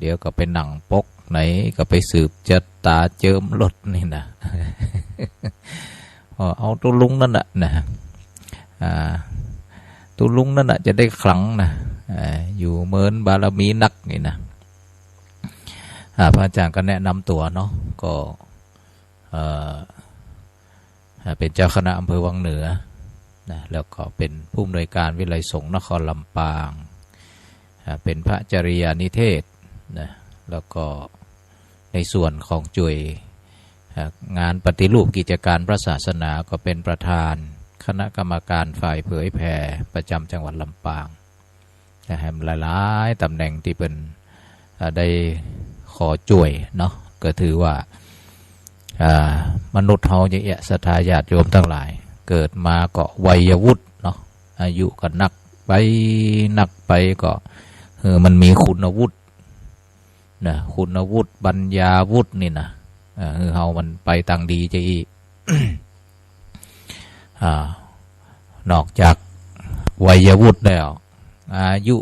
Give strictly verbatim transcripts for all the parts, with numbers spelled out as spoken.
ดี๋ยวก็ไปนั่งปกไหน ก็ไปสืบจะต๋าเจิมรถนี่นะ เอาตุ๊ลุงนั่นน่ะนะ อ่า ตุ๊ลุงนั่นน่ะจะได้ขลังนะ อ่า อยู่เมินบารมีนักนี่นะ อ่า พระอาจารย์ก็แนะนำตั๋วเนาะ ก็ เอ่อ อ่า เป๋นเจ้าคณะอำเภอวังเหนือนะ แล้วก็เป๋นผู้อำนวยการวิทยาลัยสงฆ์นครลำปาง อ่า เป๋นพระจริยานิเทศนะ แล้วก็ในส่วนของจุ้ย อ่า งานปฏิรูปกิจการพระศาสนาก็เป๋นประธานคณะกรรมการฝ่ายเผยแผ่ประจำจังหวัดลำปาง นะ แหมหลายๆ ต๋ำแหน่งตี้เปิ้น อ่า ได้ขอจ้วยเนาะ ก็ถือว่า อ่า มนุษย์เฮาจะเอี้ย ศรัทธาญาติโยมตังหลาย เกิดมาก็วัยวุฒิเนาะ อายุก็นักไป นักไปก็ เออ มันมีคุณวุฒินะ คุณวุฒิ ปัญญาวุฒินี่นะ เออ เฮามันไปตางดีจะอี้ อ่า นอกจากวัยวุฒิแล้ว อายุ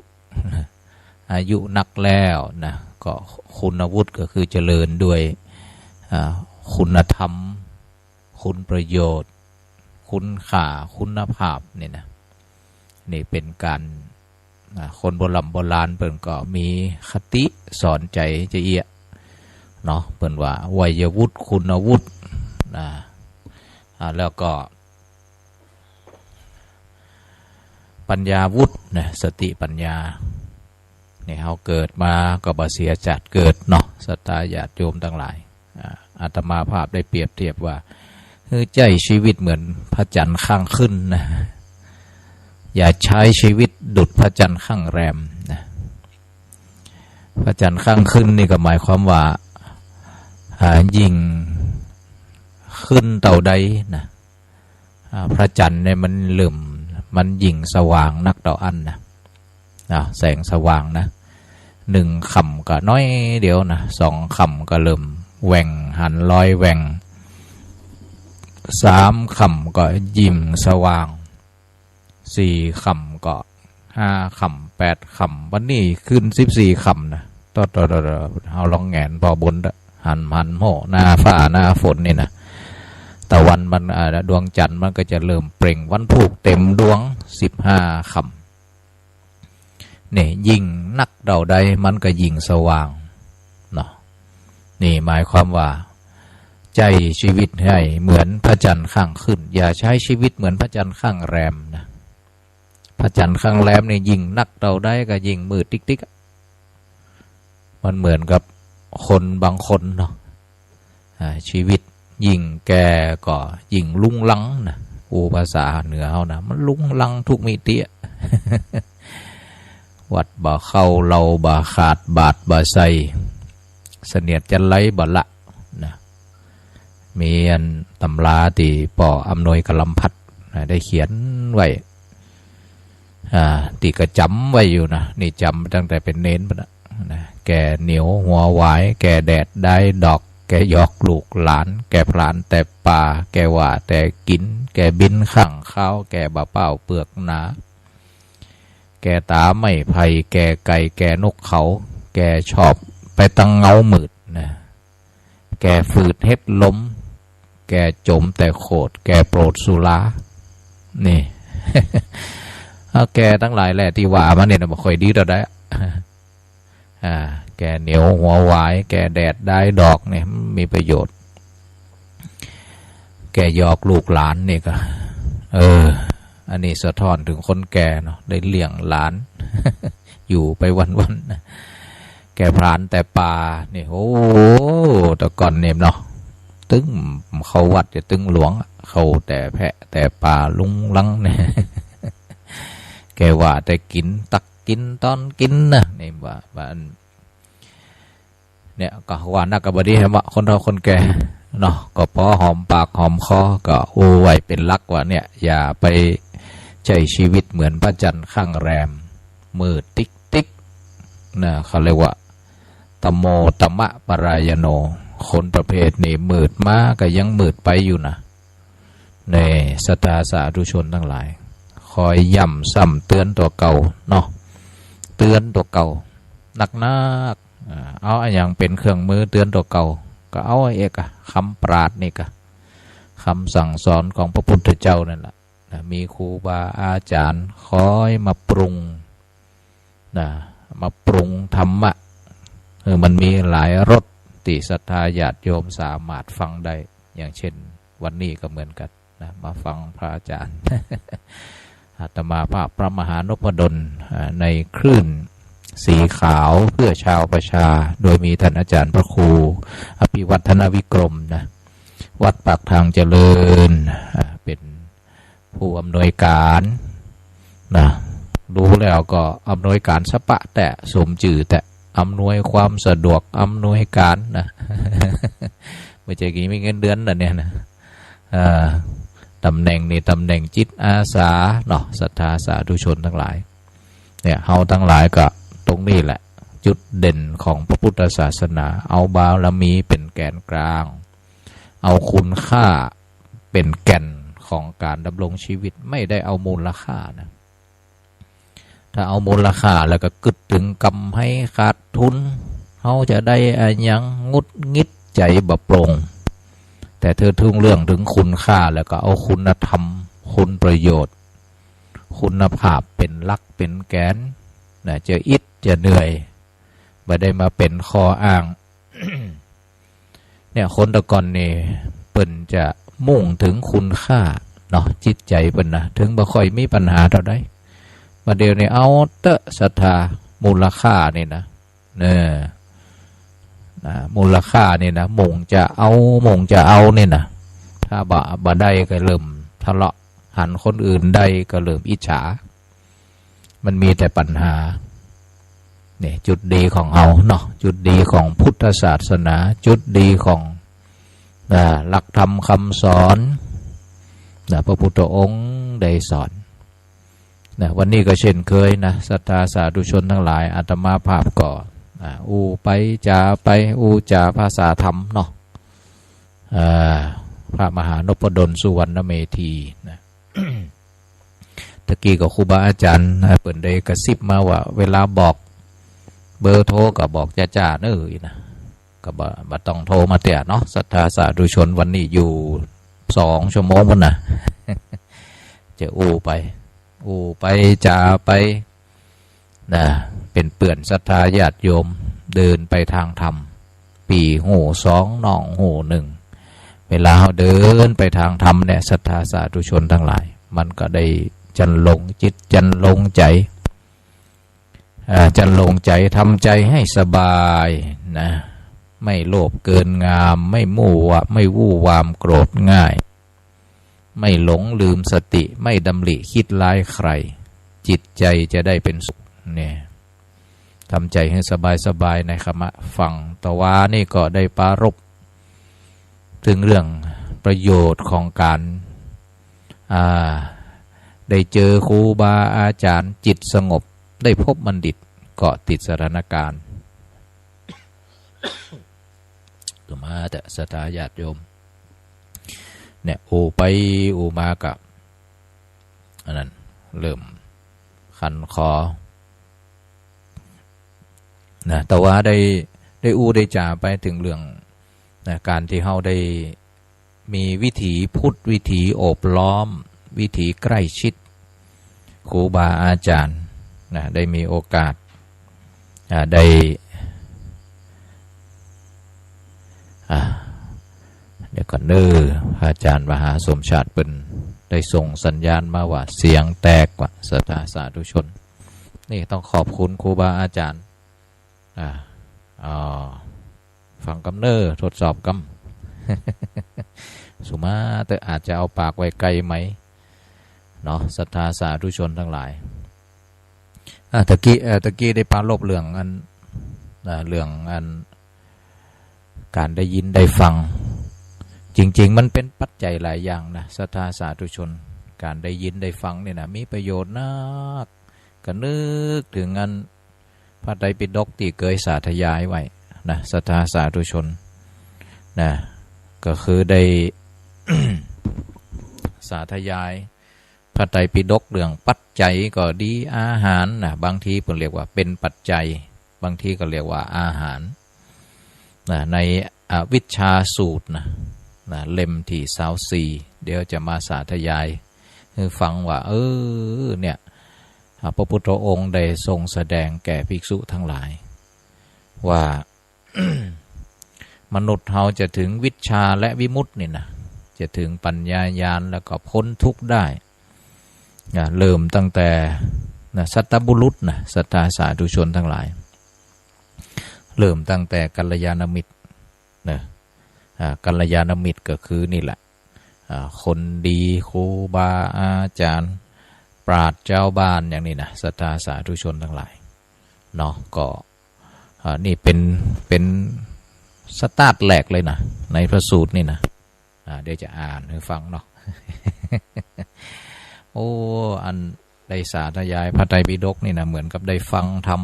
อายุนักแล้วนะ ก็คุณวุฒิก็คือเจริญด้วย อ่า คุณธรรม คุณประโยชน์ คุณค่า คุณภาพนี่นะ นี่เป๋นก๋าน อ่า คนโบร่ำโบราณเปิ้นก็มีคติสอนใจ๋จะเอี้ยเนาะ เปิ้นว่าวัยวุฒิ คุณวุฒินะ อ่า แล้วก็ ปัญญาวุฒินะ สติปัญญา นี่เฮาเกิดมาก็บ่เสียจาติเกิดเนาะ ศรัทธาญาติโยมตังหลาย อ่า อาตมาภาพได้เปรียบเทียบว่า หื้อใจ๊ชีวิตเหมือนพระจันทร์ข้างขึ้นนะ อย่าใช้ชีวิตดุจพระจันทร์ข้างแรมนะ พระจันทร์ข้างขึ้นนี่ก็หมายความว่า อ่า ยิ่งขึ้นเต้าใดนะ อ่า พระจันทร์เนี่ยมันเริ่ม มันยิ่งสว่างนักเต้าอั้นนะ อ่า แสงสว่างนะ นึ่งค่ำก็น้อยเดียวนะ สองค่ำก็เริ่มแหว่ง หันรอยแหว่ง สามค่ำก็ยิ่งสว่าง สี่ค่ำก็ ห้าค่ำ แปดค่ำ บัดนี้ขึ้นสิบสี่ค่ำนะ ต่อ ต่อ ต่อ ต่อ เฮาลองแหงนผ่อบุญเต๊อะ หัน หันโหหน้าฟ้าหน้าฝนนี่นะ ตะวันมัน อ่า ดวงจันทร์มันก็จะเริ่มเปล่งวันพูกเต็มดวง สิบห้าค่ำ นี่ยิ่งนักเต้าใดมันก็ยิ่งสว่างเนาะ นี่หมายความว่า ใจ๊ชีวิตหื้อเหมือนพระจันทร์ข้างขึ้น อย่าใช้ชีวิตเหมือนพระจันทร์ข้างแรมนะ พระจันทร์ข้างแรมนี่ยิ่งนักเต้าใดก็ยิ่งมืดติ๊กติ๊กอะ มันเหมือนกับคนบางคนเนาะ อ่า ชีวิตยิ่งแก่ก็ยิ่งรุงรังนะ อู้ภาษาเหนือเฮานะ มันรุงรังทุกมิติอะ วัดบ่เข้า เหล้าบ่ขาด บาตรบ่ใส่ เสนียดจัญไรบ่ละนะ มีอันตำราตี้ป้ออำนวยกะลำพัดนะ ได้เขียนไว้ อ่า ตี้ก็จ๋ำไว้อยู่นะ นี่จ๋ำตั้งแต่เป๋นเณรปู้นนะ นะ แก่เหนียวหัวหวาย แก่แดดได้ดอก แก่หยอกลูกหลาน แก่พรานแต่ป่า แก่หว่าแต่กิ๋น แก่บินข้างคาว แก่บ่าเป้าเปือกหนา แก่ต๋าไม้ไผ่ แก่ไก่ แก่นกเขา แก่ชอบไปตังเงามืดนะ แก่ฝืดเฮ็ดลม แก่โจมแต่โขด แก่โปรดสุรา นี่ เอาแก่ตังหลายแหละตี้ว่ามานี่นะ บ่ค่อยดีเต้าใดอะ อ่า แก่เหนียวหัวหวาย แก่แดดได้ดอกนี่ มีประโยชน์ แก่หยอกลูกหลานนี่ก็ เออ อันนี้สะท้อนเถิงคนแก่เนาะ ได้เลี้ยงหลาน อยู่ไปวันๆ นะ แก่พรานแต่ป่านี่ โอ้ แต่ก่อนนี่เนาะ ตึงเข้าวัดจะตึงหลวงอะ เข้าแต่แพะแต่ป่ารุงรังเนี่ย แก่หว่าแต่กิ๋น ตักกิ๋นต๋อนกิ๋นนะ นี่ว่า ว่าอัน เนี่ย ก็ว่านักก็บ่ดีแหมวะ คนเฒ่าคนแก่เนาะ ก็ปอหอมปากหอมคอ ก็อู้ไว้เป๋นหลักว่าเนี่ย อย่าไปใจ๊ชีวิตเหมือนพระจันทร์ข้างแรม มืดติ๊กติ๊กนะ เขาเรียกว่า ตโมตมปรายโณ คนประเภทนี้มืดมาก็ยังมืดไปอยู่นะ นี่ ศรัทธาสาธุชนตังหลาย คอยย้ำซ้ำเตื๋อนตั๋วเก่าเนาะ เตื๋อนตั๋วเก่านักๆ อ่า เอาอะหยังเป๋นเครื่องมือเตื๋อนตั๋วเก่า ก็เอาไอ้เอกอะ กำปราชญ์นี่กะ กำสั่งสอนของพระพุทธเจ้านั่นแหละ นะ มีครูบาอาจ๋ารย์คอยมาปรุง นะ มาปรุงธรรมะ เออ มันมีหลายรสตี้ศรัทธาญาติโยมสามารถฟังได้ อย่างเช่นวันนี้ก็เหมือนกั๋นนะ มาฟังพระอาจ๋ารย์ อาตมาภาพพระมหานพดล อ่า ในคลื่นสีขาวเพื่อชาวประชา โดยมีต้านอาจ๋ารย์พระครูอภิวัฒนวิกรมนะ วัดปากทางเจริญ อ่า เป๋น ผู้อำนวยก๋านนะ ดูแล้วก็อำนวยก๋านสะปะแต๊ สมจื้อแต๊ อำนวยความสะดวก อำนวยก๋านนะ บ่ใจ้ว่ามีเงินเดือนนะเนี่ยนะ เอ่อ ต๋ำแหน่งนี่ต๋ำแหน่งจิตอาสาเนาะ ศรัทธาสาธุชนตังหลาย เนี่ย เฮาตังหลายก็ตรงนี้แหละ จุดเด่นของพระพุทธศาสนา เอาบารมีเป๋นแก๋นกลาง เอาคุณค่า เป๋นแก่นของก๋านดำรงชีวิต ไม่ได้เอามูลค่านะ ถ้าเอามูลค่าแล้วก็กึ๊ดเถิงก๋ำไรขาดทุน เฮาจะได้อะหยัง หงุดหงิดใจ๋บ่โปร่ง แต่เถิง เถิงเรื่องเถิงคุณค่าแล้วก็เอาคุณธรรม คุณประโยชน์ คุณภาพเป๋นหลักเป๋นแก๋นนะ จะอิดจะเหนื่อย บ่ได้มาเป๋นข้ออ้าง เนี่ย คนแต่ก่อนนี่เปิ้นจะมุ่งเถิงคุณค่าเนาะ จิตใจ๋เปิ้นนะ เถิงบ่ค่อยมีปัญหาเต้าใด บ่าเดี่ยวนี้เอาเต๊อะศรัทธา มูลค่านี่นะ เออ นะ มูลค่านี่นะ มุ่งจะเอา มุ่งจะเอานี่นะ ถ้าบ่ บ่ได้ก็เริ่มทะเลาะ หันคนอื่นได้ก็เริ่มอิจฉา มันมีแต่ปัญหา เนี่ย จุดดีของเฮาเนาะ จุดดีของพุทธศาสนา จุดดีของ อ่า หลักธรรมคำสอน นะ พระพุทธองค์ได้สอน นะ วันนี้ก็เช่นเคยนะ ศรัทธาสาธุชนตังหลาย อาตมาภาพก็ อ่า อู้ไปจ๋าไป อู้จ๋าภาษาธรรมเนาะ อ่า พระมหานพดลสุวรรณเมธีนะ ตะกี้ก็ครูบาอาจ๋ารย์นะ เปิ้นได้กระซิบมาว่า เวลาบอกเบอร์โทรก็บอกจ้าๆ เน่อนะ ก็บ่ บ่ต้องโทรมาเตื้อเนาะ ศรัทธาสาธุชน วันนี้อยู่สองชั่วโมงพุ้นนะ จะอู้ไป อู้ไปจ๋าไป นะ เป๋นเปื้อนศรัทธาญาติโยม เดินไปตางธรรม ปี้ฮู้สอง น้องฮู้นึ่ง เวลาเฮาเดินไปตางธรรมเนี่ย ศรัทธาสาธุชนตังหลาย มันก็ได้จันลงจิตจันลงใจ๋ อ่า จันลงใจ๋ ทำใจ๋หื้อสบายนะ ไม่โลภเกินงาม ไม่มู่วะ ไม่วู่วามโกรธง่าย ไม่หลงลืมสติ ไม่ดำริคิดร้ายใคร่ จิตใจ๋จะได้เป๋นสุข เนี่ย ทำใจ๋หื้อสบายๆ ในขณะฟัง ตะวานี่ก็ได้ปรารภเถิงเรื่องประโยชน์ของก๋าน อ่า ได้เจอครูบาอาจ๋ารย์ จิตสงบ ได้พบบัณฑิต เกาะติดสถานการณ์ ก็มาเต๊อะศรัทธาญาติโยม เนี่ย อู้ไปอู้มาก็ อันนั้น เริ่มคันคอ นะ ตะวาได้ ได้อู้ได้จ๋าไปเถิงเรื่อง นะ ก๋านตี้เฮาได้ มีวิถีพุทธ วิถีโอบล้อม วิถีใก้ชิดครูบาอาจ๋ารย์นะ ได้มีโอกาส อ่า ได้ อ่า เดี๋ยวก่อนเน่อ พระอาจ๋ารย์มหาสมชาติเปิ้นได้ส่งสัญญาณมาว่าเสียงแตกว่ะ ศรัทธาสาธุชน นี่ต้องขอบคุณครูบาอาจ๋ารย์ อ่า อ๋อ ฟังกำเน่อ ทดสอบกำ สุมาเต๊อะ อาจจะเอาปากไว้ใก้ไมค์เนาะ ศรัทธาสาธุชนตังหลาย อ่ะ ตะกี้ เอ่อ ตะกี้ได้ปรารภเรื่องอัน อ่า เรื่องอัน ก๋านได้ยินได้ฟัง จริงๆ มันเป๋นปัจจัยหลายอย่างนะ ศรัทธาสาธุชน ก๋านได้ยินได้ฟังเนี่ยนะ มีประโยชน์นัก ก็นึกเถิงอัน พระไตรปิฎกตี้เกยสาธยายไว้นะ ศรัทธาสาธุชนนะ ก็คือได้ สาธยายพระไตรปิฎกเรื่องปัจจัยก็ดี อาหารนะ บางทีเปิ้นเรียกว่าเป๋นปัจจัย บางทีก็เรียกว่าอาหาร นะ ในอวิชชาสูตรนะ นะ เล่มตี้ซาวสี่ เดี๋ยวจะมาสาธยายหื้อฟังว่า เออ เนี่ย อ่า พระพุทธองค์ได้ทรงแสดงแก่ภิกษุทั้งหลาย ว่า มนุษย์เฮาจะถึงวิชชาและวิมุตตินี่นะ จะถึงปัญญาญาณแล้วก็พ้นทุกข์ได้ นะ เริ่มตั้งแต่ นะ สัตบุรุษนะ ศรัทธาสาธุชนทั้งหลาย เริ่มตั้งแต่กัลยาณมิตรนะ อ่า กัลยาณมิตรก็คือนี่แหละ อ่า คนดี ครูบาอาจารย์ ปราชญ์ชาวบ้านอย่างนี้นะ ศรัทธาสาธุชนทั้งหลายเนาะ ก็ อ่า นี่เป๋น เป๋นสตาร์ทแรกเลยนะ ในพระสูตรนี่นะ อ่า เดี๋ยวจะอ่านหื้อฟังเนาะ โอ้ อันได้สาธยายพระไตรปิฎกนี่นะ เหมือนกับได้ฟังธรรม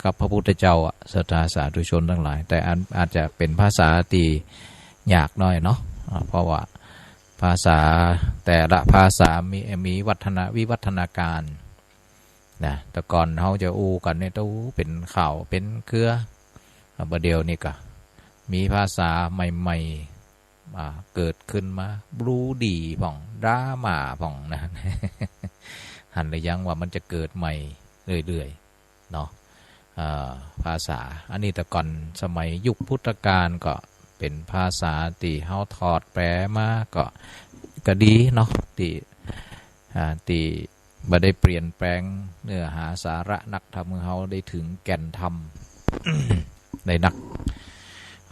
กับพระพุทธเจ้าอะ ศรัทธาสาธุชนทั้งหลาย แต่อัน อาจจะเป๋นภาษาตี้ยากหน้อยเนาะ อ่า เพราะว่าภาษาแต่ละภาษามี มีวัฒนา วิวัฒนาการ นะ แต่ก่อนเฮาจะอู้กั๋นเนี่ย โอ้ เป๋นข่าว เป๋นเครือ อ่า บ่าเดี่ยวนี้ก็มีภาษาใหม่ๆ อ่า เกิดขึ้นมา บลูดีพ่อง ดราม่าพ่องนะ หันหรือยังว่ามันจะเกิดใหม่เรื่อยๆ เนาะ เอ่อ ภาษา อันนี้แต่ก่อนสมัยยุคพุทธกาลก็เป๋นภาษาตี้เฮาถอดแปลมาก็ ก็ดีเนาะ ตี้ อ่า ตี้บ่ได้เปลี่ยนแปลงเนื้อหาสาระนัก ทำหื้อเฮาได้ถึงแก่นธรรม ได้นัก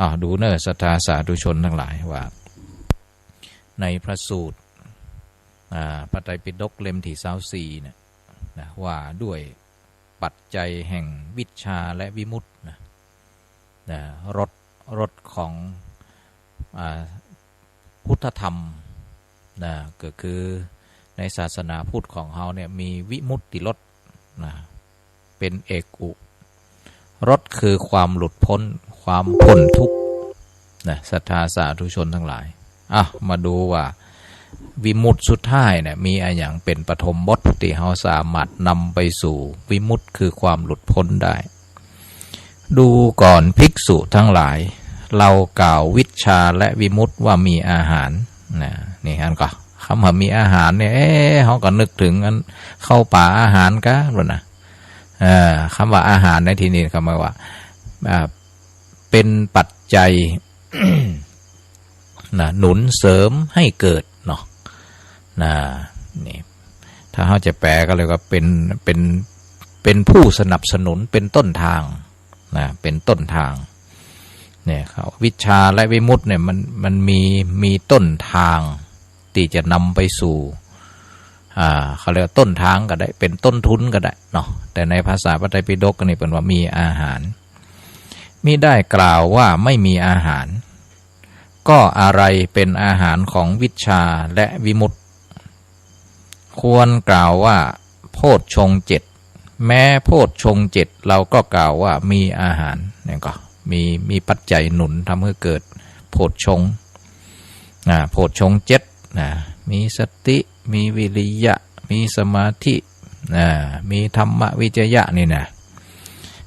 อ่า ดูเน่อศรัทธาสาธุชนทั้งหลายว่า ในพระสูตร อ่า พระไตรปิฎกเล่มตี้ซาวสี่เนี่ยนะ ว่าด้วยปัจจัยแห่งวิชชาและวิมุตตินะ นะ รส รสของ อ่า พุทธธรรมนะ ก็คือในศาสนาพุทธของเฮาเนี่ยมีวิมุตติรสนะ เป๋นเอกุ รสคือความหลุดพ้น ความป๊นทุกข์นะ ศรัทธาสาธุชนทั้งหลาย อ่ะ มาดูว่าวิมุตติสุดท้ายเนี่ยมีอะหยังเป๋นปฐมบทตี้เฮาสามารถนำไปสู่วิมุตติคือความหลุดพ้นได้ ดูก่อนภิกษุทั้งหลาย เรากล่าววิชชาและวิมุตติว่ามีอาหาร นะ นี่หันก่อ กำว่ามีอาหารเนี่ย เอ๊ะ เฮาก็นึกถึงอันเข้าป่าอาหารกะ บ่นะ เอ่อ กำว่าอาหารในตี้นี้กำหมายว่า อ่า เป๋นปัจจัย นะ หนุนเสริมหื้อเกิดเนาะ นะ นี่ ถ้าเฮาจะแปลก็เลยว่าเป๋น เป๋น เป๋นผู้สนับสนุน เป๋นต้นทาง นะ เป๋นต้นทาง เนี่ยครับ วิชชาและวิมุตติเนี่ยมัน มันมี มีต้นทางตี้จะนำไปสู่ อ่า เขาเรียกว่าต้นทางก็ได้ เป๋นต้นทุนก็ได้เนาะ แต่ในภาษาพระไตรปิฎกนี่เปิ้นว่ามีอาหาร มิได้กล่าวว่าไม่มีอาหาร ก็อะไรเป็นอาหารของวิชชาและวิมุตติ ควรกล่าวว่าโพชฌงค์เจ็ด แม้โพชฌงค์เจ็ดเราก็กล่าวว่ามีอาหาร นี่ก็มี มีปัจจัยหนุนทำหื้อเกิดโพชฌงค์ อ่า โพชฌงค์เจ็ดนะ มีสติ มีวิริยะ มีสมาธิ อ่า มีธรรมวิจยะนี่นะ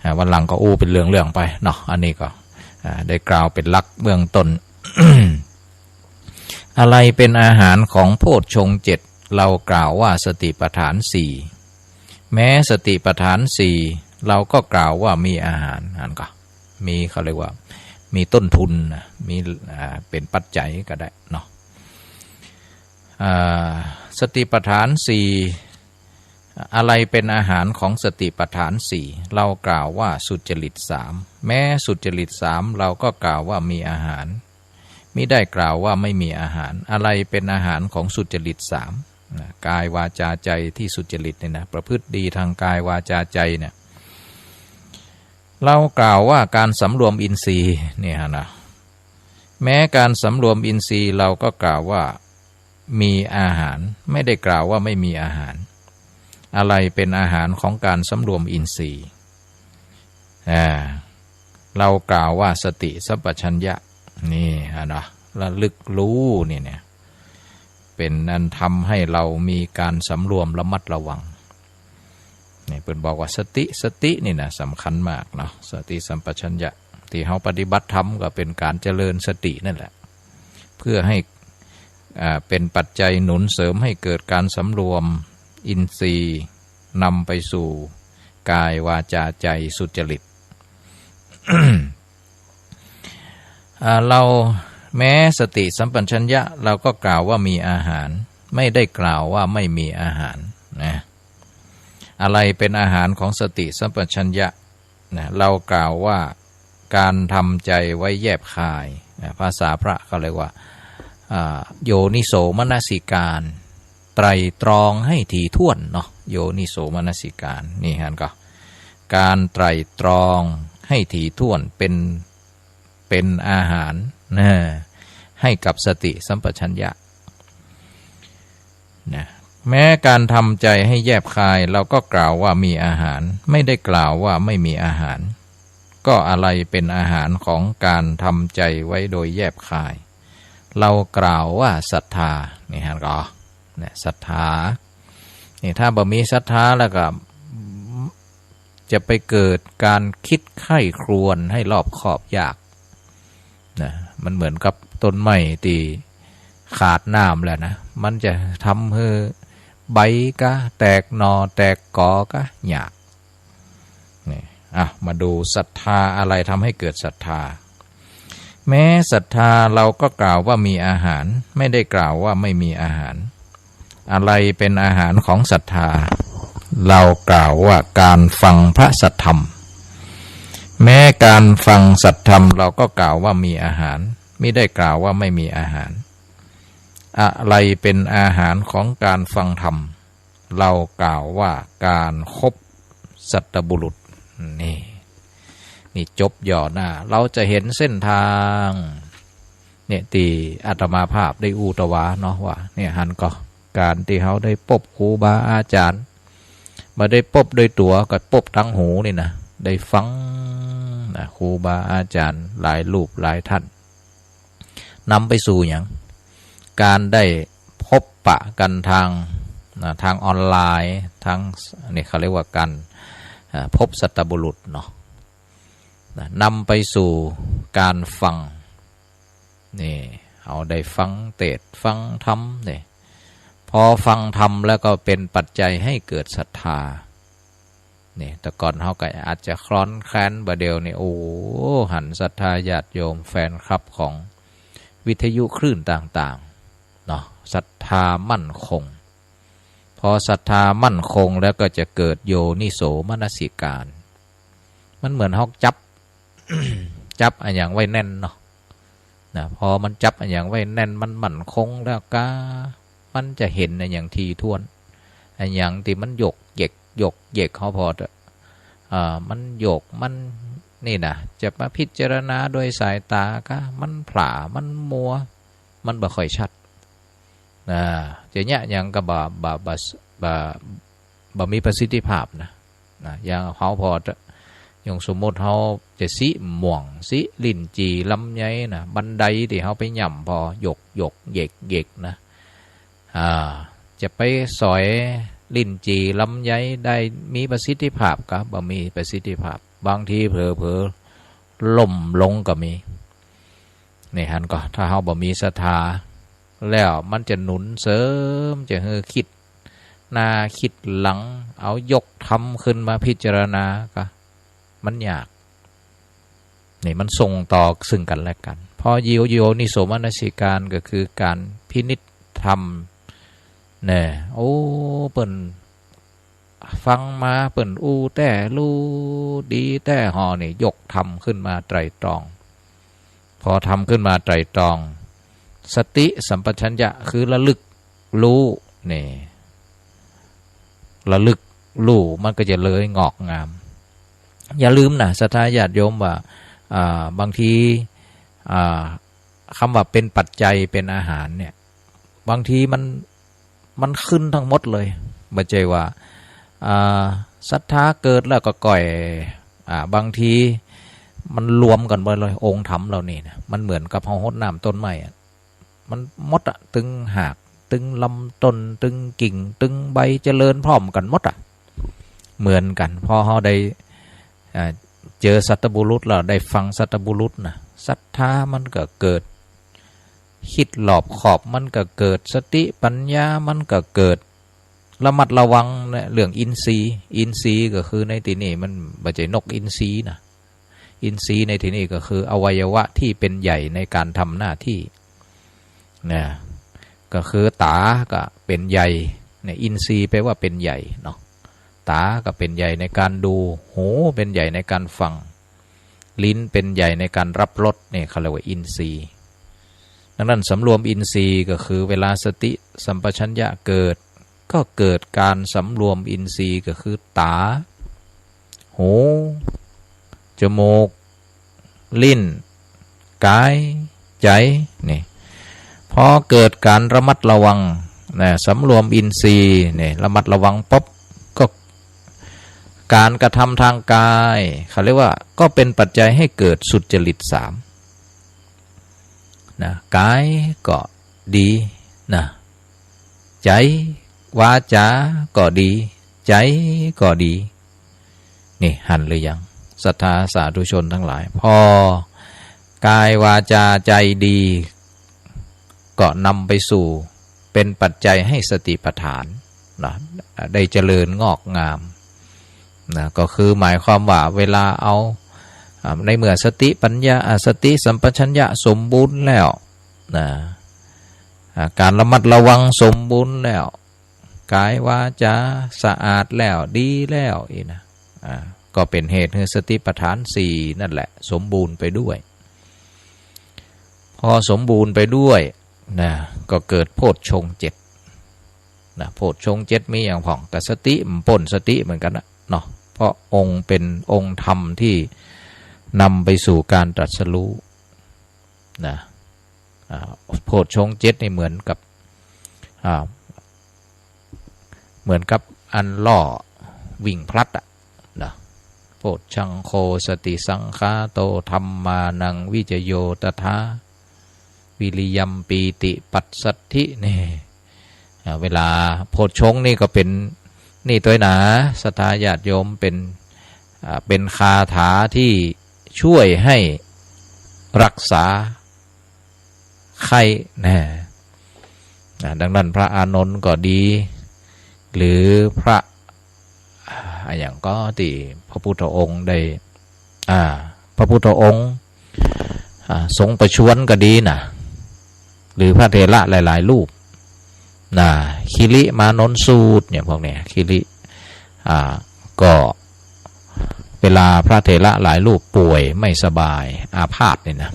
อ่า วันหลังก็อู้เป๋นเรื่องๆ ไปเนาะ อันนี้ก็ อ่า ได้กล่าวเป๋นหลักเบื้องต้น อะไรเป็นอาหารของโพชฌงค์เจ็ด เรากล่าวว่าสติปัฏฐานสี่ แม้สติปัฏฐานสี่ เราก็กล่าวว่ามีอาหาร หันก่อ มี เขาเรียกว่า มีต้นทุนนะ มี อ่า เป๋นปัจจัยก็ได้เนาะ อ่า สติปัฏฐานสี่ อะไรเป็นอาหารของสติปัฏฐานสี่ เรากล่าวว่าสุจริตสาม แม้สุจริตสาม เราก็กล่าวว่ามีอาหาร มิได้กล่าวว่าไม่มีอาหาร อะไรเป็นอาหารของสุจริตสาม นะ กายวาจาใจที่สุจริตเนี่ยนะ ประพฤติดีทางกายวาจาใจเนี่ย เรากล่าวว่าการสำรวมอินทรีย์เนี่ยนะ แม้การสำรวมอินทรีย์เราก็กล่าวว่ามีอาหาร ไม่ได้กล่าวว่าไม่มีอาหาร อะไรเป็นอาหารของการสำรวมอินทรีย์ อ่า เรากล่าวว่าสติสัมปชัญญะ นี่หันก่อ ระลึกรู้นี่เนี่ย เป๋นอันทำให้เรามีการสำรวมระมัดระวัง นี่เปิ้นบอกว่าสติ สตินี่นะ สำคัญมากเนาะ สติสัมปชัญญะ ตี้เฮาปฏิบัติธรรมก็เป๋นก๋านเจริญสตินั่นแหละ เปื้อหื้อ อ่า เป๋นปัจจัยหนุนเสริมหื้อเกิดก๋านสำรวมอินทรีย์ นำไปสู่ก๋าย วาจา ใจ๋สุจริต อ่า เฮาแม้สติสัมปชัญญะ เฮาก็กล่าวว่ามีอาหาร ไม่ได้กล่าวว่าไม่มีอาหารนะ อะไรเป๋นอาหารของสติสัมปชัญญะนะ เฮากล่าวว่าก๋านทำใจ๋ไว้แยบคายนะ ภาษาพระเขาเรียกว่า อ่า โยนิโสมนสิการ ไตร่ตรองให้ถี่ถ้วนเนาะ โยนิโสมนสิการ นี่หันก่อ ก๋านไตร่ตรองให้ถี่ถ้วนเป๋น เป๋นอาหารนะ ให้กับสติสัมปชัญญะนะ แม้ก๋านทำใจ๋ให้แยบคาย เฮาก็กล่าวว่ามีอาหาร ไม่ได้กล่าวว่าไม่มีอาหาร ก็อะไรเป๋นอาหารของก๋านทำใจ๋ไว้โดยแยบคาย เฮากล่าวว่าศรัทธา นี่หันก่อ เนี่ย ศรัทธา นี่ ถ้าบ่มีศรัทธาแล้วก็ จะไปเกิดก๋านกึ๊ดใค่ครวญหื้อรอบคอบยากนะ มันเหมือนกับต้นไม้ตี้ขาดน้ำแล้วนะ มันจะทำหื้อใบกาแตกหน่อแตกกอกายาก นี่ อ่ะ มาดูศรัทธา อะไรทำให้เกิดศรัทธา แม้ศรัทธาเฮาก็กล่าวว่ามีอาหาร ไม่ได้กล่าวว่าไม่มีอาหาร อะไรเป๋นอาหารของศรัทธา เฮากล่าวว่าก๋านฟังพระสัทธรรม แม้ก๋านฟังสัทธรรมเฮาก็กล่าวว่ามีอาหาร มิได้กล่าวว่าไม่มีอาหาร อะไรเป๋นอาหารของก๋านฟังธรรม เฮากล่าวว่าก๋านคบสัตบุรุษ นี่ นี่จบย่อหน้า เฮาจะหันเส้นตาง เนี่ย ตี้อาตมาภาพได้อู้ตะวาเนาะว่า เนี่ย หันก่อ ก๋านตี้เฮาได้ปบครูบาอาจ๋ารย์ บ่ได้ปบโดยตั๋ว ก็ปบตางหูนี่นะ ได้ฟังนะ ครูบาอาจ๋ารย์หลายรูปหลายต้าน นำไปสู่หยัง ก๋านได้ปบปะกั๋นตางนะ ตางออนไลน์ ตาง นี่เขาเรียกว่าก๋าน อ่า พบสัตบุรุษเนาะนะ นำไปสู่ก๋านฟัง นี่ เฮาได้ฟังเตสน์ฟังธรรมนี่ พอฟังธรรมแล้วก็เป๋นปัจจัยหื้อเกิดศรัทธา นี่ แต่ก่อนเฮาก็อาจจะคลอนแคลน บ่าเดี่ยวนี่ โอ้ หันศรัทธาญาติโยมแฟนคลับของวิทยุคลื่นต่างๆ เนาะ ศรัทธามั่นคง พอศรัทธามั่นคงแล้วก็จะเกิดโยนิโสมนสิการ มันเหมือนเฮาจับ จับอะหยังไว้แน่นเนาะ นะ พอมันจับอะหยังไว้แน่น มันมั่นคงแล้วก็ มันจะหันอะหยังถี่ถ้วน อะหยังตี้มันหยกเหยก หยกเหยก เฮาผ่อเต๊อะ อ่า มันหยก มันนี่นะ จะมาพิจารณาโดยสายตาก็ มันผลา มันมัว มันบ่ค่อยชัด อ่า จะเยียะหยังก็บ่ บ่ บ่ บ่ บ่มีประสิทธิภาพนะ นะ อย่างเฮาผ่อเต๊อะ อย่างสมมุติเฮาจะสีม่วง สีลิ้นจี่ ลำไยนะ บันไดตี้เฮาไปย่ำผ่อ หยกเหยก เหยกเหยกนะ อ่า จะไปสอยลิ้นจี่ ลำไยได้มีประสิทธิภาพก็ บ่มีประสิทธิภาพ บางทีเผลอๆ ล้มลงก็มี นี่หันก่อ ถ้าเฮาบ่มีศรัทธา แล้วมันจะหนุนเสริม จะหื้อคิดหน้าคิดหลัง เอายกธรรมขึ้นมาพิจารณาก็ มันยาก นี่มันส่งต่อซึ่งกั๋นและกั๋น พอโย โยนิโสมนสิการก็คือก๋านพินิจธรรม แน่ โอ้ เปิ้นฟังมาเปิ้นอู้แต๊ ฮู้ดีแต๊ ฮอนี่ยกธรรมขึ้นมาไตร่ตรอง พอธรรมขึ้นมาไตร่ตรอง สติสัมปชัญญะคือระลึกฮู้นี่ ระลึกฮู้มันก็จะเลยงอกงาม อย่าลืมนะ ศรัทธาญาติโยมว่า อ่า บางที อ่า กำว่าเป๋นปัจจัยเป๋นอาหารเนี่ย บางทีมัน มันขึ้นตึงหมดเลย บ่ใจ้ว่า อ่า ศรัทธาเกิดแล้วก็ก่อย อ่า บางทีมันรวมกั๋นไปเลย องค์ธรรมเหล่านี้นะ มันเหมือนกับเฮาฮดน้ำต้นไม้อะ มันหมดอะ ตึงหาก ตึงลำต้น ตึงกิ่ง ตึงใบ เจริญพร้อมกั๋นหมดอะ เหมือนกั๋น พอเฮาได้ อ่า เจอสัตบุรุษแล้ว ได้ฟังสัตบุรุษนะ ศรัทธามันก็เกิด กึ๊ดรอบคอบมันก็เกิด สติปัญญามันก็เกิด ระมัดระวังนะ เรื่องอินทรีย์ อินทรีย์ก็คือในตี้นี่มันบ่ใจ้นกอินทรีนะ อินทรีย์ในตี้นี่ก็คืออวัยวะตี้เป๋นใหญ่ในก๋านทำหน้าตี้นะ ก็คือต๋าก็เป๋นใหญ่เนี่ย อินทรีย์แปล๋ว่าเป๋นใหญ่เนาะ ต๋าก็เป๋นใหญ่ในก๋านดู หูเป๋นใหญ่ในก๋านฟัง ลิ้นเป๋นใหญ่ในก๋านรับรส เนี่ยเขาเรียกว่าอินทรีย์ ดังนั้นสำรวมอินทรีย์ก็คือเวลาสติสัมปชัญญะเกิด ก็เกิดก๋านสำรวมอินทรีย์ก็คือต๋า หู จมูก ลิ้น ก๋าย ใจ๋ นี่ พอเกิดก๋านระมัดระวังนะ สำรวมอินทรีย์เนี่ย ระมัดระวังปุ๊บ ก็ก๋านกระทำตางก๋าย เขาเรียกว่า ก็เป๋นปัจจัยหื้อเกิดสุจริตสามนะ ก๋ายก็ดีนะ ใจ๋ วาจาก็ดี ใจ๋ก็ดี นี่หันหรือยัง ศรัทธาสาธุชนตังหลาย พอก๋าย วาจา ใจ๋ดี ก็นำไปสู่เป๋นปัจจัยหื้อสติปัฏฐานนะ ได้เจริญงอกงามนะ ก็คือหมายความว่าเวลาเอา อ่า ในเมื่อสติปัญญา อ่า สติสัมปชัญญะสมบูรณ์แล้วนะ อ่า ก๋านระมัดระวังสมบูรณ์แล้ว ก๋ายวาจาสะอาดแล้ว ดีแล้วอี้นะ อ่า ก็เป๋นเหตุหื้อสติปัฏฐานสี่นั่นแหละสมบูรณ์ไปด้วย พอสมบูรณ์ไปด้วยนะ ก็เกิดโพชฌงค์เจ็ดนะ โพชฌงค์เจ็ดมีอย่างพ่อง ก็สติ มันป๊นสติเหมือนกั๋นนะเนาะ เพราะองค์เป๋นองค์ธรรมตี้นำไปสู่ก๋านตรัสรู้นะ อ่า โพชฌงค์เจ็ดนี่เหมือนกับ อ่า เหมือนกับอันล้อวิ่งพลัดอะนะ โพชฌังโค สติสังขาโต ธัมมานัง วิจโย ตถา วิริยัม ปีติ ปัสสัทธิ นี่ อ่า เวลาโพชฌงค์นี่ก็เป๋น นี่ตวยนะ ศรัทธาญาติโยม เป๋น อ่า เป๋นคาถาตี้จ้วยหื้อรักษาไข้นะ นะ ดังนั้นพระอานนท์ก็ดี หรือพระ อ่า อะหยังก็ตี้พระพุทธองค์ได้ อ่า พระพุทธองค์ อ่า ทรงประชวรก็ดีนะ หรือพระเถระหลายๆ รูปนะ คิริมานนสูตรเนี่ย พวกเนี่ย คิริ อ่า ก็เวลาพระเถระหลายรูปป่วยไม่สบายอาพาธเนี่ยนะ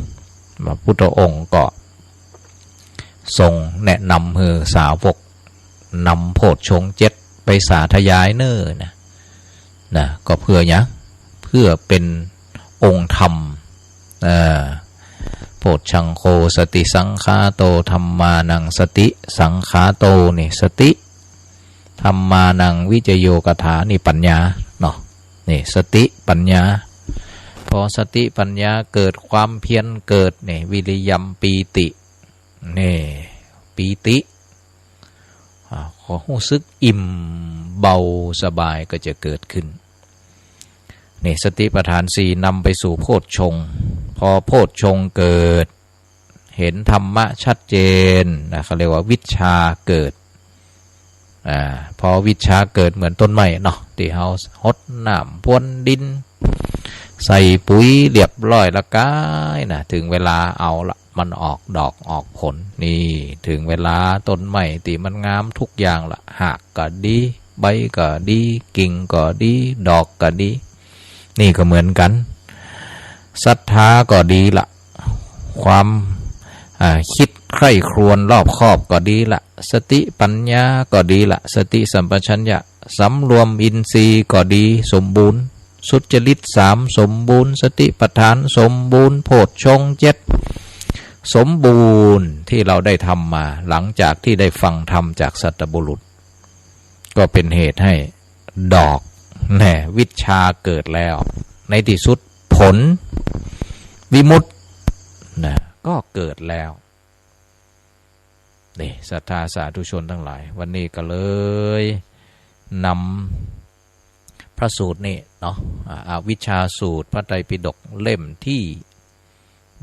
พระพุทธองค์ก็ทรงแนะนำหื้อสาวกนำโพชฌงค์เจ็ดไปสาธยายเน่อนะ นะ ก็เพื่อหยัง เพื่อเป๋นองค์ธรรม เอ่อ โพชฌังโค สติสังขาโต ธัมมานัง สติสังขาโต นี่สติ ธัมมานัง วิจโย คาถา นี่ปัญญาเนาะ นี่สติปัญญา พอสติปัญญาเกิด ความเพียรเกิด นี่ วิริยัม ปีติ นี่ ปีติ อ่า ความฮู้สึกอิ่มเบาสบายก็จะเกิดขึ้น นี่สติปัฏฐานสี่นำไปสู่โพชฌงค์ พอโพชฌงค์เกิด เห็นธรรมะชัดเจนนะ เขาเรียกว่าวิชชาเกิด อ่า พอวิชชาเกิดเหมือนต้นไม้เนาะ ตี้เฮาหดน้ำพรวนดิน ใส่ปุ๋ยเรียบร้อยละก๋ายนะ เถิงเวลาเอาละ มันออกดอกออกผล นี่ เถิงเวลาต้นไม้ตี้มันงามทุกอย่างละ ฮากก็ดี ใบก็ดี กิ่งก็ดี ดอกก็ดี นี่ก็เหมือนกั๋น ศรัทธาก็ดีละ ความ อ่า กึ๊ดใคร่ครวญรอบคอบก็ดีละ สติปัญญาก็ดีละ สติสัมปชัญญะ สำรวมอินทรีย์ก็ดีสมบูรณ์ สุจริตสามสมบูรณ์ สติปัฏฐานสมบูรณ์ โพชฌงค์เจ็ดสมบูรณ์ ตี้เฮาได้ทำมา หลังจากตี้ได้ฟังธรรมจากสัตบุรุษ ก็เป๋นเหตุหื้อดอก แน่ วิชชาเกิดแล้ว ในตี้สุดผล วิมุตติ นะ ก็เกิดแล้ว นี่ ศรัทธาสาธุชนตังหลาย วันนี้ก็เลยนำ พระสูตรนี่เนาะ อ่า อวิชชาสูตร พระไตรปิฎกเล่มตี้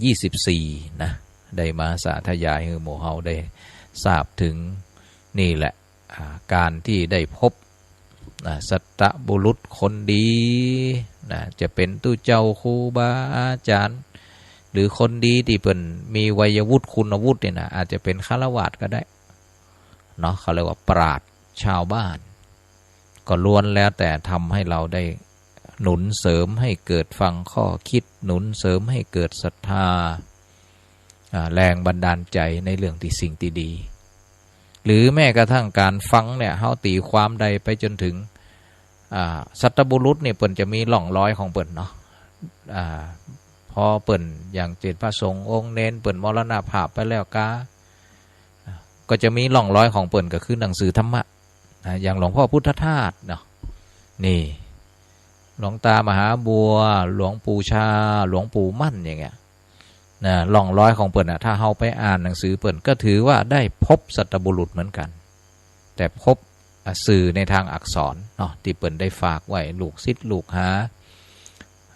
ยี่สิบสี่นะ ได้มาสาธยายหื้อหมู่เฮาได้ทราบเถิงนี่แหละ อ่า ก๋านตี้ได้พบ นะ สัตบุรุษคนดี นะ จะเป๋นตุ๊เจ้าครูบาอาจ๋ารย์ หรือคนดีตี้เปิ้นมีวัยวุฒิคุณวุฒินี่นะ อาจจะเป๋นฆราวาสก็ได้เนาะ เขาเรียกว่าปราชญ์ชาวบ้าน ก็ล้วนแล้วแต่ทำให้เราได้หนุนเสริมให้เกิดฟังข้อคิด หนุนเสริมให้เกิดศรัทธา อ่า แรงบันดาลใจในเรื่องตี้สิ่งตี้ดี หรือแม้กระทั่งก๋านฟังเนี่ย เฮาตี๋ความได้ไปจ๋นเถิง อ่า สัตบุรุษนี่เปิ้นจะมีร่องรอยของเปิ้นเนาะ อ่า พอเปิ้นอย่างเจ้นพระสงฆ์องค์เณรเปิ้นมรณภาพไปแล้วกา อ่า ก็จะมีร่องรอยของเปิ้นก็คือหนังสือธรรมะ นะ อย่างหลวงพ่อพุทธทาสเนาะ นี่ หลวงตามหาบัว หลวงปู่ชา หลวงปู่มั่นอย่างเงี้ย นะ ร่องรอยของเปิ้นน่ะ ถ้าเฮาไปอ่านหนังสือเปิ้น ก็ถือว่าได้พบสัตบุรุษเหมือนกั๋น แต่พบ อ่ะ สื่อในตางอักษรเนาะ ตี้เปิ้นได้ฝากไว้ ลูกศิษย์ลูกหา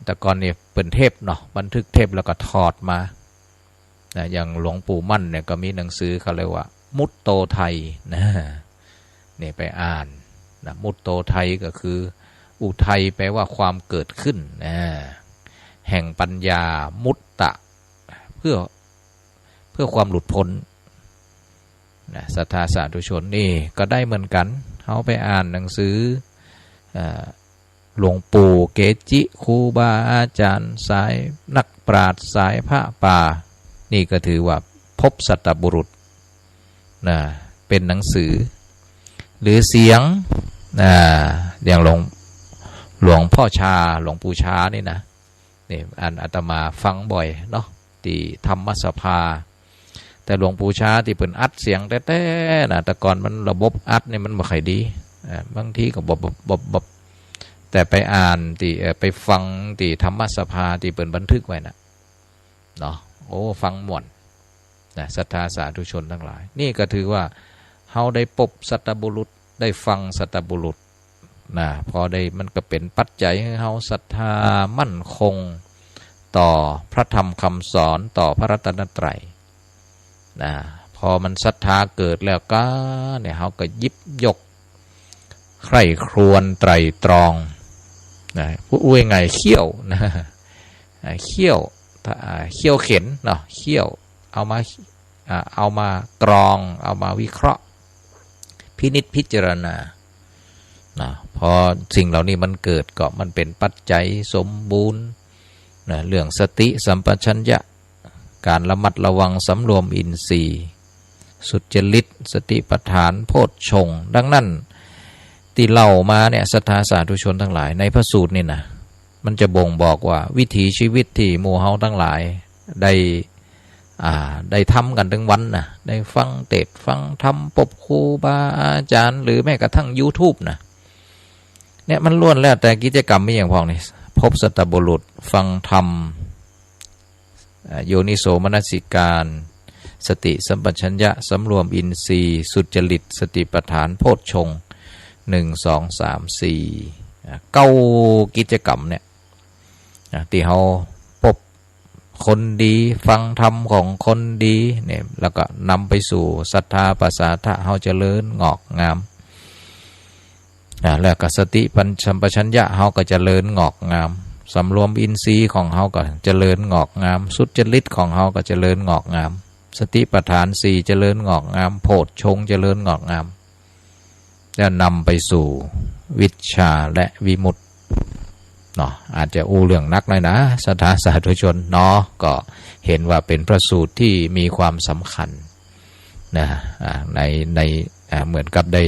แต่ก่อนนี่เป๋นเทปเนาะ บันทึกเทปแล้วก็ถอดมา นะ อย่างหลวงปู่มั่นเนี่ยก็มีหนังสือเขาเรียกว่า มุตโตไทย นะ นี่ไปอ่าน นะ มุตโตไทยก็คือ อุทัยแปลว่าความเกิดขึ้น นะ แห่งปัญญา มุตตะ เพื่อ เพื่อความหลุดพ้น นะ ศรัทธาสาธุชน นี่ก็ได้เหมือนกั๋น เฮาไปอ่านหนังสือ เอ่อ หลวงปู่เกจิ ครูบาอาจ๋ารย์ สายนักปราชญ์ สายพระป่า นี่ก็ถือว่าพบสัตบุรุษ นะ เป๋นหนังสือ หรือเสียง นะ อย่างหลวง หลวงพ่อชา หลวงปู่ชานี่นะ นี่อันอาตมาฟังบ่อยเนาะ ตี้ธรรมสภา แต่หลวงปู่ชาตี้เปิ้นอัดเสียงแต๊ๆ นะ แต่ก่อนมันระบบอัดนี่มันบ่ค่อยดี อ่า บางทีก็บอบๆ ๆ แต่ไปอ่านตี้ เอ่อ ไปฟังตี้ธรรมสภาตี้เปิ้นบันทึกไว้น่ะ เนาะ โอ้ ฟังม่วน นะ ศรัทธาสาธุชนตังหลาย นี่ก็ถือว่าเฮาได้ปบสัตบุรุษ ได้ฟังสัตบุรุษ นะ พอได้ มันก็เป๋นปัจจัยหื้อเฮาศรัทธามั่นคงต่อพระธรรมคำสอน ต่อพระรัตนตรัย นะ พอมันศรัทธาเกิดแล้วก็เนี่ย เฮาก็หยิบยก ใคร่ครวญไตร่ตรอง นะ พูดง่ายๆ เคี่ยว นะ อ่า เคี่ยว อ่า เคี่ยวเข็ญเนาะ เคี่ยว เอามา อ่า เอามากรอง เอามาวิเคราะห์ พินิจพิจารณา นะ พอสิ่งเหล่านี้มันเกิดก็มันเป๋นปัจจัยสมบูรณ์ นะ เรื่องสติสัมปชัญญะ ก๋านระมัดระวังสำรวมอินทรีย์ สุจริต สติปัฏฐาน โพชฌงค์ ดังนั้น ตี้เล่ามาเนี่ย ศรัทธาสาธุชนตังหลาย ในพระสูตรนี่นะ มันจะบ่งบอกว่าวิถีชีวิตตี้หมู่เฮาตังหลายได้ อ่า ได้ทำกั๋นตึงวันนะ ได้ฟังเตสน์ฟังธรรม ปบครูบาอาจ๋ารย์ หรือแม้กระทั่งยูทูบนะ เนี่ยมันล้วนแล้วแต่กิจกรรมมีอย่างพวกนี้ พบสัตบุรุษ ฟังธรรม อ่า โยนิโสมนสิการ สติสัมปชัญญะ สำรวมอินทรีย์ สุจริต สติปัฏฐาน โพชฌงค์ หนึ่ง สอง สาม สี่ อ่า เก้ากิจกรรมเนี่ย อ่า ตี้เฮาปบคนดี ฟังธรรมของคนดีเนี่ย แล้วก็นำไปสู่ศรัทธาประสาทะเฮาเจริญงอกงาม อ่า แล้วก็สติปัญ- สัมปชัญญะเฮาก็เจริญงอกงาม สำรวมอินทรีย์ของเฮาก็เจริญงอกงาม สุจริตของเฮาก็เจริญงอกงาม สติปัฏฐานสี่เจริญงอกงาม โพชฌงค์เจริญงอกงาม แล้วนำไปสู่วิชชาและวิมุตติเนาะ อาจจะอู้เรื่องหนักหน่อยนะ ศรัทธาสาธุชนเนาะ ก็เห็นว่าเป๋นพระสูตรตี้มีความสำคัญ นะ อ่า ใน ใน อ่า เหมือนกับได้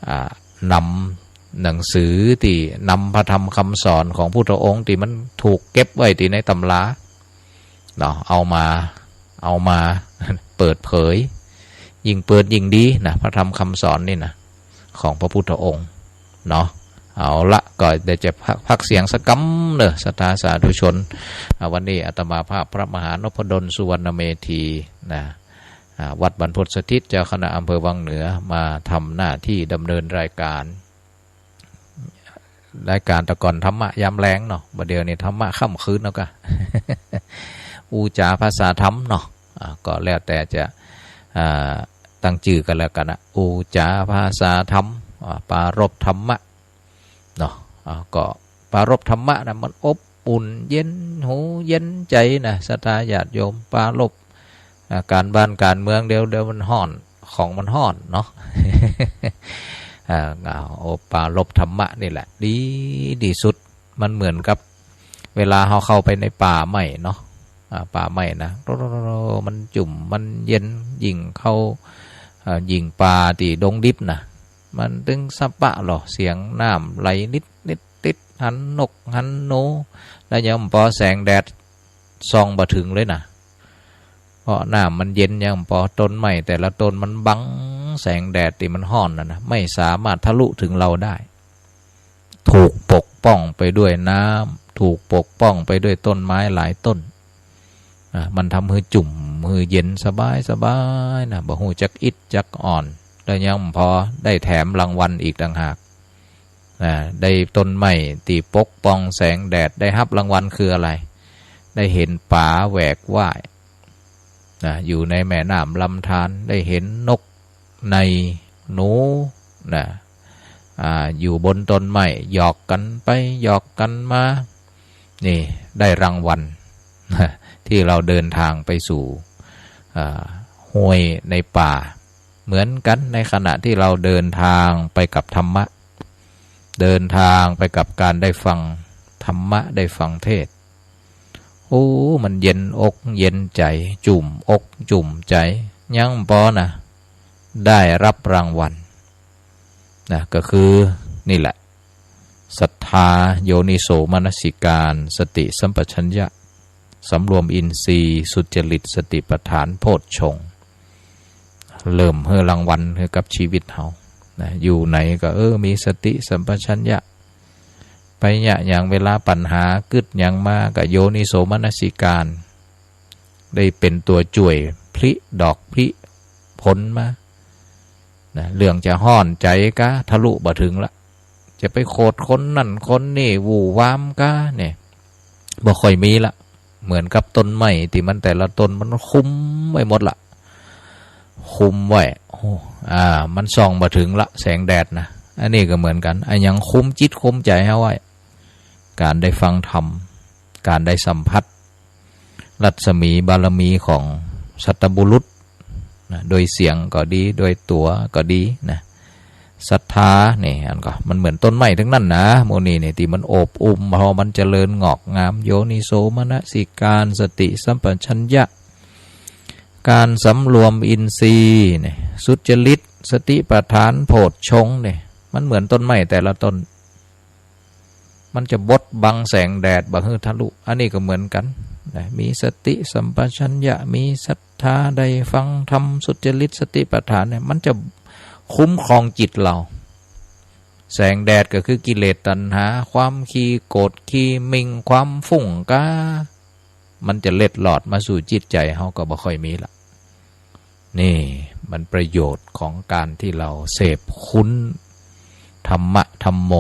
อ่า นำหนังสือตี้นำพระธรรมคำสอนของพุทธองค์ตี้มันถูกเก็บไว้ตี้ในตำราเนาะ เอามา เอามาเปิดเผย ยิ่งเปิดยิ่งดีนะ พระธรรมคำสอนนี่นะ ของพระพุทธองค์เนาะ เอาละ ก็ได้จะพัก พักเสียงสักกำเน่อ ศรัทธาสาธุชน อ่า วันนี้อาตมาภาพพระมหานพดล สุวรรณเมธี นะ อ่า วัดบรรพตสถิต เจ้าคณะอำเภอวังเหนือ มาทำหน้าที่ดำเนินรายการ รายก๋านแต่ก่อนธรรมะยามแลงเนาะ บ่าเดี่ยวนี้ธรรมะค่ำคืนแล้วก็ อู้จ๋าภาษาธรรมเนาะ อ่า ก็แล้วแต่จะ อ่า ตั้งจื้อกั๋นแล้วกั๋นนะ อู้จ๋าภาษาธรรม อ่า ปรารภธรรมะ เนาะ อ่า ก็ปรารภธรรมะนะ มันอบอุ่นเย็นหูเย็นใจ๋นะ ศรัทธาญาติโยม ปรารภ อ่า ก๋านบ้านก๋านเมืองเดี๋ยว เดี๋ยวมันฮ้อน ของมันฮ้อนเนาะ อ่า เอา โอ้ ปรารภธรรมะนี่แหละ ดี ดีสุด มันเหมือนกับเวลาเฮาเข้าไปในป่าไม้เนาะ อ่า ป่าไม้นะ มันจุ่ม มันเย็น ยิ่งเข้า อ่า ยิ่งป่าตี้ดงดิบนะ มันตึงสะปะลอ เสียงน้ำไหลนิดนิดติด หันนกหันหนู แล้วยังบ่ปอแสงแดดส่องบ่เถิงเลยนะ เพราะน้ำมันเย็นยังบ่ปอ ต้นไม้แต่ละต้นมันบังแสงแดดตี้มันฮ้อนนะนะ ไม่สามารถทะลุเถิงเราได้ ถูกปกป้องไปด้วยน้ำ ถูกปกป้องไปด้วยต้นไม้หลายต้น อ่ะ มันทำหื้อจุ่ม หื้อเย็นสบายสบายนะ บ่ฮู้จักอิดจักอ่อน แล้วยังบ่ปอได้แถมรางวัลอีกต่างหาก นะ ได้ต้นไม้ตี้ปกป้องแสงแดด ได้ฮับรางวัลคืออะไร ได้เห็นป๋าแหวกว่าย นะ อยู่ในแม่น้ำลำธาร ได้เห็นนกในหนู นะ อ่า อยู่บนต้นไม้ หยอกกั๋นไปหยอกกั๋นมา นี่ได้รางวัล นะ ที่เราเดินทางไปสู่ อ่า ห้วยในป่า เหมือนกั๋น ในขณะที่เราเดินทางไปกับธรรมะ เดินทางไปกับการได้ฟังธรรมะ ได้ฟังเทศน์ โอ้ มันเย็นอกเย็นใจ๋ จุ่มอกจุ่มใจ๋ ยังบ่ปอนะ ได้ฮับรางวัล นะ ก็คือนี่แหละ ศรัทธา โยนิโสมนสิการ สติสัมปชัญญะ สำรวมอินทรีย์ สุจริต สติปัฏฐาน โพชฌงค์ เริ่มหื้อรางวัลหื้อกับชีวิตเฮา นะ อยู่ไหนก็ เออ มีสติสัมปชัญญะ ไปเยียะหยัง เวลาปัญหากึ๊ดหยังมาก็โยนิโสมนสิการ ได้เป๋นตั๋วจ้วยผลิดอกผลิผลมา นะ เรื่องจะฮ้อนใจ๋กา ทะลุบ่เถิงละ จะไปโขดคนนั่นคนนี่ หวู่หวามกาเนี่ย บ่ค่อยมีละ เหมือนกับต้นไม้ตี้มันแต่ละต้นมันคุมไว้หมดละ คุมไว้ โอ้ อ่า มันส่องบ่เถิงละ แสงแดดนะ อันนี้ก็เหมือนกั๋น อะหยังคุมจิตคุมใจ๋เฮาไว้ ก๋านได้ฟังธรรม ก๋านได้สัมผัส รัศมีบารมีของสัตบุรุษนะ โดยเสียงก็ดี โดยตั๋วก็ดีนะ ศรัทธานี่ อันก็ มันเหมือนต้นไม้ตึงนั้นนะ หมู่นี้นี่ ตี้มันโอบอุ้ม พอมันเจริญงอกงาม โยนิโสมนสิการ สติสัมปชัญญะ การสำรวมอินทรีย์นี่ สุจริต สติปัฏฐาน โพชฌงค์นี่ มันเหมือนต้นไม้แต่ละต้น มันจะบดบังแสงแดดบ่หื้อทะลุ อันนี้ก็เหมือนกั๋นนะ มีสติสัมปชัญญะ มีศรัทธา ได้ฟังธรรม สุจริต สติปัฏฐานเนี่ย มันจะคุ้มครองจิตเรา แสงแดดก็คือกิเลสตัณหา ความขี้โกรธขี้หมิ่ง ความฟุ้งกา มันจะเล็ดลอดมาสู่จิตใจ๋เฮาก็บ่ค่อยมีละ นี่มันประโยชน์ของการที่เราเสพคุ้นธรรมะธัมโม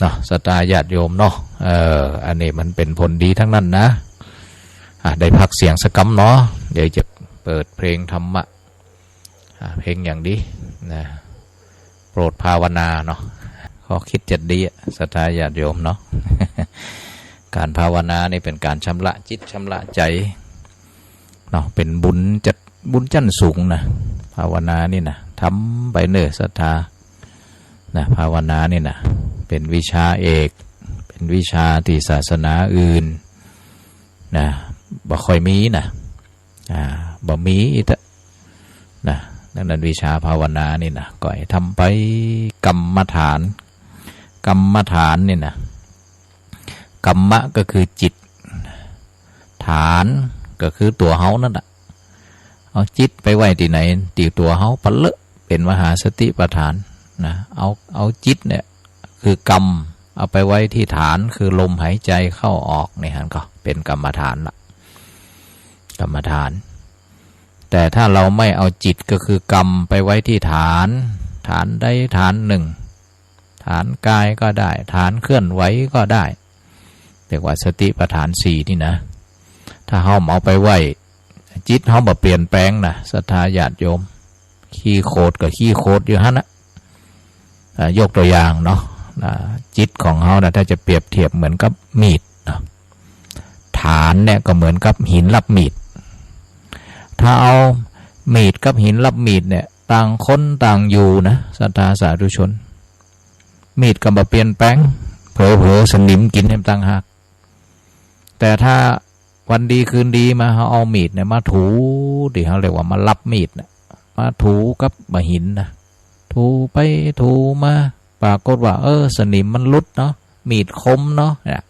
เนาะ ศรัทธาญาติโยมเนาะ เออ อันนี้มันเป๋นผลดีทั้งนั้นนะ อ่ะ ได้พักเสียงสักกำเนาะ เดี๋ยวจะเปิดเพลงธรรมะ อ่ะ เพลงอย่างดีนะ โปรดภาวนาเนาะ ข้อคิดจะดีอะ ศรัทธาญาติโยมเนาะ การภาวนานี่เป๋นการชำระจิตชำระใจ๋เนาะ เป๋นบุญจัด บุญจั้นสูงนะ ภาวนานี่นะ ทำไปเน่อศรัทธานะ ภาวนานี่นะ เป๋นวิชาเอก เป๋นวิชาตี้ศาสนาอื่นนะ บ่ค่อยมีนะ อ่า บ่มีอีกอะนะ ดังนั้นวิชาภาวนานี่นะ ก็หื้อทำไป กรรมฐาน กรรมฐานนี่นะ กรรมะก็คือจิต ฐานก็คือตั๋วเฮานั่นแหละ เอาจิตไปไว้ตี้ไหน ตี้ตั๋วเฮาปะเลอะ เป๋นมหาสติปัฏฐานนะ เอา เอาจิตเนี่ย คือกรรม เอาไปไว้ที่ฐาน คือลมหายใจเข้าออก นี่หันก็เป๋นกรรมฐานละ กรรมฐาน แต่ถ้าเราไม่เอาจิตก็คือกรรมไปไว้ที่ฐาน ฐานใดฐานหนึ่ง ฐ ฐานกายก็ได้ ฐานเคลื่อนไหวก็ได้ เรียกว่าสติปัฏฐานสี่นี่นะ ถ้าเฮาเอาไปไว้ จิตเฮาบ่เปลี่ยนแปลงนะ ศรัทธาญาติโยม ขี้โขดก็ขี้โขดอยู่หั้นนะ อ่า ยกตัวอย่างเนาะ อ่า จิตของเฮานะ ถ้าจะเปรียบเทียบเหมือนกับมีดเนาะ ฐานเนี่ยก็เหมือนกับหินรับมีด ถ้าเอามีดกับหินรับมีดเนี่ย ต่างคนต่างอยู่นะ ศรัทธาสาธุชน มีดก็บ่เปลี่ยนแปลง เผลอๆ สนิมกิ๋นแหมต่างหาก แต่ถ้าวันดีคืนดีมา เฮาเอามีดเนี่ยมาถู ตี้เฮาเรียกว่ามารับมีดน่ะ มาถูกับบ่าหินนะ ถูไปถูมา ปรากฏว่า เออ สนิมมันหลุดเนาะ มีดคมเนาะ เนี่ย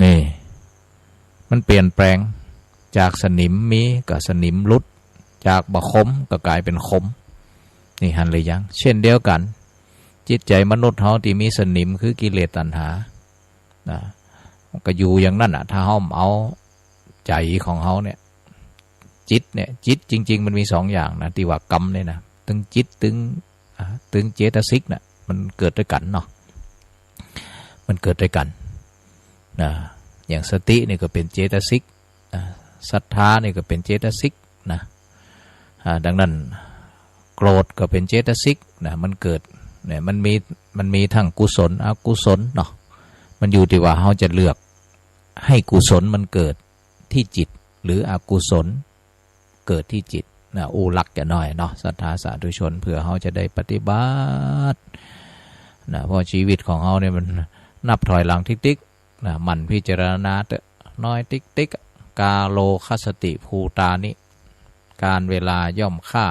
นี่ มันเปลี่ยนแปลง จากสนิมมีก็สนิมหลุด จากบ่คมก็กลายเป๋นคม นี่หันหรือยัง เช่นเดียวกั๋น จิตใจ๋มนุษย์เฮาตี้มีสนิมคือกิเลสตัณหา นะ มันก็อยู่อย่างนั้นน่ะ ถ้าเฮาบ่เอาใจ๋ของเฮาเนี่ย จิตเนี่ย จิตจริงๆ มันมีสองอย่างนะ ตี้ว่ากรรมเนี่ยนะ ตึงจิต ตึง อ่า ตึงเจตสิกน่ะ มันเกิดตวยกั๋นเนาะ มันเกิดตวยกั๋น นะ อย่างสตินี่ก็เป๋นเจตสิก อ่า ศรัทธานี่ก็เป๋นเจตสิกนะ อ่า ดังนั้น โกรธก็เป๋นเจตสิกนะ มันเกิด เนี่ย มันมี มันมีตึงกุศล อกุศลเนาะ มันอยู่ตี้ว่าเฮาจะเลือกหื้อกุศลมันเกิดตี้จิต หรืออกุศลเกิดตี้จิตนะ อู้หลักจะน้อยเนาะ ศรัทธาสาธุชน เปื้อเฮาจะได้ปฏิบัตินะ เพราะชีวิตของเฮาเนี่ยมันนับถอยหลังติ๊กๆ นะ หมั่นพิจารณาเต๊อะ น้อยติ๊กๆ กาโลคัสสติภูตานิ กาลเวลาย่อมฆ่า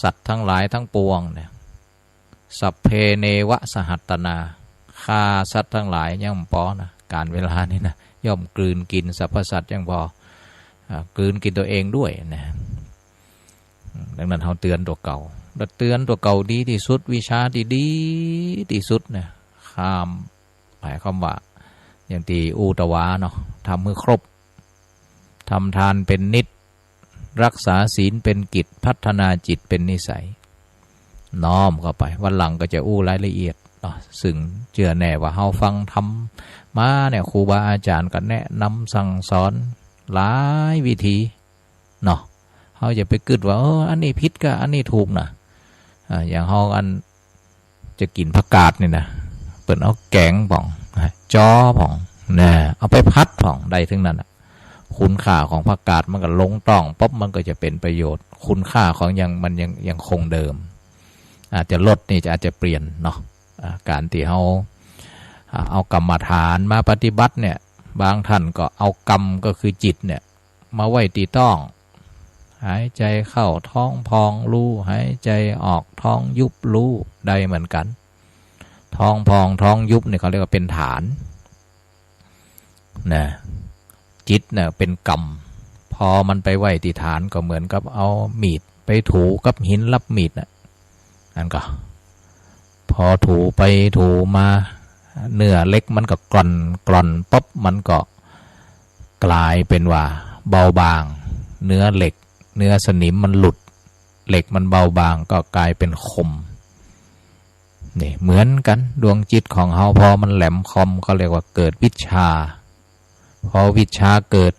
สัตว์ตังหลายตังปวงเนี่ย สัพเพเนวะสหัตตนา ฆ่าสัตว์ตังหลายยังบ่ปอนะ กาลเวลานี่นะ ย่อมกลืนกิ๋นสรรพสัตว์ยังบ่ปอ อ่า กลืนกิ๋นตั๋วเองตวยนะ อืม ดังนั้นเฮาเตื๋อนตั๋วเก่า แล้วเตื๋อนตั๋วเก่าดีตี้สุด วิชาตี้ดีตี้สุดนะ ข้าม หมายความว่า อย่างตี้อู้ตะวาเนาะ ทำหื้อครบ ทำทานเป๋นนิตย์ รักษาศีลเป๋นกิจ พัฒนาจิตเป๋นนิสัย น้อมเข้าไป วันหลังก็จะอู้รายละเอียดเนาะ ซึ่งเจื้อแน่ว่าเฮาฟังธรรมมาเนี่ย ครูบาอาจ๋ารย์ก็แนะนำสั่งสอนหลายวิธี เนาะ เฮาอย่าไปกึ๊ดว่า เออ อันนี้ผิดกับอันนี้ถูกนะ อ่า อย่างเฮาอันจะกิ๋นผักกาดนี่นะ เปิ้นเอาแก๋งพ่อง จ๋อพ่องนะ เอาไปผัดพ่อง ได้ตึงนั้นน่ะ คุณค่าของผักกาดมันก็ลงต๊องปุ๊บ มันก็จะเป๋นประโยชน์ คุณค่าของยัง มันยัง ยังคงเดิม อาจจะรสนี่จะ อาจจะเปลี่ยนเนาะ อ่า ก๋านตี้เฮา อ่า เอากรรมฐานมาปฏิบัติเนี่ย บางท่านก็เอากรรมก็คือจิตเนี่ย มาไว้ตี้ต๊อง หายใจ๋เข้าท้องพองฮู้ หายใจ๋ออกท้องยุบฮู้ ได้เหมือนกั๋น ท้องพองท้องยุบเนี่ยเขาเรียกว่าเป๋นฐานนะ จิตน่ะเป๋นกรรม พอมันไปไว้ตี้ฐานก็เหมือนกับเอามีดไปถูกับหินรับมีดน่ะ อันก็ พอถูไปถูมา เนื้อเหล็กมันก็กร่อน กร่อนปุ๊บ มันก็กลายเป๋นว่าเบาบาง เนื้อเหล็ก เนื้อสนิมมันหลุด เหล็กมันเบาบางก็กลายเป๋นคม นี่เหมือนกั๋น ดวงจิตของเฮาพอมันแหลมคม เขาเรียกว่าเกิดวิชชา พอวิชชาเกิด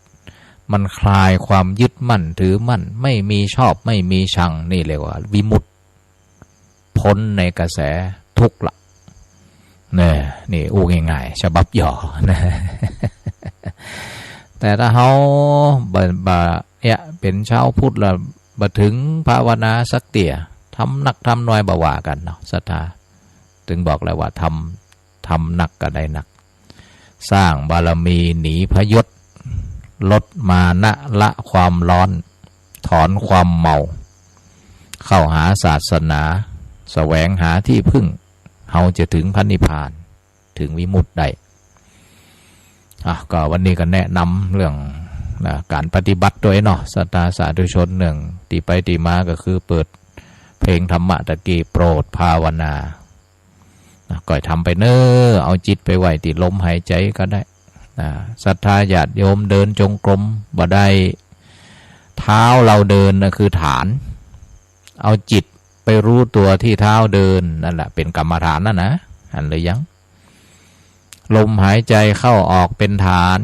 มันคลายความยึดมั่นถือมั่น ไม่มีชอบไม่มีชัง นี่เรียกว่าวิมุตติ พ้นในกระแสทุกข์ละ เนี่ย นี่อู้ง่ายๆ ฉบับย่อนะ แต่ถ้าเฮาบ่ บ่ เนี่ย เป๋นชาวพุทธละ บ่เถิงภาวนาสักเตื้อ ทำนักทำน้อยบ่ว่ากั๋นเนาะ ศรัทธา เถิงบอกแล้วว่าทำ ทำนักก็ได้นัก สร้างบารมีหนีพยศ ลดมานะละความร้อน ถอนความเมา เข้าหาศาสนา แสวงหาตี้พึ่ง เฮาจะเถิงพระนิพพาน เถิงวิมุตติได้ อ่ะ ก็วันนี้ก็แนะนำเรื่อง นะ ก๋านปฏิบัติตวยเนาะ ศรัทธาสาธุชน เนื่องตี้ไปตี้มาก็คือเปิดเพลงธรรมะตะกี้ โปรดภาวนา นะ ก็ทำไปเน่อ เอาจิตไปไว้ตี้ลมหายใจ๋ก็ได้ นะ ศรัทธาญาติโยมเดินจงกรมบ่ได้ เท้าเราเดินน่ะคือฐาน เอาจิต ไปรู้ตัวที่เท้าเดิน นั่นแหละเป็นกรรมฐานแล้วนะ หันหรือยัง ลมหายใจเข้าออกเป็นฐาน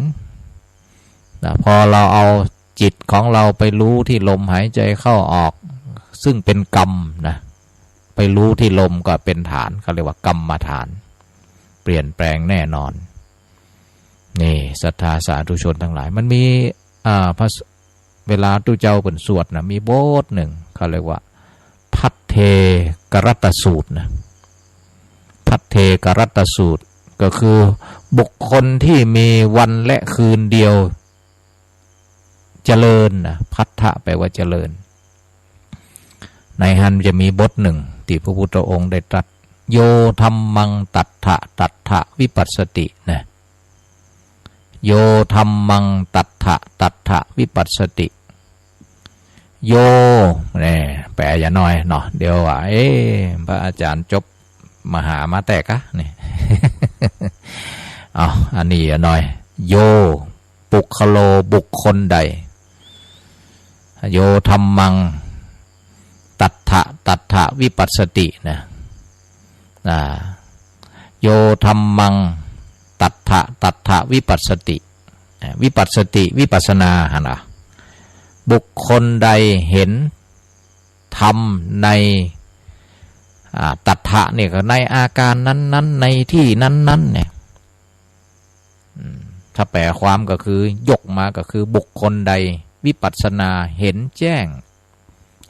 นะ พอเราเอาจิตของเราไปรู้ที่ลมหายใจเข้าออก ซึ่งเป็นกรรมนะ ไปรู้ที่ลมก็เป็นฐาน เขาเรียกว่ากรรมฐาน เปลี่ยนแปลงแน่นอน นี่ศรัทธาสาธุชนทั้งหลาย มันมี อ่า พระ เวลาตุ๊เจ้าเปิ้นสวดนะ มีบทหนึ่ง เขาเรียกว่า ภัทเทกรัตตสูตรนะ ภัทเทกรัตตสูตร ก็คือบุคคลที่มีวันและคืนเดียว เจริญนะ ภัททะแปลว่าเจริญ ในหั้นจะมีบทหนึ่ง ตี้พระพุทธองค์ได้ตรัส โยธัมมัง ตัฏฐะ ตัฏฐวิปัสสตินะ โยธัมมัง ตัฏฐะ ตัฏฐวิปัสสติ โย แน่ แปลอย่าน้อยเนาะ เดี๋ยวว่า เอ๊ะ พระอาจารย์จบมหามาแต่กะนี่ เอา อันนี้อย่าน้อย โย ปุคคโล บุคคลใด โยธัมมัง ตัฏฐะ ตัฏฐวิปัสสตินะ อ่า โยธัมมัง ตัฏฐะ ตัฏฐวิปัสสติ อ่า วิปัสสติ วิปัสสนา หันนะ บุคคลใดเห็นธรรมใน อ่า ตัฏฐะเนี่ยก็ในอาการนั้นๆ ในที่นั้นๆ เนี่ย อืม ถ้าแปลความก็คือ ยกมาก็คือบุคคลใดวิปัสสนาเห็นแจ้ง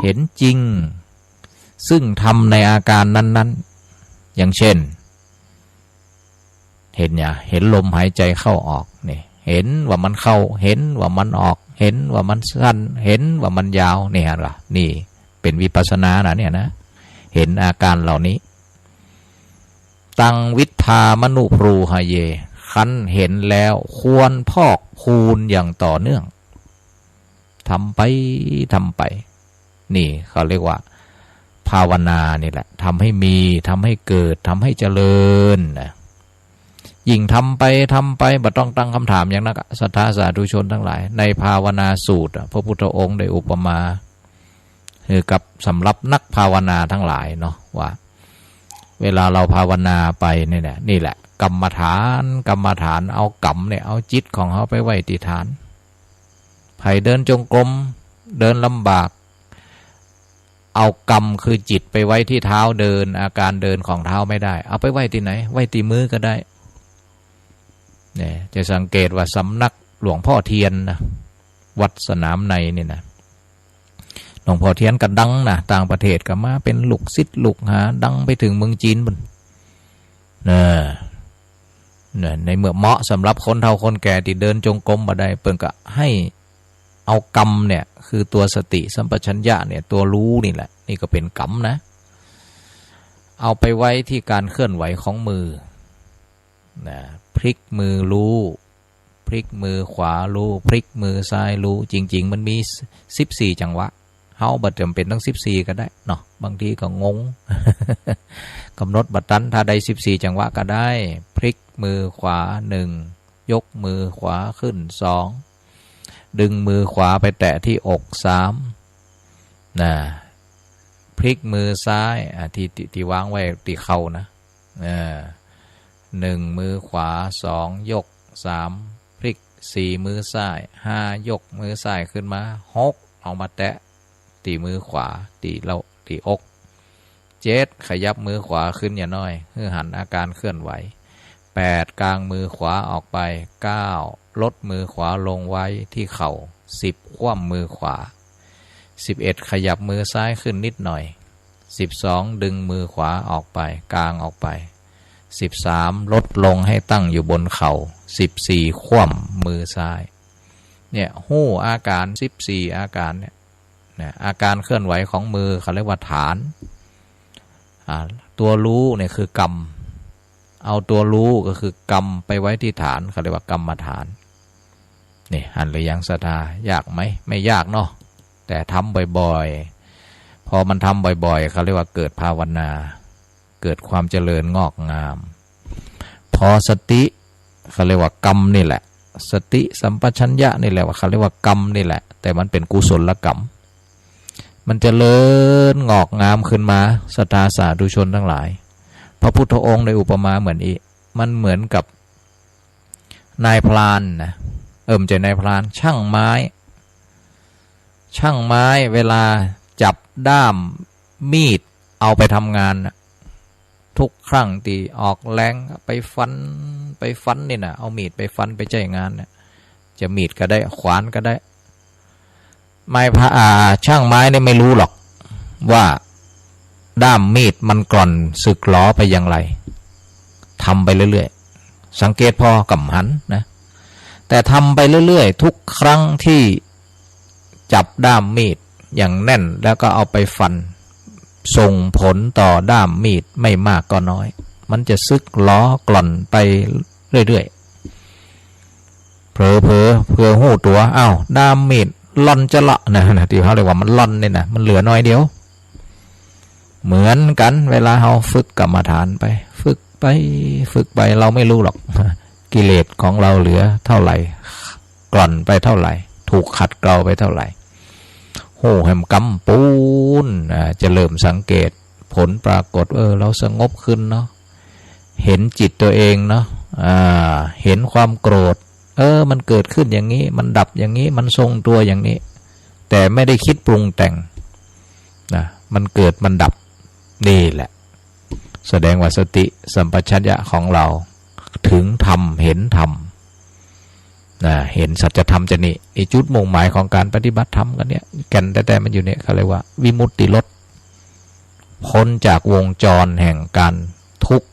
เห็นจริง ซึ่งธรรมในอาการนั้นๆ อย่างเช่น เห็นหยัง เห็นลมหายใจเข้าออก นี่ เห็นว่ามันเข้า เห็นว่ามันออก เห็นว่ามันสั้น เห็นว่ามันยาว นี่หันละ นี่เป็นวิปัสสนานะเนี่ยนะ เห็นอาการเหล่านี้ ตัง วิทธา มนุ บรูหะเย คันเห็นแล้วควรพอกพูนอย่างต่อเนื่อง ทำไป ทำไป นี่เขาเรียกว่า ภาวนานี่แหละ ทำให้มี ทำให้เกิด ทำให้เจริญนะ ยิ่งทำไป ทำไป บ่ต้องตั้งคำถามหยังนักอะ ศรัทธาสาธุชนทั้งหลาย ในภาวนาสูตรอะ พระพุทธองค์ได้อุปมา คือกับสำหรับนักภาวนาทั้งหลายเนาะ ว่า เวลาเราภาวนาไปเนี่ยนะ นี่แหละ กรรมฐาน กรรมฐาน เอากรรมเนี่ย เอาจิตของเฮาไปไว้ตี้ฐาน ใผเดินจงกรม เดินลำบาก เอากรรมคือจิตไปไว้ที่เท้าเดิน อาการเดินของเท้าไม่ได้ เอาไปไว้ตี้ไหน ไว้ตี้มือก็ได้ เนี่ย จะสังเกตว่าสำนักหลวงพ่อเทียนนะ วัดสนามในนี่นะ หลวงพ่อเทียนก็ดังนะ ต่างประเทศก็มา เป็นลูกศิษย์ลูกหา ดังไปเถิงเมืองจีนปุ้น นะ นะ ในเมื่อเหมาะสำหรับคนเฒ่าคนแก่ตี้เดินจงกรมบ่ได้ เปิ้นก็ให้เอากรรมเนี่ย คือตัวสติสัมปชัญญะเนี่ย ตัวรู้นี่แหละ นี่ก็เป็นกรรมนะ เอาไปไว้ที่การเคลื่อนไหวของมือ นะ พลิกมือรู้ พลิกมือขวารู้ พลิกมือซ้ายรู้ จริงๆ มันมีสิบสี่จังหวะ เฮาบ่จำเป็นต้องสิบสี่ก็ได้เนาะ บางทีก็งง กำหนดบ่ตัน ถ้าได้สิบสี่จังหวะก็ได้ พลิกมือขวาหนึ่ง ยกมือขวาขึ้นสอง ดึงมือขวาไปแตะที่อกสาม นะ พลิกมือซ้าย อ่ะ ที่ ที่ ที่วางไว้ตี้เข่านะ เออ หนึ่ง มือขวา สอง ยก สาม พลิก สี่ มือซ้าย ห้า ยกมือซ้ายขึ้นมา หก เอามาแตะตี้มือขวา ตี้เล้า ตี้อก เจ็ด ขยับมือขวาขึ้นอย่าน้อย หื้อหันอาการเคลื่อนไหว แปด กางมือขวาออกไป เก้า ลดมือขวาลงไว้ที่เข่า สิบ คว่ำมือขวา สิบเอ็ด ขยับมือซ้ายขึ้นนิดหน่อย สิบสอง ดึงมือขวาออกไป กางออกไป สิบสาม ลดลงให้ตั้งอยู่บนเข่า สิบสี่ คว่ำมือซ้าย เนี่ย ฮู้อาการสิบสี่อาการเนี่ย นะ อาการเคลื่อนไหวของมือเขาเรียกว่าฐาน อ่า ตัวรู้เนี่ยคือกรรม เอาตัวรู้ก็คือกรรมไปไว้ที่ฐาน เขาเรียกว่ากรรมฐาน นี่ หันหรือยังศรัทธา ยากไหม ไม่ยากเนาะ แต่ทำบ่อยๆ พอมันทำบ่อยๆ เขาเรียกว่าเกิดภาวนา เกิดความเจริญงอกงาม พอสติ เขาเรียกว่ากรรมนี่แหละ สติสัมปชัญญะนี่แหละว่าเขาเรียกว่ากรรมนี่แหละ แต่มันเป็นกุศลกรรม มันเจริญงอกงามขึ้นมา ศรัทธาสาธุชนทั้งหลาย พระพุทธองค์ได้อุปมาเหมือนอี มันเหมือนกับนายพรานนะ เออ ไม่ใช่นายพราน ช่างไม้ ช่างไม้เวลาจับด้ามมีดเอาไปทำงานน่ะ ทุกครั้งตี้ออกแรงไปฟัน ไปฟันนี่นะ เอามีดไปฟันไปใจ๊งานน่ะ จะมีดก็ได้ ขวานก็ได้ ไม้พระ อ่า ช่างไม้เนี่ยไม่รู้หรอกว่าด้ามมีดมันกร่อนสึกหรอไปอย่างไร ทำไปเรื่อยๆ สังเกตผ่อก็บ่หันนะ แต่ทำไปเรื่อยๆ ทุกครั้งที่จับด้ามมีดอย่างแน่นแล้วก็เอาไปฟัน ส่งผลต่อด้ามมีดไม่มากก็น้อย มันจะสึกหรอกร่อนไปเรื่อยๆ เผลอๆ เผื่อฮู้ตั๋ว อ้าว ด้ามมีดล่อนจะละนะ นะ ตี้เขาเรียกว่ามันล่อนนี่นะ มันเหลือน้อยเดียว เหมือนกั๋น เวลาเฮาฝึกกรรมฐานไป ฝึกไป ฝึกไป เฮาไม่ฮู้หรอก กิเลสของเฮาเหลือเต้าไหร่ กร่อนไปเต้าไหร่ ถูกขัดเกลาไปเต้าไหร่ ฮู้แหมกำปูน อ่า จะเริ่มสังเกต ผลปรากฏ เออ เฮาสงบขึ้นเนาะ เห็นจิตตัวเองเนาะ อ่า เห็นความโกรธ เออ มันเกิดขึ้นอย่างนี้ มันดับอย่างนี้ มันทรงตัวอย่างนี้ แต่ไม่ได้คิดปรุงแต่งนะ มันเกิดมันดับ นี่แหละ แสดงว่าสติสัมปชัญญะของเฮาถึงธรรม เห็นธรรมนะ เห็นสัจธรรมจะนี่ ไอ้จุดมุ่งหมายของการปฏิบัติธรรมกั๋นเนี่ย แก่นแต๊ๆ มันอยู่เนี่ย เขาเรียกว่าวิมุตติรส พ้นจากวงจรแห่งการทุกข์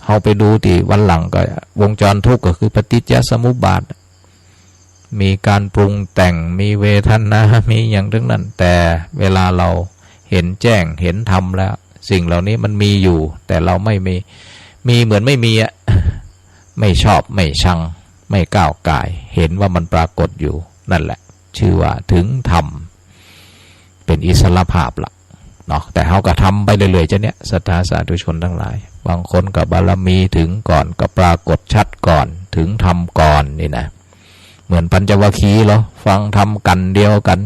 เฮาไปดูตี้วันหลังก็ วงจรทุกข์ก็คือปฏิจจสมุปบาท มีการปรุงแต่ง มีเวทนา มีหยังตึงนั้น แต่เวลาเฮาเห็นแจ้ง เห็นธรรมแล้ว สิ่งเหล่านี้มันมีอยู่ แต่เฮาไม่มี มีเหมือนไม่มีอะ ไม่ชอบ ไม่ชัง ไม่ก้าวก่าย เห็นว่ามันปรากฏอยู่ นั่นแหละ ชื่อว่าถึงธรรม เป๋นอิสรภาพละเนาะ แต่เฮาก็ทำไปเรื่อยๆ จะเนี่ย ศรัทธาสาธุชนทั้งหลาย บางคนก็บารมีถึงก่อน ก็ปรากฏชัดก่อน ถึงธรรมก่อนนี่นะ เหมือนปัญจวัคคีย์เหรอ ฟังธรรมกั๋นเดียวกั๋น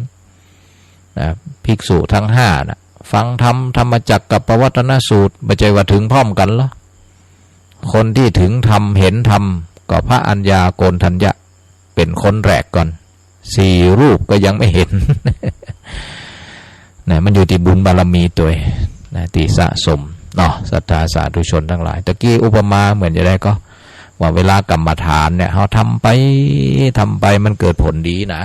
นะ ภิกษุทั้งห้าน่ะ ฟังธรรม ธรรมจักกัปปวัตตนสูตร บ่ใจ้ว่าถึงพร้อมกั๋นเหรอ คนตี้ถึงธรรม เห็นธรรม ก็พระอัญญาโกณฑัญญะ เป๋นคนแรกก่อน สี่รูปก็ยังไม่เห็น นะ มันอยู่ตี้บุญบารมีตวยนะ ตี้สะสมเนาะ ศรัทธาสาธุชนทั้งหลาย ตะกี้อุปมาเหมือนจะใดก็ ว่าเวลากรรมฐานเนี่ย เฮาทำไป ทำไป มันเกิดผลดีนะ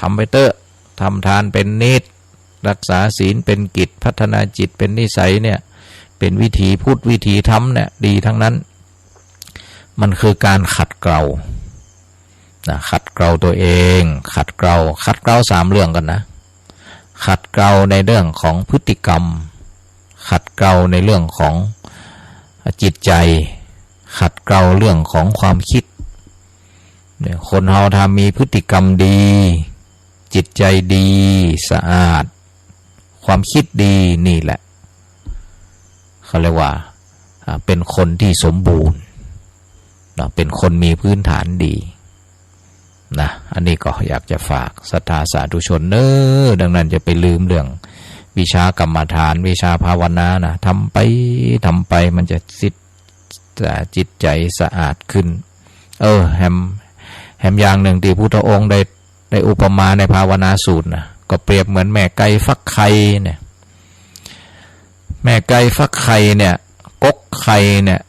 ทำไปเต๊อะ ทำทานเป๋นนิจ รักษาศีลเป๋นกิจ พัฒนาจิตเป๋นนิสัยเนี่ย เป๋นวิถีพุทธ วิถีธรรมเนี่ย ดีทั้งนั้น มันคือการขัดเกลานะ ขัดเกลาตัวเอง ขัดเกลา ขัดเกลาสามเรื่องก่อนนะ ขัดเกลาในเรื่องของพฤติกรรม ขัดเกลาในเรื่องของจิตใจ ขัดเกลาเรื่องของความคิด เนี่ย คนเฮาถ้ามีพฤติกรรมดี จิตใจดี สะอาด ความคิดดี นี่แหละ เขาเรียกว่า อ่า เป๋นคนตี้สมบูรณ์เนาะ เป๋นคนมีพื้นฐานดีนะ อันนี้ก็อยากจะฝากศรัทธาสาธุชนเน้อ ดังนั้นอย่าไปลืมเรื่องวิชากรรมฐาน วิชาภาวนานะ ทำไป ทำไป มันจะจิต อ่า จิตใจสะอาดขึ้น เออ แหม แหมอย่างนึ่งตี้พุทธองค์ได้ ได้อุปมาในภาวนาสูตรนะ ก็เปรียบเหมือนแม่ไก่ฟักไข่เนี่ย แม่ไก่ฟักไข่เนี่ย กกไข่เนี่ย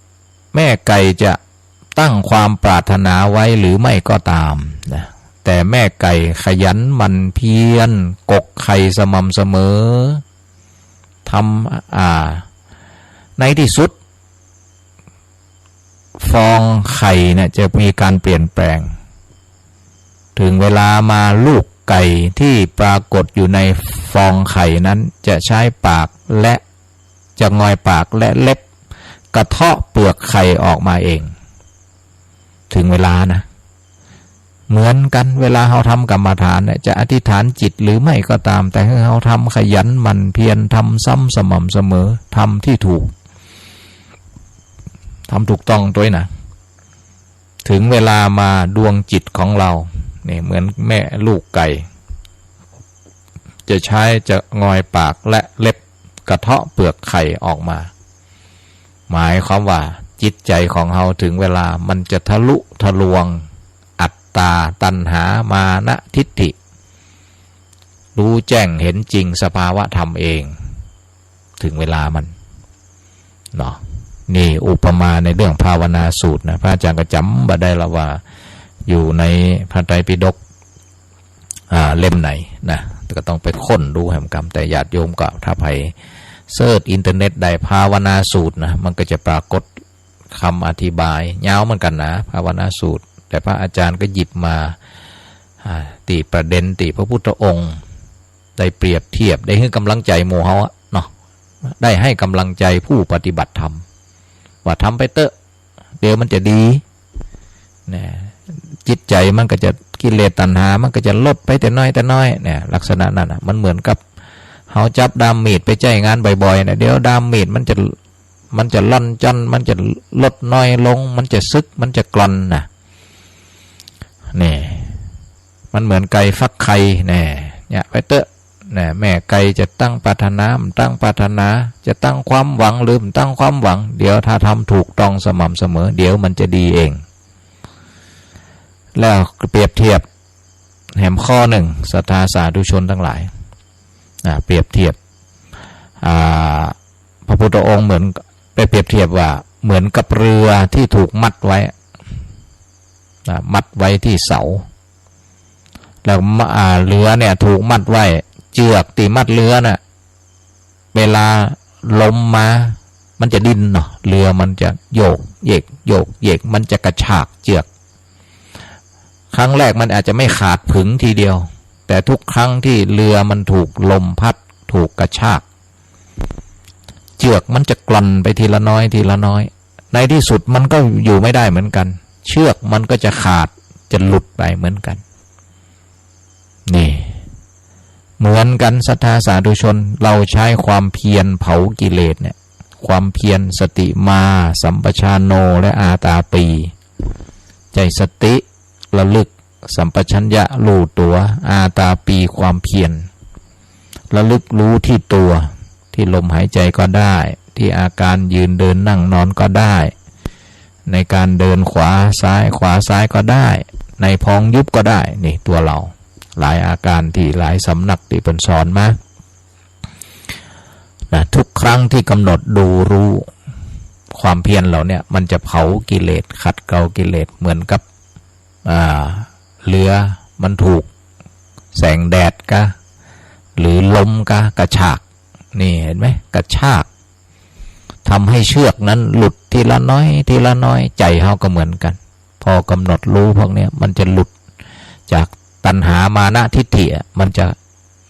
แม่ไก่จะตั้งความปรารถนาไว้หรือไม่ก็ตามนะ แต่แม่ไก่ขยันหมั่นเพียรกกไข่สม่ำเสมอ ทำ อ่า ในที่สุด ฟองไข่เนี่ยจะมีการเปลี่ยนแปลง ถึงเวลามาลูกไก่ที่ปรากฏอยู่ในฟองไข่นั้นจะใช้ปากและ จะงอยปากและเล็บกระเทาะเปลือกไข่ออกมาเอง ถึงเวลานะ เหมือนกั๋น เวลาเฮาทำกรรมฐานเนี่ย จะอธิษฐานจิตหรือไม่ก็ตาม แต่หื้อเฮาทำขยันหมั่นเพียร ทำซ้ำสม่ำเสมอ ทำตี้ถูก ทำถูกต้องตวยนะ ถึงเวลามาดวงจิตของเฮาเนี่ย เหมือนแม่ลูกไก่ จะใช้จะงอยปากและเล็บกระเทาะเปลือกไข่ออกมา หมายความว่าจิตใจ๋ของเฮาเถิงเวลามันจะทะลุทะลวงอัตตา ตัณหา มานะ ทิฏฐิ ฮู้แจ้งเห็นจริงสภาวะธรรมเอง เถิงเวลามัน เนาะ นี่อุปมาในเรื่องภาวนาสูตรนะ พระอาจารย์ก็จ๋ำบ่ได้ละว่าอยู่ในพระไตรปิฎก อ่า เล่มไหนนะ แต่ก็ต้องไปค้นดูแหมกำ แต่ญาติโยมก็ถ้าใผเสิร์ชอินเทอร์เน็ตได้ภาวนาสูตรนะ มันก็จะปรากฏกำอธิบาย ยาวเหมือนกั๋นนะ ภาวนาสูตร แต่พระอาจารย์ก็หยิบมา อ่า ตี้ประเด็นตี้พระพุทธองค์ ได้เปรียบเทียบ ได้หื้อกำลังใจ๋หมู่เฮาอะเนาะ ได้หื้อกำลังใจ๋ผู้ปฏิบัติธรรม ว่าทำไปเต๊อะ เดี๋ยวมันจะดี นะ จิตใจ๋มันก็จะ กิเลสตัณหามันก็จะลดไปแต่น้อยแต่น้อย เนี่ย ลักษณะนั้นน่ะ มันเหมือนกับเฮาจับด้ามมีดไปใจ๊งานบ่อยๆ นะ เดี๋ยวด้ามมีดมันจะ มันจะล่อนจ้อน มันจะลดน้อยลง มันจะสึก มันจะกร่อนนะ นี่ มันเหมือนไก่ฟักไข่ แน่ เยียะไปเต๊อะ แน่ แม่ไก่จะตั้งปรารถนา บ่ตั้งปรารถนา จะตั้งความหวัง หรือบ่ตั้งความหวัง เดี๋ยวถ้าทำถูกต้องสม่ำเสมอ เดี๋ยวมันจะดีเอง แล้วเปรียบเทียบแหมข้อนึ่ง ศรัทธาสาธุชนตังหลาย อ่า เปรียบเทียบ อ่า พระพุทธองค์เหมือน ไปเปรียบเทียบว่าเหมือนกับเรือตี้ถูกมัดไว้ อ่า มัดไว้ตี้เสา แล้วมา อ่า เรือเนี่ยถูกมัดไว้ เจือกตี้มัดเรือน่ะ เวลาลมมา มันจะดิ้นเนาะ เรือมันจะโยกเยก โยกเยก มันจะกระชากเจือก ครั้งแรกมันอาจจะไม่ขาดผึงทีเดียว แต่ทุกครั้งที่เรือมันถูกลมพัด ถูกกระชาก เจือกมันจะกร่อนไปทีละน้อย ทีละน้อย ในที่สุดมันก็อยู่ไม่ได้เหมือนกัน เชือกมันก็จะขาด จะหลุดไปเหมือนกัน นี่ เหมือนกั๋น ศรัทธาสาธุชน เราใช้ความเพียรเผากิเลสเนี่ย ความเพียร สติมา สัมปชาโน และอาตาปี ใจ๊สติ ระลึก สัมปชัญญะ ฮู้ตั๋ว อาตาปี ความเพียร ระลึกฮู้ตี้ตั๋ว ตี้ลมหายใจ๋ก็ได้ ตี้อาการยืนเดินนั่งนอนก็ได้ ในการเดินขวาซ้าย ขวาซ้ายก็ได้ ในพองยุบก็ได้ นี่ตั๋วเฮา หลายอาการตี้หลายสำนักตี้เปิ้นสอนมา นะ ทุกครั้งตี้กำหนดดูฮู้ ความเพียรเฮาเนี่ย มันจะเผากิเลส ขัดเกลากิเลส เหมือนกับ อ่า เรือมันถูกแสงแดดกา หรือลมกา กระชาก นี่เห็นไหม กระชาก ทำให้เชือกนั้นหลุดทีละน้อย ทีละน้อย ใจ๋เฮาก็เหมือนกั๋น พอกำหนดฮู้พวกเนี้ย มันจะหลุดจากตัณหา มานะ ทิฏฐิอะ มันจะ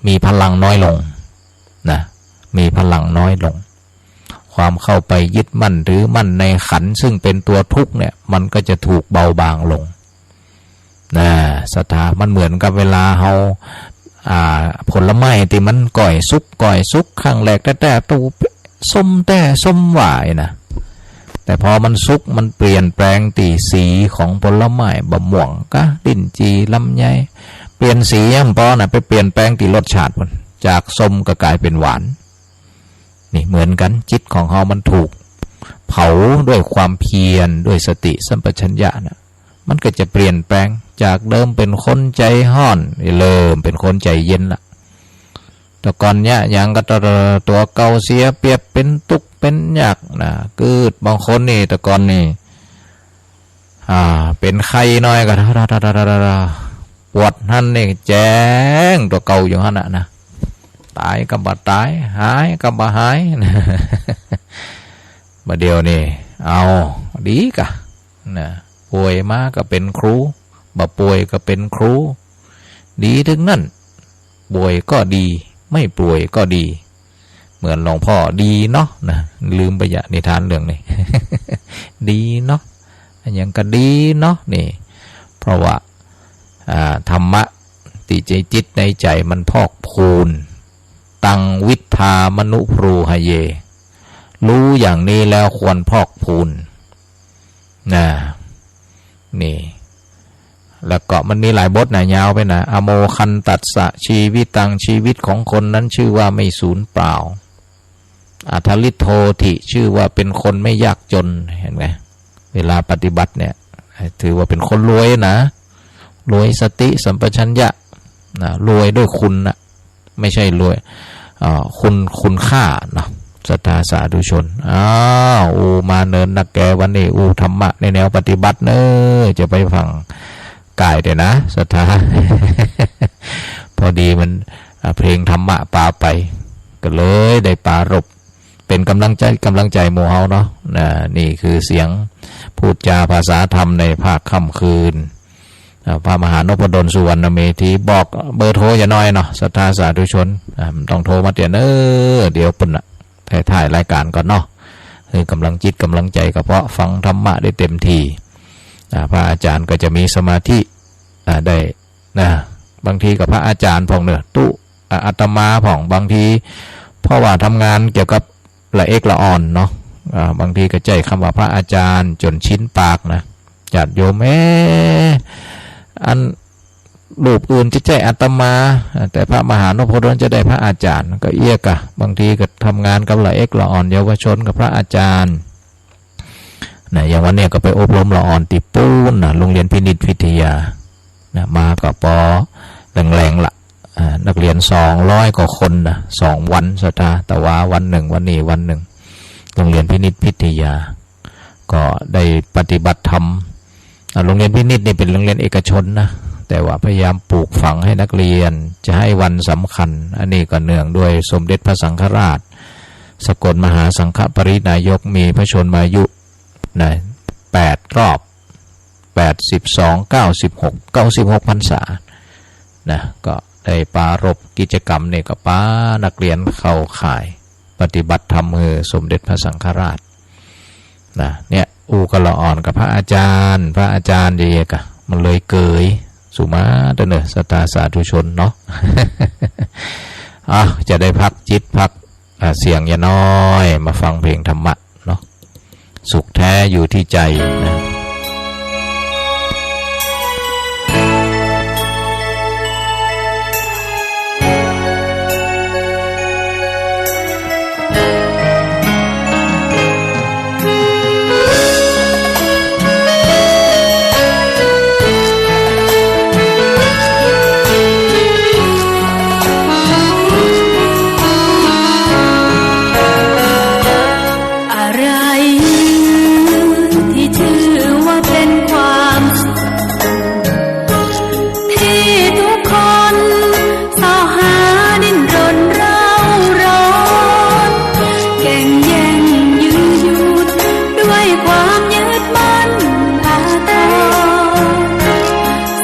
มีพลังน้อยลง นะ มีพลังน้อยลง ความเข้าไปยึดมั่นถือมั่นในขันธ์ซึ่งเป็นตัวทุกข์เนี่ย มันก็จะถูกเบาบางลง นะ ศรัทธา มันเหมือนกับเวลาเฮา อ่า ผลไม้ตี้มันก่อยสุก ก่อยสุก ครั้งแรกแต๊ๆ ตู้ส้มแต๊ส้มหว่าอี้นะ แต่พอมันสุก มันเปลี่ยนแปลงตี้สีของผลไม้ บ่าม่วงกา ลิ้นจี่ ลำไย เปลี่ยนสียังบ่ปอนะ ไปเปลี่ยนแปลงตี้รสชาติพุ้น จากส้มก็ก๋ายเป๋นหวาน นี่เหมือนกั๋น จิตของเฮามันถูกเผาด้วยความเพียร ด้วยสติสัมปชัญญะนะ มันก็จะเปลี่ยนแปลง จากเดิมเป๋นคนใจ๋ฮ้อน เริ่มเป๋นคนใจ๋เย็นละ แต่ก่อนเยียะหยังก็ตั๋วเก่าเสียเปรียบ เป๋นตุ๊กเป๋นยากนะ กึ๊ด บางคนนี่ แต่ก่อนนี่ อ่า เป๋นไข้หน่อยก็ ปวดหั้นนี่แจ้งตั๋วเก่าอยู่หั้นน่ะนะ ต๋ายก็บ่ต๋าย หายก็บ่หาย บ่าเดี่ยวนี่ เอา ดีกา นะ ป่วยมาก็เป๋นครู บ่ป่วยก็เป๋นครู ดีตึงนั้น ป่วยก็ดี ไม่ป่วยก็ดี เหมือนหลวงพ่อดีเนาะนะ ลืมไปยะนิทานเรื่องนี้ ดีเนาะ อะหยังก็ดีเนาะนี่ เพราะว่า อ่า ธรรมะตี้ในจิตในใจ๋มันพอกพูน ตัง วิทธา มนุบรูหะเย ฮู้อย่างนี้แล้วควรพอกพูน นะ นี่ แล้วก็มันมีหลายบทนะ ยาวไปนะ อโมฆะขันตัสสะ ชีวิตัง ชีวิตของคนนั้นชื่อว่าไม่สูญเปล่า อัฏฐฤทโธติ ชื่อว่าเป็นคนไม่ยากจน เห็นไหม เวลาปฏิบัติเนี่ย ถือว่าเป็นคนรวยนะ รวยสติสัมปชัญญะนะ รวยด้วยคุณนะ ไม่ใช่รวย เอ่อ คุณ คุณค่าเนาะ ศรัทธาสาธุชน อ้าว อู้มาเนินนักแก วันนี้อู้ธรรมะในแนวปฏิบัติเน้อ จะไปฟั่งก๋ายเตียนะ ศรัทธา พอดีมัน อ่า เพลงธรรมะปาไป ก็เลยได้ปรารภ เป๋นก๋ำลังใจ๋ ก๋ำลังใจ๋หมู่เฮาเนาะ นะ นี่คือเสียงพูดจาภาษาธรรมในภาคค่ำคืน อ่า พระมหานพดล สุวรรณเมธี บอกเบอร์โทรหย่าน้อยเนาะ ศรัทธาสาธุชน อ่า บ่ต้องโทรมาเตียเน้อ เดี๋ยวปุ้นน่ะ ถ่ายๆ รายก๋านก่อนเนาะ หื้อก๋ำลังจิตก๋ำลังใจ๋ ก็เพราะฟังธรรมะได้เต็มที่ อ่า พระอาจารย์ก็จะมีสมาธิ อ่า ได้ นะ บางทีก็พระอาจารย์พ่องเนาะ ตุ๊ อ่า อาตมาพ่อง บางที เพราะว่าทำงานเกี่ยวกับละเอกละอ่อนเนาะ อ่า บางทีก็ใจ๊กำว่าพระอาจารย์จ๋นชินปากนะ ญาติโยม เอ๊ะ อันรูปอื่นจะใจ๊อาตมา อ่า แต่พระมหานพดลจะได้พระอาจารย์ ก็เอี้ยก่ะ บางทีก็ทำงานกับละเอกละอ่อนเยาวชนกับพระอาจารย์ นะ อย่างวันเนี้ยก็ไปอบรมละอ่อนตี้ปู๊นนะ โรงเรียนพินิจพิทยา นะ มาก็ปอแลงๆ ละ อ่า นักเรียนสองร้อยกว่าคนนะ สองวัน ศรัทธา ตะวาวันนึ่ง วันนี้วันนึ่ง โรงเรียนพินิจพิทยา ก็ได้ปฏิบัติธรรม อ่า โรงเรียนพินิจนี่เป๋นโรงเรียนเอกชนนะ แต่ว่าพยายามปลูกฝังหื้อนักเรียน จะหื้อวันสำคัญ อันนี้ก็เนื่องด้วยสมเด็จพระสังฆราช สกลมหาสังฆปริณายก มีพระชนมายุ นะ แปดรอบ แปดสิบสอง เก้าสิบหก เก้าสิบหกพรรษา นะ ก็ได้ปรารภกิจกรรมเนี่ย ก็ปานักเรียนเข้าข่ายปฏิบัติธรรมหื้อสมเด็จพระสังฆราช นะ เนี่ย อู้กั๋นละอ่อนกับพระอาจารย์ พระอาจารย์เยียกะ มันเลยเกยสุมาเต๊อะเนาะ ศรัทธาสาธุชนเนาะ อ้าว จะได้พักจิตพัก อ่า เสียงหย่าน้อย มาฟังเพลงธรรมะเนาะ สุขแท้อยู่ที่ใจนะ อะไรที่ชื่อว่าเป็นความสุข ที่ทุกคนเสาะหาดิ้นรนเร้าร้อน แก่งแย่งยื้อยุดด้วยความยึดมั่นอาทร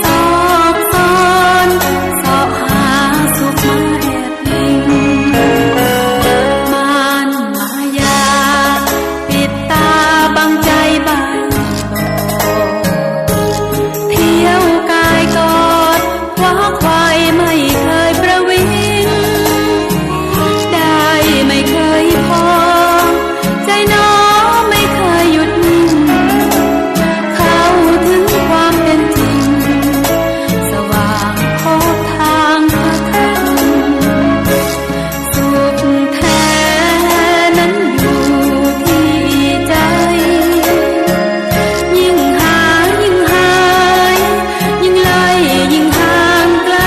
ซอกซอนเสาะหาสุขมาแอบ ม่านมายาปิดตาบังใจใบ้บอด เที่ยวกายกอดคว้าไขว่ไม่เคยประวิง ได้ไม่เคยพอ ใจหนอไม่เคยหยุดนิ่ง เข้าถึงความเป็นจริง สว่างโพธิ์ทางพระธรรม สุขแท้นั้นอยู่ที่ใจ ยิ่งหายิ่งหาย ยิ่งไล่ยิ่งห่างไกล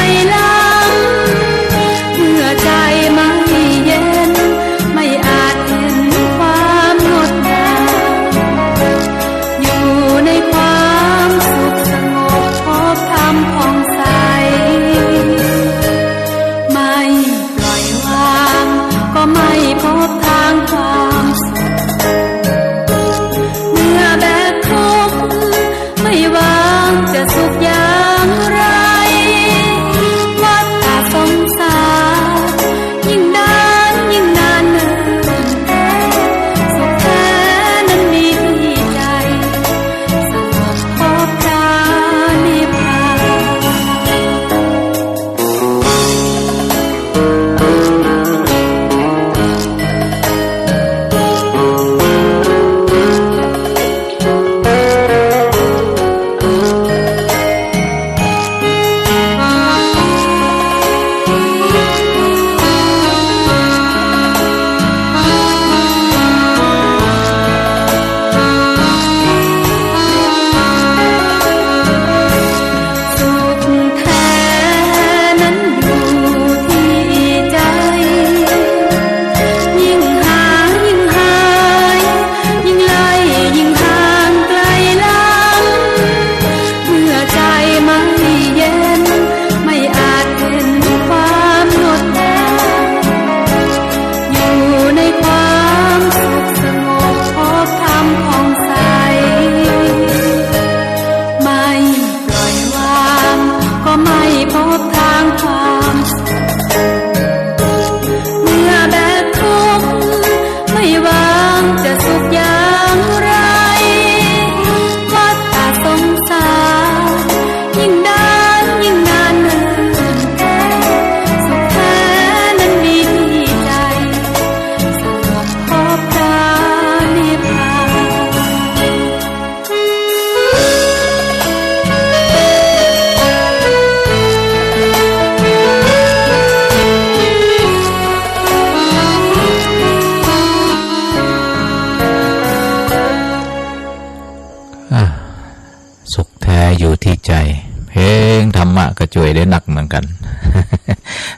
เดี๋ยวหนักเหมือนกัน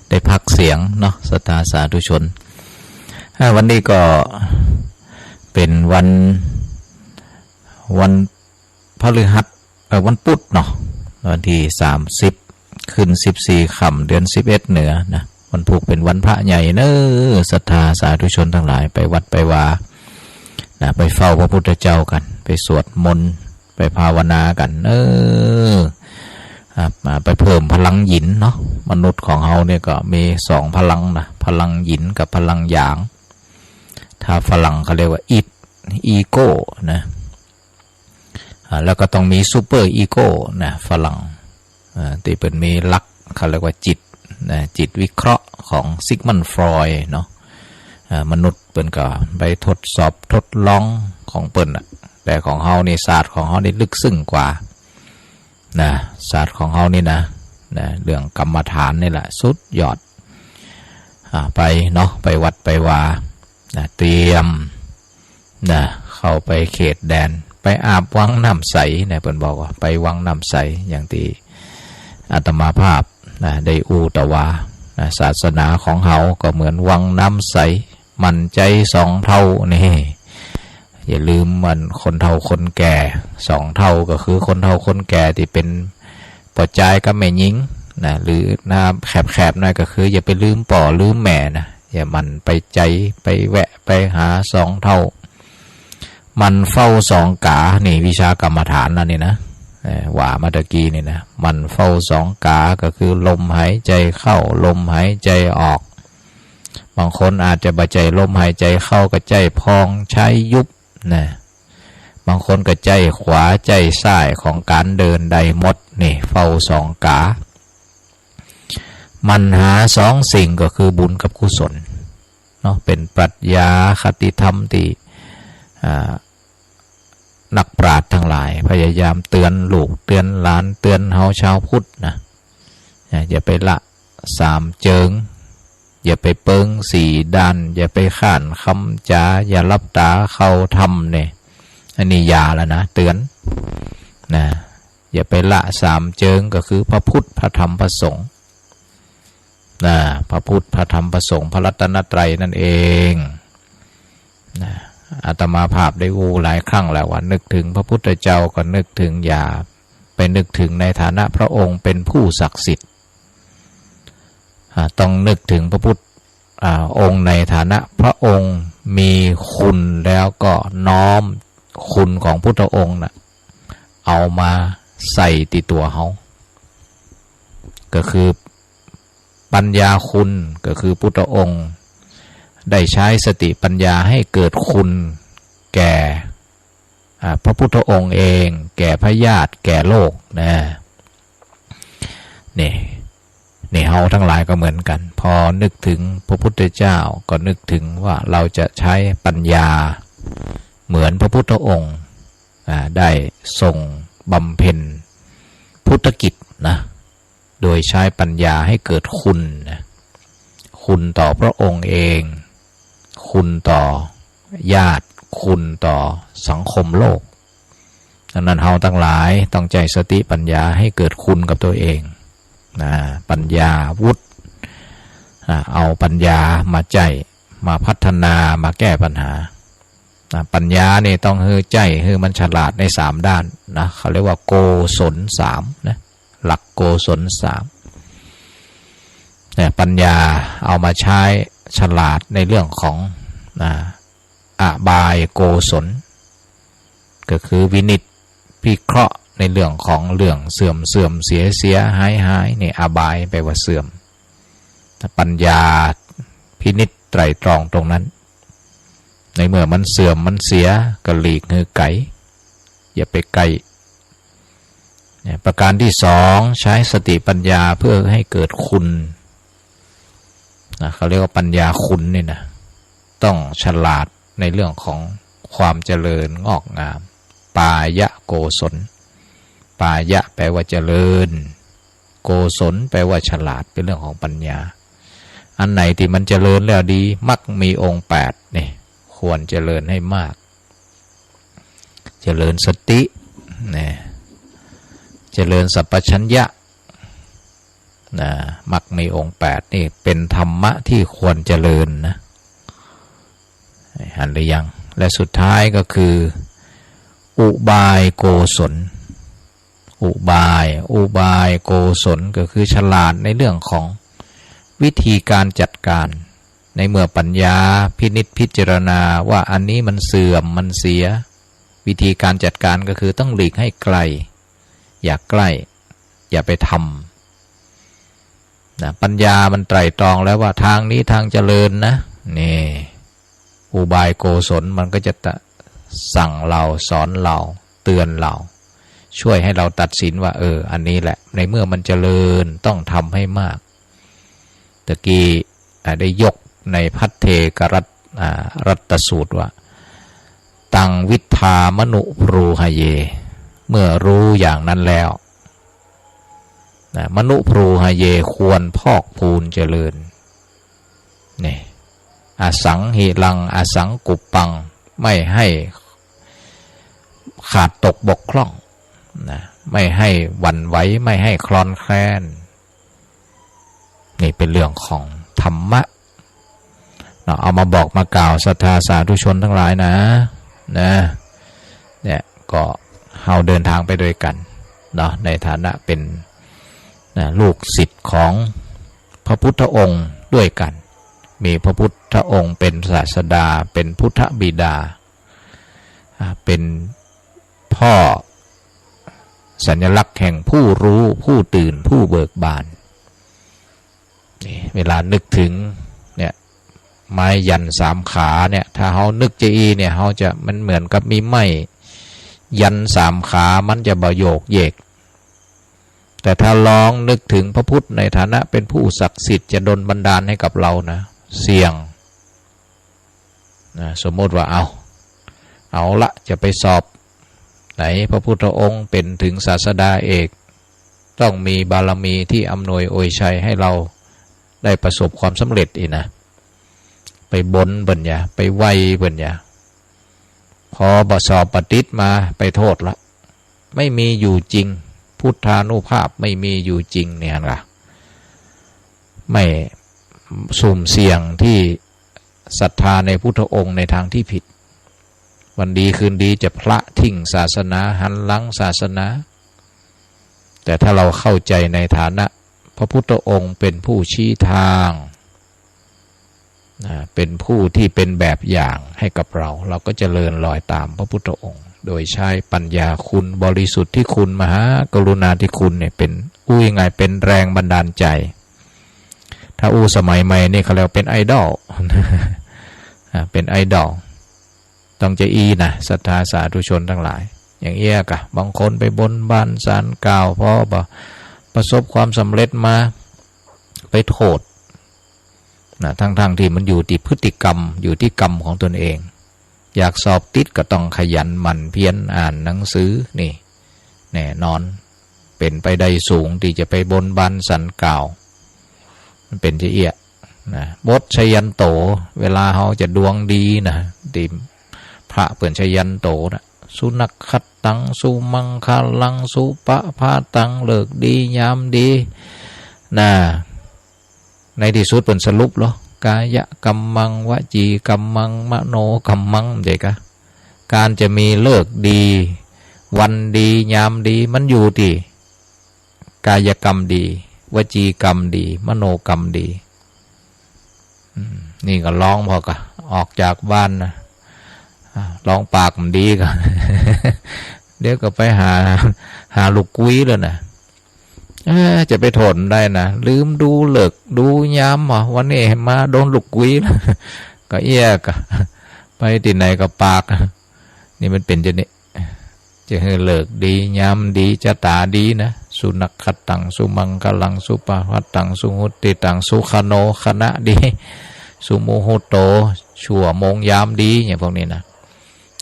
ได้พักเสียงเนาะ ศรัทธาสาธุชน อ่า วันนี้ก็เป๋นวัน วันพฤหัส เอ่อ วันปุธเนาะ วันตี้สามสิบ ขึ้นสิบสี่ค่ำ เดือนสิบเอ็ดเหนือนะ วันพูกเป๋นวันพระใหญ่เน้อ ศรัทธาสาธุชนตังหลาย ไปวัดไปวานะ ไปเฝ้าพระพุทธเจ้ากั๋น ไปสวดมนต์ ไปภาวนากั๋น เออ อ่ะ มาไปเพิ่มพลังหยินเนาะ มนุษย์ของเฮาเนี่ยก็มีสองพลังนะ พลังหยินกับพลังหยาง ถ้าฝรั่งเขาเรียกว่า id ego นะ อ่า แล้วก็ต้องมี super ego นะ ฝรั่ง อ่า ตี้เปิ้นมีหลักเขาเรียกว่าจิตนะ จิตวิเคราะห์ของ Sigmund Freud เนาะ อ่า มนุษย์เปิ้นก็ไปทดสอบทดลองของเปิ้นน่ะ แต่ของเฮานี่ ศาสตร์ของเฮานี่ลึกซึ้งกว่านะ ศาสตร์ของเฮานี่นะ นะ เรื่องกรรมฐานนี่แหละสุดยอด อ่า ไปเนาะ ไปวัดไปวานะ เตรียม นะ เข้าไปเขตแดน ไปอาบวังน้ำใสนะ เปิ้นบอกว่าไปวังน้ำใส อย่างตี้อาตมาภาพนะ ได้อู้ตะวานะ ศาสนาของเฮาก็เหมือนวังน้ำใส หมั่นใจ๋สองเฒ่านี่ อย่าลืมมันคนเฒ่าคนแก่ สองเฒ่าก็คือคนเฒ่าคนแก่ตี้เป๋นป้อจายกับแม่หญิงนะ หรือนะ แคบๆ หน้อยก็คืออย่าไปลืมป้อลืมแม่นะ อย่าหมั่นไปใจ๋ไปแวะไปหาสองเฒ่า หมั่นเฝ้าสองกา นี่วิชากรรมฐานนะนี่นะ เอ่อ ว่ามาตะกี้นี่นะ หมั่นเฝ้าสองกา ก็คือลมหายใจ๋เข้า ลมหายใจ๋ออก บางคนอาจจะบ่ใจ้ลมหายใจ๋เข้า ก็ใจ้พองใช้ยุบนะ บางคนก็ใจ้ขวาใจ้ซ้ายของก๋านเดินได้หมด นี่เฝ้าสองกา หมั่นหาสองสิ่งก็คือบุญกับกุศลเนาะ เป๋นปรัชญาคติธรรมตี้ อ่า นักปราชญ์ตังหลายพยายามเตื๋อนลูกเตื๋อนหลาน เตื๋อนเฮาชาวพุทธนะ นะ อย่าไปละสามเจิง อย่าไปเปิงสี่ด้าน อย่าไปค้านคำจ๋า อย่าหลับต๋าเข้าธรรมเนี่ย อันนี้อย่าแล้วนะ เตื๋อนนะ อย่าไปละสามเจิง ก็คือพระพุทธ พระธรรม พระสงฆ์นะ พระพุทธ พระธรรม พระสงฆ์ พระรัตนตรัยนั่นเองนะ อาตมาภาพได้อู้หลายครั้งแล้วว่า นึกถึงพระพุทธเจ้าก็นึกถึง อย่าไปนึกถึงในฐานะพระองค์เป็นผู้ศักดิ์สิทธิ์ อ่า ต้องนึกถึงพระพุทธ อ่า องค์ในฐานะพระองค์มีคุณ แล้วก็น้อมคุณของพุทธองค์น่ะ เอามาใส่ติดตั๋วเฮา ก็คือปัญญาคุณ ก็คือพุทธองค์ได้ใช้สติปัญญาให้เกิดคุณแก่ อ่า พระพุทธองค์เอง แก่พระญาติ แก่โลกนะ นี่ นี่เฮาตังหลายก็เหมือนกั๋น พอนึกถึงพระพุทธเจ้าก็นึกถึงว่าเราจะใช้ปัญญาเหมือนพระพุทธองค์ อ่า ได้ทรงบำเพ็ญพุทธกิจนะ โดยใช้ปัญญาให้เกิดคุณนะ คุณต่อพระองค์เอง คุณต่อญาติ คุณต่อสังคมโลก ดังนั้นเฮาตังหลายต้องใจ๊สติปัญญาให้เกิดคุณกับตัวเองนะ ปัญญาวุฒิ อ่า เอาปัญญามาใจ๊ มาพัฒนา มาแก้ปัญหานะ ปัญญานี่ต้องหื้อใจ๊ หื้อมันฉลาดในสามด้านนะ เขาเรียกว่าโกศลสามนะ หลักโกศลสามเนี่ย ปัญญาเอามาใช้ฉลาดในเรื่องของนะ อบายโกศล ก็คือวินิจพิเคราะห์ในเรื่องของเรื่องเสื่อมเสื่อมเสียเสียหายหาย นี่อบายแปลว่าเสื่อม ปัญญาพินิจไตร่ตรองตรงนั้น ในเมื่อมันเสื่อมมันเสียก็หลีกหื้อไก๋ อย่าไปใก้ เนี่ย ประการที่สอง ใช้สติปัญญาเพื่อให้เกิดคุณนะ เขาเรียกว่าปัญญาคุณนี่นะ ต้องฉลาดในเรื่องของความเจริญงอกงาม ปายะโกศล ปายะแปลว่าเจริญ โกศลแปลว่าฉลาด เป็นเรื่องของปัญญา อันไหนที่มันเจริญแล้วดี มักมีองค์แปดนี่ ควรเจริญให้มาก เจริญสติ นะ เจริญสัมปชัญญะ นะ มรรคมีองค์แปดนี่เป็นธรรมะที่ควรเจริญนะ หันหรือยัง และสุดท้ายก็คือ อุบายโกศล อุบาย อุบายโกศลก็คือฉลาดในเรื่องของวิธีการจัดการ ในเมื่อปัญญาพินิจพิจารณาว่าอันนี้มันเสื่อมมันเสีย วิธีการจัดการก็คือต้องหลีกให้ไกล อย่าใกล้ อย่าไปทำ นะ ปัญญามันไตร่ตรองแล้วว่าทางนี้ทางเจริญนะ นี่ อุบายโกศลมันก็จะตะ สั่งเรา สอนเรา เตือนเรา ช่วยให้เราตัดสินว่า เออ อันนี้แหละ ในเมื่อมันเจริญต้องทำให้มาก ตะกี้ อ่า ได้ยกในภัทเทกรัต อ่า รัตตสูตรว่า ตัง วิทธา มนุ บรูหะเย เมื่อรู้อย่างนั้นแล้ว นะ มนุ บรูหะเย ควรพอกพูนเจริญ นี่ อสังหิรัง อสังกุปปัง ไม่ให้ขาดตกบกพร่อง นะ ไม่ให้หวั่นไหว ไม่ให้คลอนแคลน นี่เป็นเรื่องของธรรมะ เนาะ เอามาบอกมากล่าวศรัทธาสาธุชนทั้งหลายนะ นะ เนี่ย ก็เฮาเดินทางไปด้วยกั๋น เนาะ ในฐานะเป็น นะ ลูกศิษย์ของพระพุทธองค์ด้วยกั๋น มีพระพุทธองค์เป็นศาสดา เป็นพุทธบิดา อ่า เป็นพ่อสัญลักษณ์แห่งผู้รู้ ผู้ตื่น ผู้เบิกบาน นี่ เวลานึกถึง เนี่ย ไม้ยันสามขาเนี่ย ถ้าเฮานึกจะอี้เนี่ย เฮาจะ มันเหมือนกับมีไม้ยันสามขา มันจะบ่โยกเยก แต่ถ้าลองนึกถึงพระพุทธในฐานะเป็นผู้ศักดิ์สิทธิ์ จะดลบันดาลให้กับเรานะ เสี่ยง นะ สมมติว่า เอา เอาละ จะไปสอบ ไหนพระพุทธองค์เป็นถึงศาสดาเอก ต้องมีบารมีที่อำนวยอวยชัยให้เราได้ประสบความสำเร็จอี้นะ ไปบนเปิ้นยา ไปไหว้เปิ้นยา พอบ่สอบบ่ติดมา ไปโทษละ ไม่มีอยู่จริง พุทธานุภาพไม่มีอยู่จริงเนี่ยล่ะ ไม่ สุ่มเสี่ยงที่ศรัทธาในพุทธองค์ในทางที่ผิด วันดีคืนดีจะพละทิ้งศาสนา หันหลังศาสนา แต่ถ้าเราเข้าใจในฐานะพระพุทธองค์เป็นผู้ชี้ทาง นะ เป็นผู้ที่เป็นแบบอย่างให้กับเรา เราก็เจริญรอยตามพระพุทธองค์ โดยใช้ปัญญาคุณ บริสุทธิคุณ มหากรุณาธิคุณเนี่ยเป็น อู้ยังไง เป็นแรงบันดาลใจ ถ้าอู้สมัยใหม่นี่เขาเรียกว่าเป็นไอดอล อ่า เป็นไอดอล ต้องจะอี้นะ ศรัทธาสาธุชนทั้งหลาย อย่างเอี้ยกะ บางคนไปบนบานศาลกล่าว พอบ่ประสบความสำเร็จมา ไปโทษ นะ ทั้งๆ ที่มันอยู่ตี้พฤติกรรม อยู่ตี้กรรมของตนเอง อยากสอบติดก็ต้องขยันหมั่นเพียรอ่านหนังสือ นี่ แน่นอน เป๋นไปได้สูงตี้จะไปบนบานศาลกล่าว มันเป๋นจะเอี้ย นะ บทชยันโต เวลาเฮาจะดวงดีนะ ตี้พระเปิ้นชยันโตนะ สุนักขัตตัง สุมังคลัง สุปภาตัง ฤกษ์ดียามดี นะ ในตี้สุดเปิ้นสรุปเหรอ กายกัมมัง วจีกัมมัง มโนกัมมัง ใจ้กะ การจะมีฤกษ์ดี วันดี ยามดี มันอยู่ตี้กายกรรมดี วจีกรรมดี มโนกรรมดี อืม นี่ก็ลองผ่อก่ะ ออกจากบ้านนะ อ่า ลองปากมันดีก่อน เดี๋ยวก็ไปหา หาลูกกุ้ยแล้วนะ เอ้อ จะไปโทษได้นะ ลืมดูฤกษ์ดูยามเหรอ วันนี้มาโดนลูกกุ้ยแล้ว ก็เอี้ยกะ ไปตี้ไหนก็ปาก นี่มันเป๋นจะนี่ จะหื้อฤกษ์ดี ยามดี จะต๋าดีนะ สุนักขัตตัง สุมังคลัง สุปภาตัง สุหุตติตัง สุขโน ขณะดี สุมุหุตโต ชั่วโมงยามดี เนี่ยพวกนี้นะ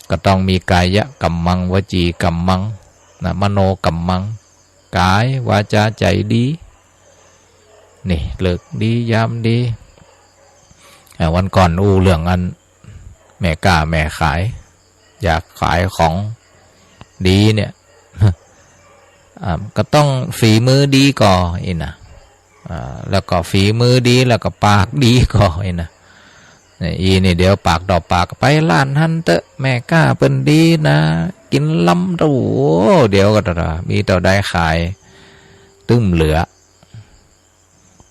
ก็ต้องมีกายกัมมัง วจีกัมมัง นะ มโนกัมมัง กาย วาจา ใจ๋ดี นี่ ฤกษ์ดี ยามดี อ่า วันก่อนอู้เรื่องอัน แม่ก๊าแม่ขาย อยากขายของดีเนี่ย อ่า ก็ต้องฝีมือดีก่ออี้นะ อ่า แล้วก็ฝีมือดี แล้วก็ปากดีก่อ อี้นะ เนี่ย อี้นี่เดี๋ยวปากต่อปาก ไปร้านหั้นเต๊อะ แม่ก๊าเปิ้นดีนะ กิ๋นลำเต๊อะ โอ้ เดี๋ยวก็เต๊อะ มีเต้าใดขาย ตึงเหลือ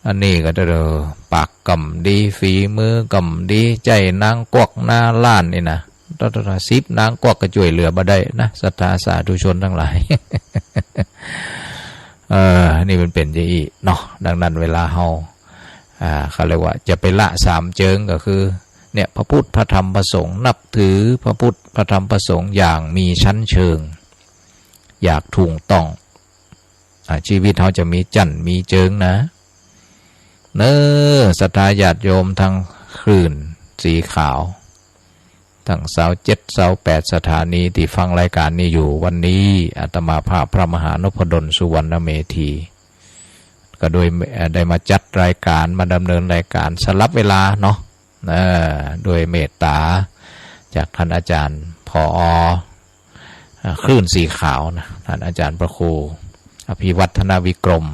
อันนี้ก็เต๊อะ ปากก่ำดี ฝีมือก่ำดี ใจ๊นางกวักหน้าร้านนี่นะ เต๊อะ เต๊อะ เต๊อะ สิบนางกวักก็จ้วยเหลือบ่ได้นะ ศรัทธาสาธุชนตังหลาย เออ นี่มันเป๋นจะอี้เนาะ ดังนั้นเวลาเฮา อ่า เขาเรียกว่าจะไปละสามเจิงก็คือ เนี่ย พระพุทธ พระธรรม พระสงฆ์ นับถือพระพุทธ พระธรรม พระสงฆ์อย่างมีชั้นเชิง อย่างถูกต้อง อ่า ชีวิตเฮาจะมีจั้นมีเจิงนะ เน้อ ศรัทธาญาติโยมตังคลื่นสีขาว ตังซาวเจ็ด ซาวแปด สถานีตี้ฟังรายก๋านนี้อยู่ วันนี้อาตมาภาพพระมหานพดลสุวรรณเมธี ก็โดย เอ่อ ได้มาจัดรายก๋าน มาดำเนินรายก๋านสลับเวลาเนาะ เอ่อ โดยเมตต๋าจากท่านอาจารย์ ผอ อ่า คลื่นสีขาวนะ ท่านอาจารย์พระครูอภิวัฒนวิกรม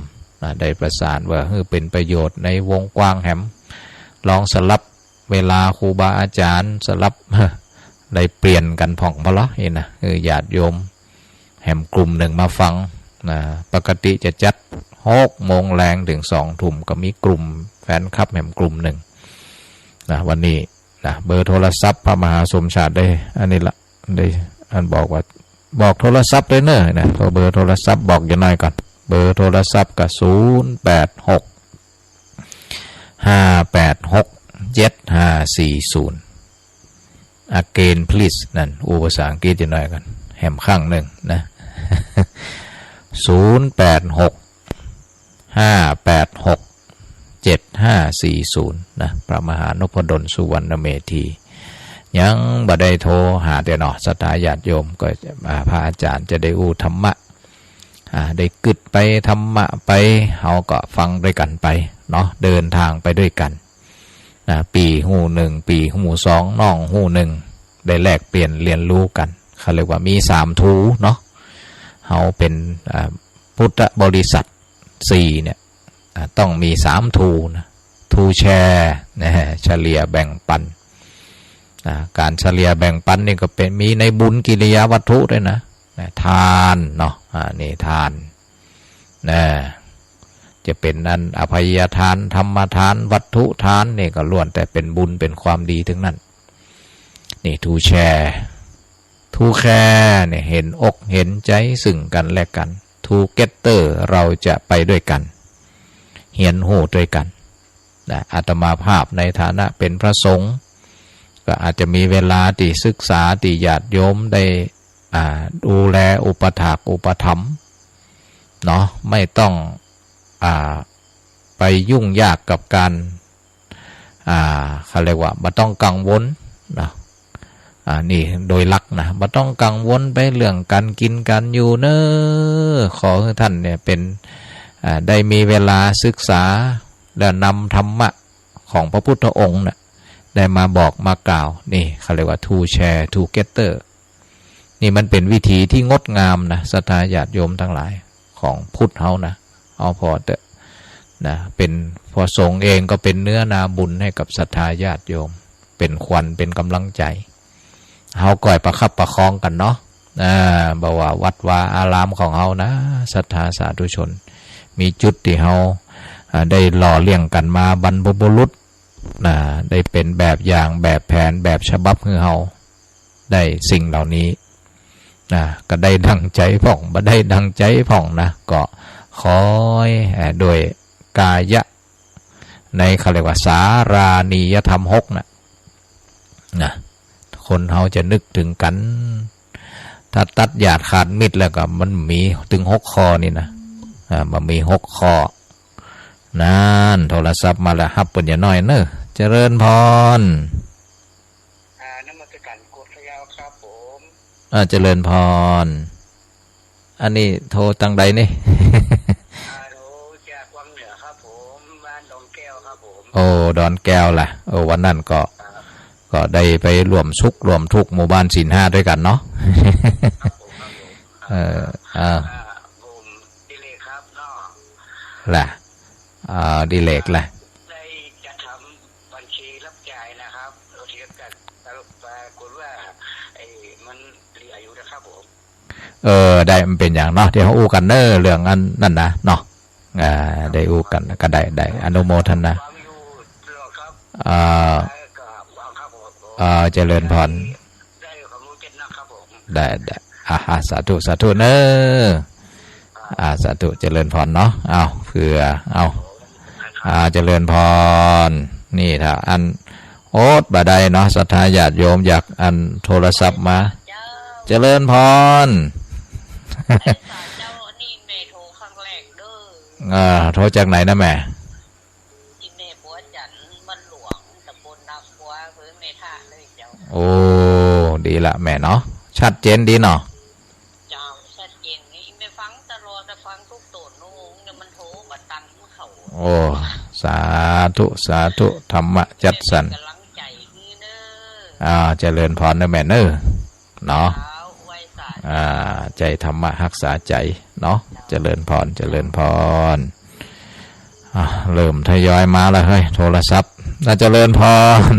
นะ ได้ประสานว่า หื้อเป๋นประโยชน์ในวงกว้างแหม ลองสลับเวลาครูบาอาจารย์ สลับ ได้เปลี่ยนกั๋นพ่องบ่ลอ อี้นะ หื้อญาติโยมแหมกลุ่มนึ่งมาฟังนะ ปกติจะจัดหกโมงแลงเถิงสองทุ่ม ก็มีกลุ่มแฟนคลับแหมกลุ่มนึ่งนะ วันนี้ นะ เบอร์โทรศัพท์พระมหาสมชาติได้ อันนี้ละ ได้ อันบอกว่า บอกโทรศัพท์ได้เน้อนะ ขอเบอร์โทรศัพท์บอกหย่าน้อยก่อน เบอร์โทรศัพท์ก็ ศูนย์แปดหก ห้าแปดหก เจ็ดห้าสี่ศูนย์ Again please นั่น อู้ภาษาอังกฤษหย่าน้อยก่อน แหมครั้งนึ่งนะ ศูนย์แปดหก ห้าแปดหก เจ็ดห้าสี่ศูนย์ นะ พระมหานพดลสุวรรณเมธี ยังบ่ได้โทรหาเตื้อเนาะ ศรัทธาญาติโยมก็ อ่า พระอาจารย์จะได้อู้ธรรมะ อ่า ได้กึ๊ดไปธรรมะไป เฮาก็ฟังด้วยกั๋นไปเนาะ เดินทางไปด้วยกั๋น นะ ปี้ฮู้นึ่ง ปี้ฮู้สอง น้องฮู้นึ่ง ได้แลกเปลี่ยนเรียนรู้กั๋น เขาเรียกว่ามีสามทูเนาะ เฮาเป๋น อ่า พุทธบริษัท สี่เนี่ย อ่า ต้องมีสามทูนะ ทูแชร์ นะ เฉลี่ยแบ่งปัน อ่า ก๋านเฉลี่ยแบ่งปันนี่ก็เป๋น มีในบุญกิริยาวัตถุด้วยนะ นะ ทานเนาะ อ่า นี่ทาน นะ จะเป๋นอันอภัยทาน ธรรมทาน วัตถุทาน นี่ก็ล้วนแต่เป๋นบุญเป๋นความดีตึงนั้น นี่ทูแชร์ ทูแคร์เนี่ย เห็นอกเห็นใจ๋ซึ่งกั๋นและกั๋น ทูเก็ตเตอร์ เราจะไปด้วยกั๋น เฮียนฮู้ด้วยกั๋น นะ อาตมาภาพในฐานะเป๋นพระสงฆ์ ก็อาจจะมีเวลาตี้ศึกษา ตี้ญาติโยมได้ อ่า ดูแลอุปถากอุปถัมภ์เนาะ ไม่ต้อง อ่า ไปยุ่งยากกับก๋าน อ่า เขาเรียกว่าบ่ต้องกังวลเนาะ อ่า นี่โดยหลักนะ บ่ต้องกังวลไปเรื่องก๋านกิ๋นก๋านอยู่เน้อ ขอหื้อต้านเนี่ยเป๋น อ่า ได้มีเวลาศึกษา แล้วนำธรรมะของพระพุทธองค์น่ะ ได้มาบอกมากล่าว นี่เขาเรียกว่า two share together นี่มันเป๋นวิธีตี้งดงามนะ ศรัทธาญาติโยมตังหลาย ของพุทธเฮานะ เอาผ่อเต๊อะนะ เป๋น พระสงฆ์เองก็เป๋นเนื้อนาบุญหื้อกับศรัทธาญาติโยม เป๋นขวัญเป๋นก๋ำลังใจ๋ เฮาก้อยประคับประคองกั๋นเนาะ อ่า บ่ว่าวัดวาอารามของเฮานะ ศรัทธาสาธุชน มีจุดตี้เฮา อ่า ได้หล่อเลี้ยงกั๋นมาบรรพบุรุษ นะ ได้เป๋นแบบอย่าง แบบแผน แบบฉบับหื้อเฮาได้สิ่งเหล่านี้ นะ ก็ได้ดั่งใจ๋พ่อง บ่ได้ดั่งใจ๋พ่องนะ ก็ขอหื้อ เอ่อ โดยกายะ ในเขาเรียกว่าสารานียธรรมหกน่ะ นะ คนเฮาจะนึกเถิงกั๋น ถ้าตัดหยาดขาดมิตรแล้วก็มันมีเถิงหกข้อนี่นะ อ่า มันมีหกข้อ นั่น โทรศัพท์มาแล้ว ฮับเปิ้นหย่าน้อยเน้อ เจริญพร อ่า นมัสการกราบพระยาวครับผม อ่า เจริญพร อันนี้โทรตังใดนี่ ฮัลโหล จากวังเหนือครับผม บ้านดอนแก้วครับผม โอ้ ดอนแก้วล่ะ โอ้ วันนั้นก็ ครับ ก็ได้ไปร่วมสุขร่วมทุกข์หมู่บ้านศีลห้าด้วยกั๋นเนาะ ครับผม ครับผม เออ อ่า อ่า ผมดิเลกครับเนาะ ล่ะ อ่า อดิเรกแหละ ได้จัดทำบัญชีรับจ่ายนะครับ แล้วเทียบกับ ปรากฏว่า ไอ้ มันเหลืออยู่นะครับผม เออ ได้ บ่เป๋นหยังเนาะ เดี๋ยวเฮาอู้กั๋นเน่อ เรื่องอันนั้นนะเนาะ อ่า ได้อู้กั๋นก็ได้ ได้ อนุโมทนา ฟังอยู่ตลอดครับ อ่า แล้วก็ฟังครับผม อ่า เจริญพร ได้ความรู้เจ็ดนะครับผม ได้ ได้ อ่า อ่า สาธุ สาธุเน่อ อ่า สาธุ เจริญพรเนาะ เอา เผื่อ เอา อ่า เจริญพร นี่ถ้าอันอดบ่ได้เนาะ ศรัทธาญาติโยมอยากอันโทรศัพท์มา เจริญพร เจ้า นี่แม่โทรครั้งแรกเด้อ อ่า โทรจากไหนนะแม่ ที่แม่บัวจันทร์ บ้านหลวง ตำบลนาครัว อำเภอแม่ทะเลยเจ้า โอ้ ดีละแม่เนาะ ชัดเจนดีเนาะ เจ้า ชัดเจนนี่ แม่ฟังตลอด แต่ฟังทุกโตนโน้นเนี่ย มันโทรมาตังเขา โอ้ สาธุ สาธุ ธรรมะจัดสรร กำลังใจนี่เนอะ อ่า เจริญพรเน่อแม่เน่อ เนาะ เจ้า ไหว้สา อ่า ใจ๋ธรรมะฮักษาใจ๋เนาะ เจริญพร เจริญพร อ่ะ เริ่มทยอยมาแล้วเฮ้ย โทรศัพท์ อ่ะ เจริญพร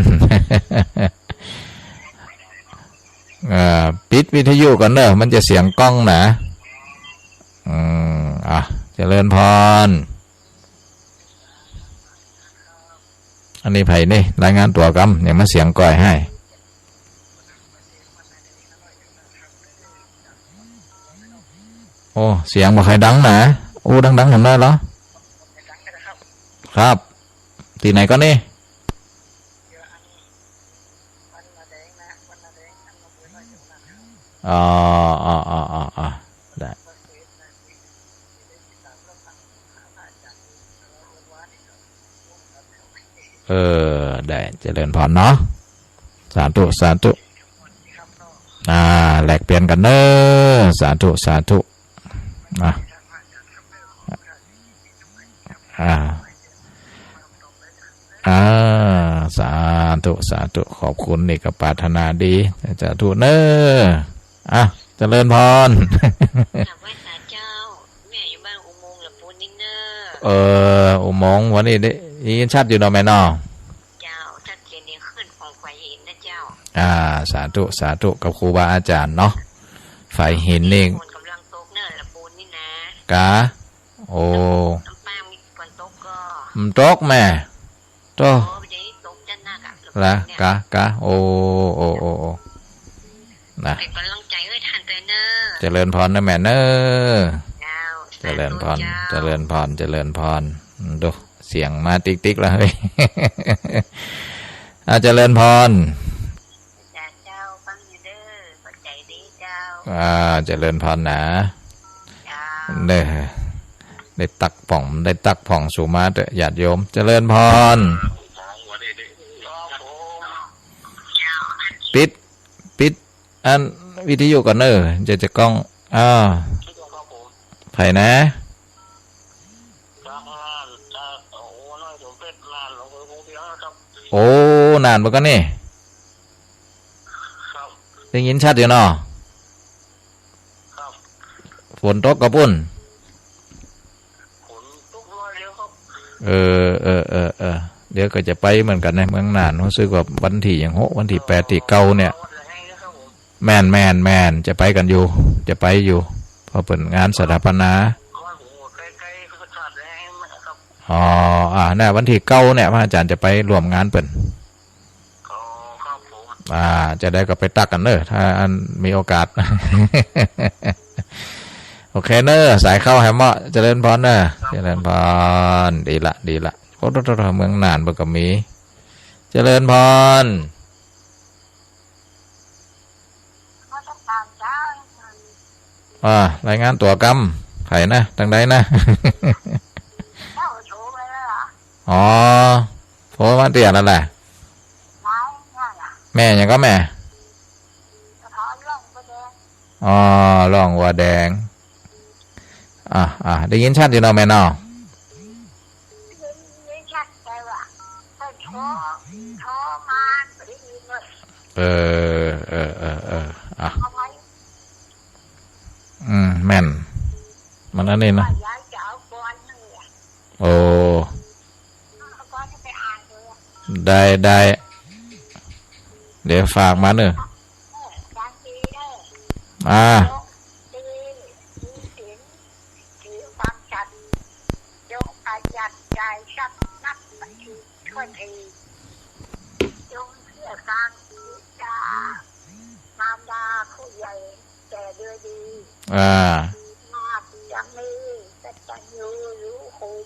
เอ่อ ปิดวิทยุก่อนเน่อ มันจะเสียงก้องนะ อืม อ่ะ เจริญพร อันนี้ใผนี่ รายงานตั๋วกำ ยังมาเสียงก้อยหื้อ โอ้ เสียงบ่ใค่ดังนะ อู้ดังๆ หน่อยเหรอ ครับ ตี้ไหนก่อนี่ อ๋อ อ๋อ อ๋อ อ๋อ อ๋อ ได้ เออ ได้ เจริญพรเนาะ สาธุ สาธุ อ่า แลกเปลี่ยนกั๋นเน่อ สาธุ สาธุ อ่ะ อ่า อ่า สาธุ สาธุ ขอบคุณ นี่ก็ปรารถนาดี สาธุเน่อ อ่ะ เจริญพร กราบไหว้สาเจ้า แม่อยู่บ้านอุโมงค์ละปูนนี่เน่อ เออ อุโมงค์ วันนี้ได้ยินชัดอยู่เนาะแม่เนาะ เจ้า ชัดเจนดีขึ้นของฝ่ายหินนะเจ้า อ่า สาธุ สาธุ กับครูบาอาจ๋ารย์เนาะ ฝ่ายหินนี่ ฝนกำลังตกเน่อละปูนนี่นะ กา โอ้ น้ำปางมีฝนตกก่อ มันตกแม่ โต้ โอ้ เดี๋ยวนี้ตกจะหนักอะ ละ เนี่ย กา กา โอ้ โอ้ โอ้ โอ้ นะ เป๋นก๋ำลังใจ๋หื้อต้านเน่อ เจริญพรเน่อแม่เน่อ เจ้า เจริญพร สาธุเจ้า เจริญพร เจริญพร ดู เสียงมาติ๊กๆ แล้วเฮ้ย อ่า เจริญพร จ้าเจ้า ฟังอยู่เน่อ เข้าใจ๋ดีเจ้า อ่า เจริญพรนะ เจ้า เน่อ ได้ตักผ่อง ได้ตักผ่อง สูมาเต๊อะ ญาติโยม เจริญพร ปิด ปิด อันวิทยุก่อนเน่อ จะ จะก้อง อ่า ใผนะ โอ้ นานบ่าก่อนี่ ได้ยินชัดอยู่เนาะ ฝนตกก่อปู้น เออ เออ เออ เออ เดี๋ยวก็จะไปเหมือนกั๋นในเมืองน่าน ฮู้สึกว่าวันตี้หยังหก วันตี้แปด ตี้เก้าเนี่ย แม่น แม่น แม่น จะไปกั๋นอยู่ จะไปอยู่ เพราะเป๋นงานสถาปนา อ๋อ อ่า น่ะ วันตี้เก้าเนี่ย พระอาจ๋ารย์จะไปร่วมงานเปิ้น อ๋อ ครับผม อ่า จะได้ก็ไปตักกั๋นเน่อ ถ้าอันมีโอกาส โอเคเน่อ สายเข้าแหมเนาะ เจริญพรเน่อ ครับ เจริญพร ดีละ ดีละ โอ้โห เมืองน่านเปิ้นก็มี เจริญพร อ่า รายงานตั๋วกำ ใผนะ ตางใดนะ อ๋อ โทรมาเตื้อนั่นแหละ แม่หยังก่อแม่ อ๋อ ร้องวัวแดง อ่ะ อ่ะ ได้ยินชัดอยู่เนาะแม่เนาะ ได้ยินชัด แต่ว่าเปิ้นโทร โทรมาบ่ได้ยินเลย เออ เออ เออ เออ อ่ะ เอาไว้ อืม แม่น มันอันนี้นะ ว่ายายจะเอาก่อนนั่นแหละ โอ้ ได้ ได้ เดี๋ยวฝากมาเน่อ เออ บางทีเน่อ อ่า โชคดี มีศีล ถือความสัตย์ จงประหยัดจ่ายทรัพย์นับบัญชีถ้วนที จงเชื่อฟังบิดามารดาผู้ใหญ่แก่โดยดี อ่า มากจะมีกตัญญูรู้คุณ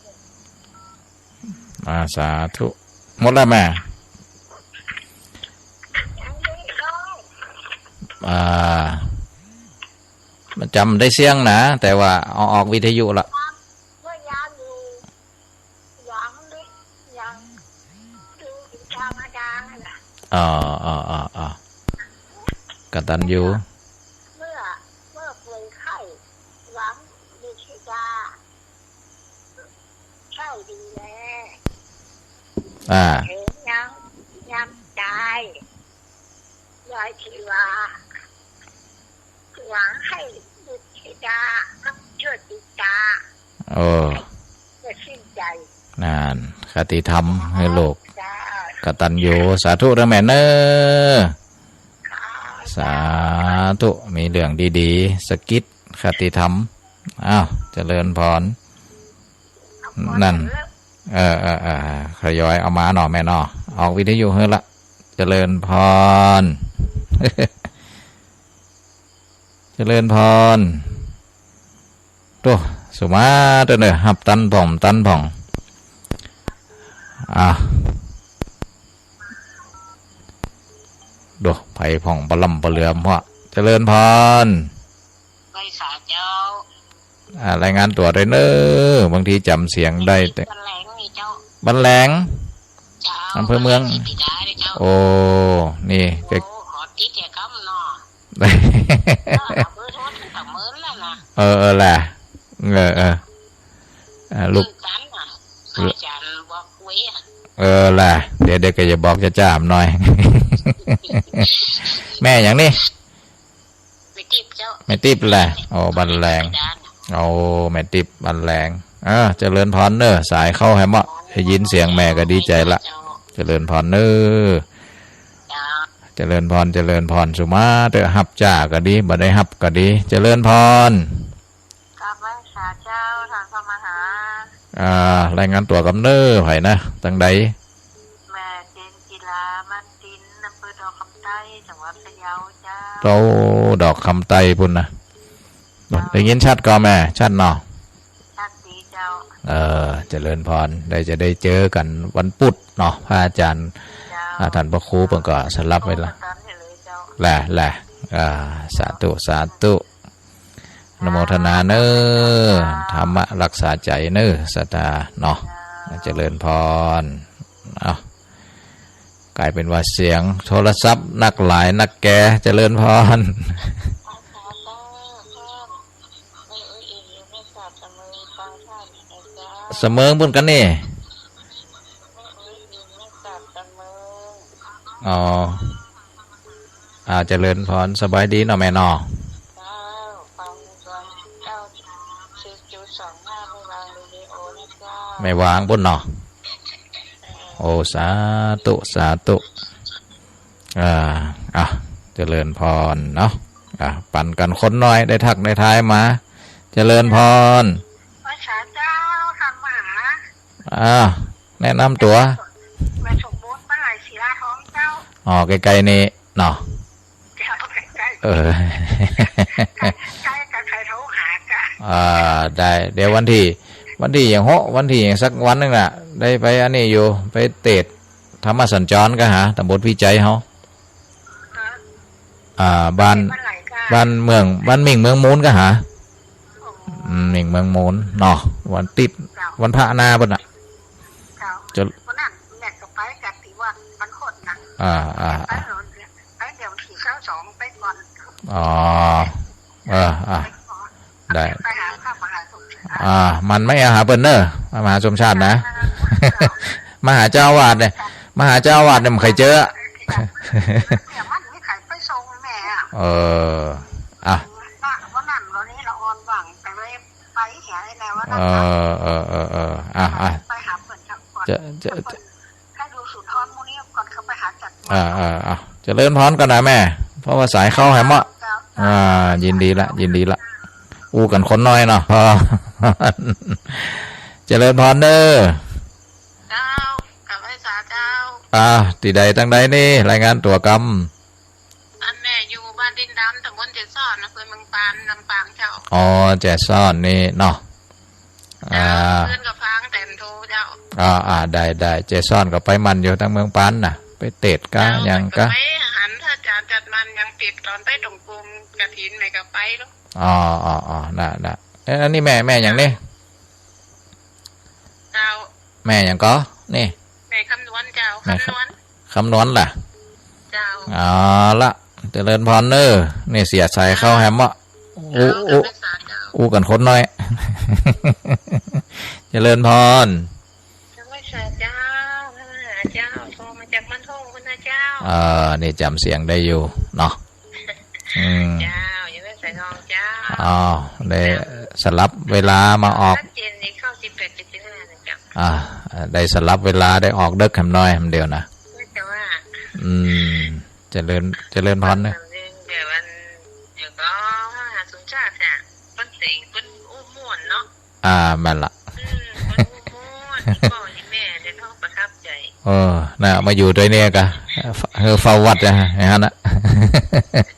อ่า สาธุ หมดแล้วแม่ อ่า มันจ๋ำได้เสียงนะ แต่ว่าเอาออกวิทยุละ เมื่อยามอยู่ หวังลิบ หวังดูธรรมดาน่ะ อ๋อ อ๋อ อ๋อ อ๋อ กตัญญู เมื่อ เมื่อป่วยไข้ หวังบิดา ใช่ดีแล อ่า เห็นยัง ยังต๋าย ยายชีวา หวังหื้อบุตรธิดา ช่วยปิดต๋า เออ จะสิ้นใจ นั่น คติธรรมหื้อลูก จ้า กตัญญู สาธุเน่อแม่เน่อ ค่ะ สาธุ มีเรื่องดีๆ สะกิดคติธรรม อ้าว เจริญพร นั่น เออ เออ เออ ทยอยเอามาเนาะแม่เนาะ ออกวิทยุหื้อละ เจริญพร เจริญพร โต้ สุมาเต๊อะเน่อ ฮับตันพ่อง ตันพ่อง อ่ะ โต้ ไปพ่องปะล่ำปะเหลือม เพราะ เจริญพร ไหว้สาเจ้า อ่า รายงานตั๋วด้วยเน่อ บางทีจ๋ำเสียงได้แต่ บ้านแหลงนี่เจ้า บ้านแหลง เจ้า อำเภอเมือง บ้านแหลงศรีปิดาเนี่ยเจ้า โอ้ นี่ โอ้ ก็ ขอติดแก่กำเนาะ เออ เบอร์โทรตั้งแต่เมินแล้วนะ เออ เออ แหละ เออ เออ อ่า ลูก คือกันน่ะ อาจ๋ารย์บอกไว้อะ เออ แหละ เดี๋ยว เดี๋ยวก็จะบอกจ้าๆ หน่อย แม่หยังนี่ แม่ติ๊บเจ้า แม่ติ๊บแหละ โอ้ บ้านแหลง โอ้ แม่ติ๊บบ้านแหลง เออ เจริญพรเน่อ สายเข้าแหมเนาะ ได้ยินเสียงแม่ก็ดีใจละ เจริญพรเน่อ เจ้า เจริญพร เจริญพร สุมาเต๊อะ ฮับจ้าก็ดี บ่ได้ฮับก็ดี เจริญพร กราบไหว้สาเจ้า ท่านพระมหา อ่า รายงานตั๋วกำเน่อ ใผนะ ตังใด แม่เจนจิลา บ้านติน อำเภอดอกคำใต้ จังหวัดพะเยาเจ้า โอ้ดอกคำใต้ปุ้นนะ ได้ยินชัดก่อแม่ ชัดเนาะ ชัดดีเจ้า เออ เจริญพร ได้จะได้เจอกั๋นวันพุธเนาะ พระอาจ๋ารย์ เจ้า อ่า ต้านพระครูเปิ้นก็สลับไว้ละ ต๋อนนี้เลยเจ้า แหละ แหละ อ่า สาธุ สาธุ อนุโมทนาเน่อ ธรรมะรักษาใจ๋เน่อ ศรัทธาเนาะ เจริญพร เอ้า ก๋ายเป๋นว่าเสียงโทรศัพท์นักหลายนักแก่ เจริญพร สะเมิงปุ้นกั๋นนี่ อ๋อ อ่า เจริญพร สบายดีเนาะแม่เนาะ เจ้า ฟังเจ้า สี่จุดสองห้า แม่วางเรดิโอนะเจ้า แม่วางปุ้นเนาะ โอ้ สาธุ สาธุ อ่า อ่ะ เจริญพรเนาะ อ่ะ ปั๋นกั๋นคนหน่อย ได้ทักได้ทายมา เจริญพร ไหว้สาเจ้า ท่านมหา อ่า แนะนำตั๋ว แม่สมบูรณ์ บ้านไหลศิลาทองเจ้า อ๋อ ใก้ๆ นี่เนาะ เจ้า ใก้ๆ เออ ใก้ๆ กับใครโทรหากั๋น อ่า ได้ เดี๋ยววันตี้ วันตี้หยังเหาะ วันตี้หยังสักวันนึ่งน่ะ ได้ไปอันนี้อยู่ ไปเตดธรรมสัญจรก็หา ตำบลพิจัยเฮา อ่า บ้าน บ้านเมือง บ้านหมิ่งเมืองมูลก็หา อืม หมิ่งเมืองมูลเนาะ วันติ๊ด วันพระหน้าปุ้นน่ะ เจ้า วันนั้นแม่ก็ไปกั๋นตี้วัดบ้านโคตรนะ อ่า อ่า ไปเดี๋ยวสี่เก้าสองไปก่อน อ๋อ เออ อ่ะ ได้ ไปหาพระมหาสมชาติ อ่า มันไม่เอาหาเปิ้นเน่อ พระมหาสมชาตินะ มาหาเจ้าอาวาสเนี่ย มาหาเจ้าอาวาสเนี่ยมันใค่เจอ เนี่ยมันไม่ใค่ไปส่งแม่อะ เออ อ่ะ วันนั้นวันนี้ละอ่อนหวังก็เลยไปหาไอ้แนววันนั้น เออ เออ เออ เออ อ่ะ อ่ะ ไปหาเปิ้นก่อน จะ จะ จะ ถ้าดู สุนทรหมู่นี้ก่อนเข้าไปหาจัด อ่า อ่า อ่า เจริญพรก่อนนะแม่ เพราะว่าสายเข้าแหมเนาะ เจ้า อ่า ยินดีละ ยินดีละ อู้กั๋นคนน้อยเนาะ เจริญพรเน่อ เจ้า กราบไหว้สาเจ้า อ่า ตี้ใดตังใดนี่ รายงานตั๋วกำ อันแม่อยู่บ้านดินดำ ตำบลแจซ้อน อำเภอเมืองปาน ลำปางเจ้า อ๋อ แจซ้อนนี่เนาะ อ่า เจ้า เปิ้นก็ฟังแต่โทรเจ้า อ่า อ่า ได้ ได้ แจซ้อนก็ไปหมั่นอยู่ตางเมืองปานน่ะ ไปเตสน์กา เจ้า หยังกา ก็ไปหันพระอาจารย์จัดหมั่นยังติดตอนไปตรงกลุ่มกฐินแม่ก็ไปลูก อ๋อ อ๋อ อ๋อ น่ะ น่ะ เอ๊ะ อันนี้แม่ แม่หยังนี่ เจ้า แม่หยังก่อ นี่ แม่คำนวณเจ้า แม่คำ คำนวณ คำนวณล่ะ เจ้า เอาละ เจริญพรเน่อ นี่เสียสายเข้าแหมเนาะ อู้ เจ้า อู้ กราบไหว้สาเจ้า อู้กั๋นคนน้อย เจริญพร กราบไหว้สาเจ้า พระมหาเจ้า โทรมาจากบ้านทุ่งพุ้นนะเจ้า เออ นี่จ๋ำเสียงได้อยู่เนาะ อืม เจ้า อยู่แม่สายทองเจ้า อ๋อ ได้ เจ้า สลับเวลามาออก ชัดเจนดี เข้าสิบแปดจุดห้านะเจ้า อ่า ได้สลับเวลา ได้ออกเดิ็กแหมหน้อยแหมเดียวนะ เจ้าว่า อืม เจริญ เจริญพรเน่อ เดี๋ยวอัน เดี๋ยวก็หาสุชาติเนี่ย เปิ้นเสียง เปิ้นอู้ม่วนเนาะ อ่า แม่นละ อืม เปิ้นอู้ม่วน อีพ่ออีแม่เดี๋ยวเขาประทับใจ๋ เออ น่ะ มาอยู่ตวยเนี่ยกา เออ เฝ้าวัดนะ ไอ้หั้นน่ะ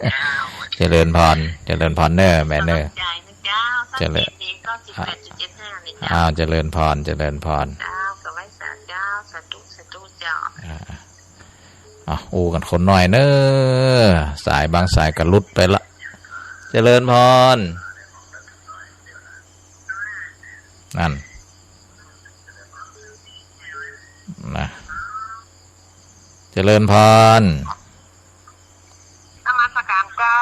เจ้า เจริญพร เจริญพรเน่อ แม่เน่อ ประทับใจ๋นะเจ้า เจริญ ชัดเจนดี เก้าสิบแปดจุดเจ็ดห้า นี่เจ้า อ้าว เจริญพร เจริญพร เจ้า กราบไหว้สาเจ้า สาธุ สาธุเจ้า อ่า อ่ะ อู้กั๋นคนน้อยเน่อ สายบางสายก็หลุดไปละ เจริญพร นั่น นะ เจริญพร นมัสการเจ้า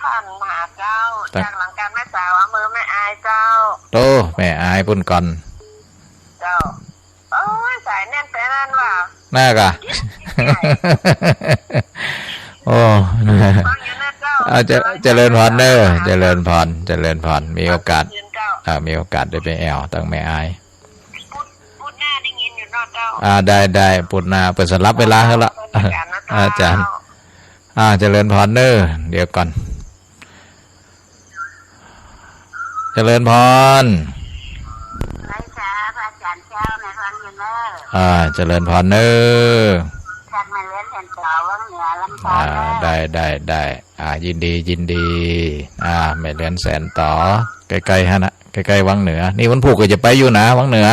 ต้านมหาเจ้า จากหลังการแม่สาว อำเภอแม่อายเจ้า โต้ แม่อายปุ้นก่อน เจ้า โอ้ย สายแน่นแต๊นั้นว่ะ น่ากะ โอ้ ฟังอยู่นะเจ้า อ่า เจ เจริญพรเน่อ เจริญพร เจริญพร มีโอกาส เจ้า อ่า มีโอกาสได้ไปแอ่วตังแม่อาย พุธ พุธหน้าได้ยินอยู่เนาะเจ้า อ่า ได้ ได้ พุธหน้า เปิ้นสลับเวลาหื้อละ เจ้า อาจ๋ารย์ อ่า เจริญพรเน่อ เดี๋ยวก่อน เจริญพร ไหว้สาพระอาจ๋ารย์เจ้า แม่ฟังอยู่เน่อ อ่า เจริญพรเน่อ จากแม่เรือนแสนต่อ วังเหนือ ลำปาง อ่า เน่อ ได้ ได้ ได้ อ่า ยินดี ยินดี อ่า แม่เรือนแสนต่อ ใก้ๆ หั้นน่ะ ใก้ๆ วังเหนือ นี่วันพูกก็จะไปอยู่นะ วังเหนือ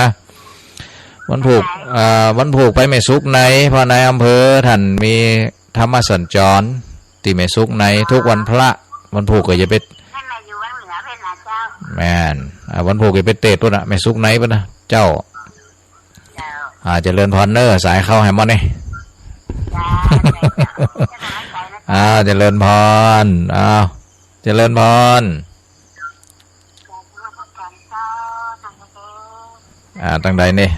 วันพูก อ่า วันพูกไปแม่สุขใน เพราะนายอำเภอต้านมีธรรมสัญจร ตี้แม่สุขในทุกวันพระ วันพูกก็จะไป แม่นอยู่วังเหนือเพิ่นนะเจ้า แม่น อ่า วันพูกก็ไปเตสน์ปุ้นน่ะ แม่สุขในปุ้นน่ะ เจ้า เจ้า อ่า เจริญพรเน่อ สายเข้าแหมเนาะนี่ เจ้า เจ้า อ่า เจริญพร อ้าว เจริญพร อ่า ตังใดนี่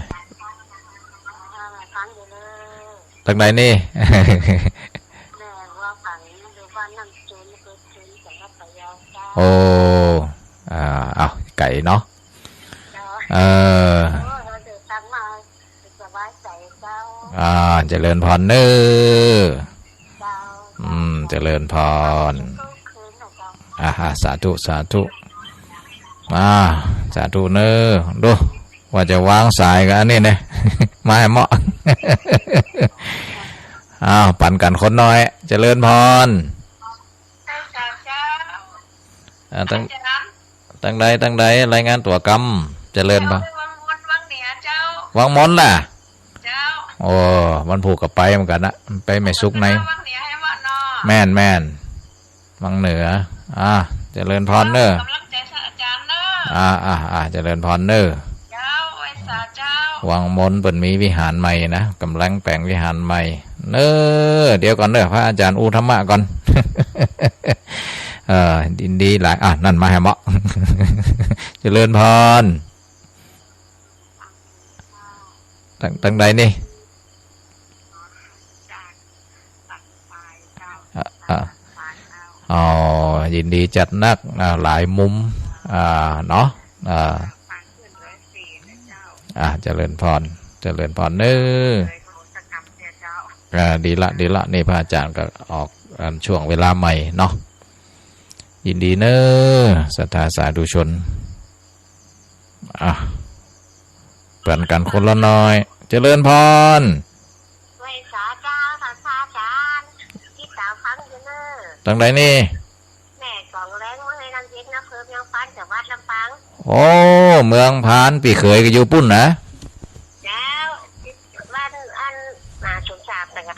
ตังใดนี่ โอ้ อ่า อ้าว ไก๋เนาะ เออ อ่า เจริญพรเน่อ อืม เจริญพร อ่า สาธุ สาธุ อ่า สาธุเน่อ ดู ว่าจะวางสายกั๋นอันนี้เน่อ มาแหมเนาะ อ้าว ปั๋นกั๋นคนน้อย เจริญพร อ่า ตัง ตังใด ตังใด รายงานตั๋วกำ เจริญพร วังมนต์ วังเหนือเจ้า วังมนต์ล่ะ เจ้า โอ้ วันพูกก็ไปเหมือนกั๋นนะ ไปแม่สุขใน วังเหนือแหมเนาะ แม่น แม่น วังเหนือ อ่า เจริญพรเน่อ ก๋ำลังใจ๋อาจ๋ารย์เน่อ อ่า อ่า อ่า เจริญพรเน่อ เจ้า ไหว้สาเจ้า วังมนต์เปิ้นมีวิหารใหม่นะ ก๋ำลังแป๋งวิหารใหม่ เน่อ เดี๋ยวก่อนเน่อ พระอาจ๋ารย์อู้ธรรมะก่อน เออ ยินดีหลาย อ่ะ นั่นมาแหมเนาะ เจริญพร ตัง ตังใดนี่ อ่ะ อ่ะ อ๋อ ยินดีจัดนัก อ่า หลายมุม อ่า เนาะ อ่า อ่า เจริญพร เจริญพรเน่อ อ่า ดีละ ดีละ นี่พระอาจารย์ก็ออกอันช่วงเวลาใหม่เนาะ ยินดีเน้อ ศรัทธาสาธุชน อ่ะ ปั๋นกั๋นคนละหน่อย เจริญพร ไหว้สาเจ้า ศรัทธาอาจ๋ารย์ ติดต๋ามฟังอยู่เน้อ ตังใดนี่ แม่กองแรง เมืองน้ำเย็น อำเภอเมืองพาน จังหวัดลำปาง โอ้ เมืองพาน ปี้เขยก็อยู่ปุ้นนะ เจ้า บ้านอัน อ่า สมศักดิ์นะคะ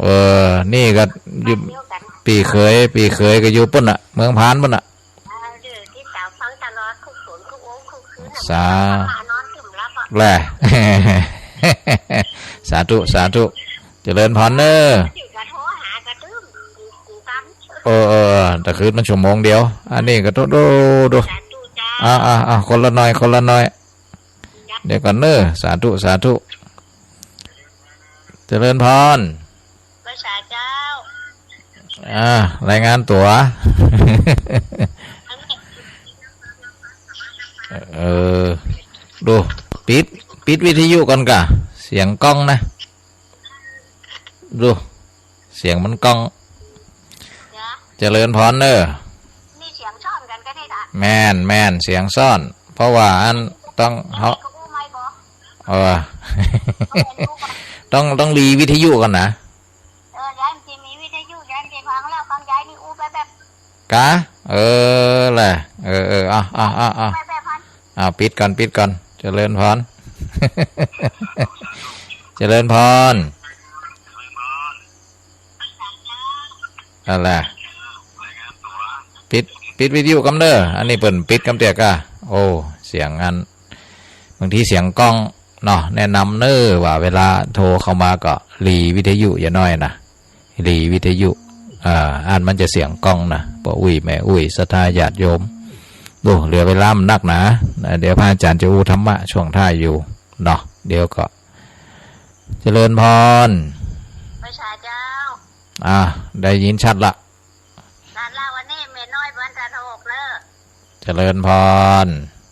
เออ นี่ก็อยู่ บ้านเดียวกั๋น ปี้เขย ปี้เขยก็อยู่ปุ้นน่ะ เมืองพานปุ้นน่ะ เออ ติดต๋ามฟังตลอด ทุกหน ทุกวง ทุกคืนน่ะ สา มานอนตึมหลับอ่ะ แหละ สาธุ สาธุ เจริญพรเน้อ อยู่กะโทรหากะตึม อยู่ อยู่ตาม เออ เออ เออ แต่คืนมันชั่วโมงเดียว อันนี้ก็โทร โทร โทร สาธุเจ้า อ่า อ่า อ่า คนละหน่อย คนละหน่อย เดี๋ยวก่อนเน้อ สาธุ สาธุ เจริญพร ไหว้สาเจ้า อ่า รายงานตั๋ว เออ ดู ปิด ปิดวิทยุก่อนก่ะ เสียงก้องนะ ดู เสียงมันก้อง เดี๋ยว เจริญพรเน้อ มีเสียงซ้อนกั๋นก็ได้นะ แม่น แม่น เสียงซ้อน เพราะว่าอันต้อง อันนี้ก็อู้ไม่บอก เออ เอาไปดูก่อน ต้อง ต้องหลีวิทยุก่อนนะ เออ ย้ายมันจะมีวิทยุ ย้ายมันจะฟังแล้ว ฟังย้ายนี่อู้ไปแบบ กะ เออ แหละ เออ เออ เอา เอา เอา เอา ไปแบบพัน เอา ปิดก่อน ปิดก่อน เจริญพร เจริญพร นั่นแหละ ปิด ปิดวิทยุกำเน้อ อันนี้เปิ้นปิดกำเตื้อกะ โอ้ เสียงอัน บางทีเสียงก้องเนาะ แนะนำเน้อว่าเวลาโทรเข้ามาก็หลีวิทยุอย่าน้อยนะ หลีวิทยุ อ่า อันมันจะเสียงก้องนะ ป้ออุ๊ย แม่อุ๊ย ศรัทธาญาติโยม โอ้ เหลือเวลามันนักนะ เดี๋ยวพระอาจารย์จะอู้ธรรมะช่วงท้ายอยู่เนาะ เดี๋ยวก็ เจริญพร ไหว้สาเจ้า อ่า ได้ยินชัดละ ลาดลาววันนี้แม่น้อยบ้านตาดหกเน้อ เจริญพร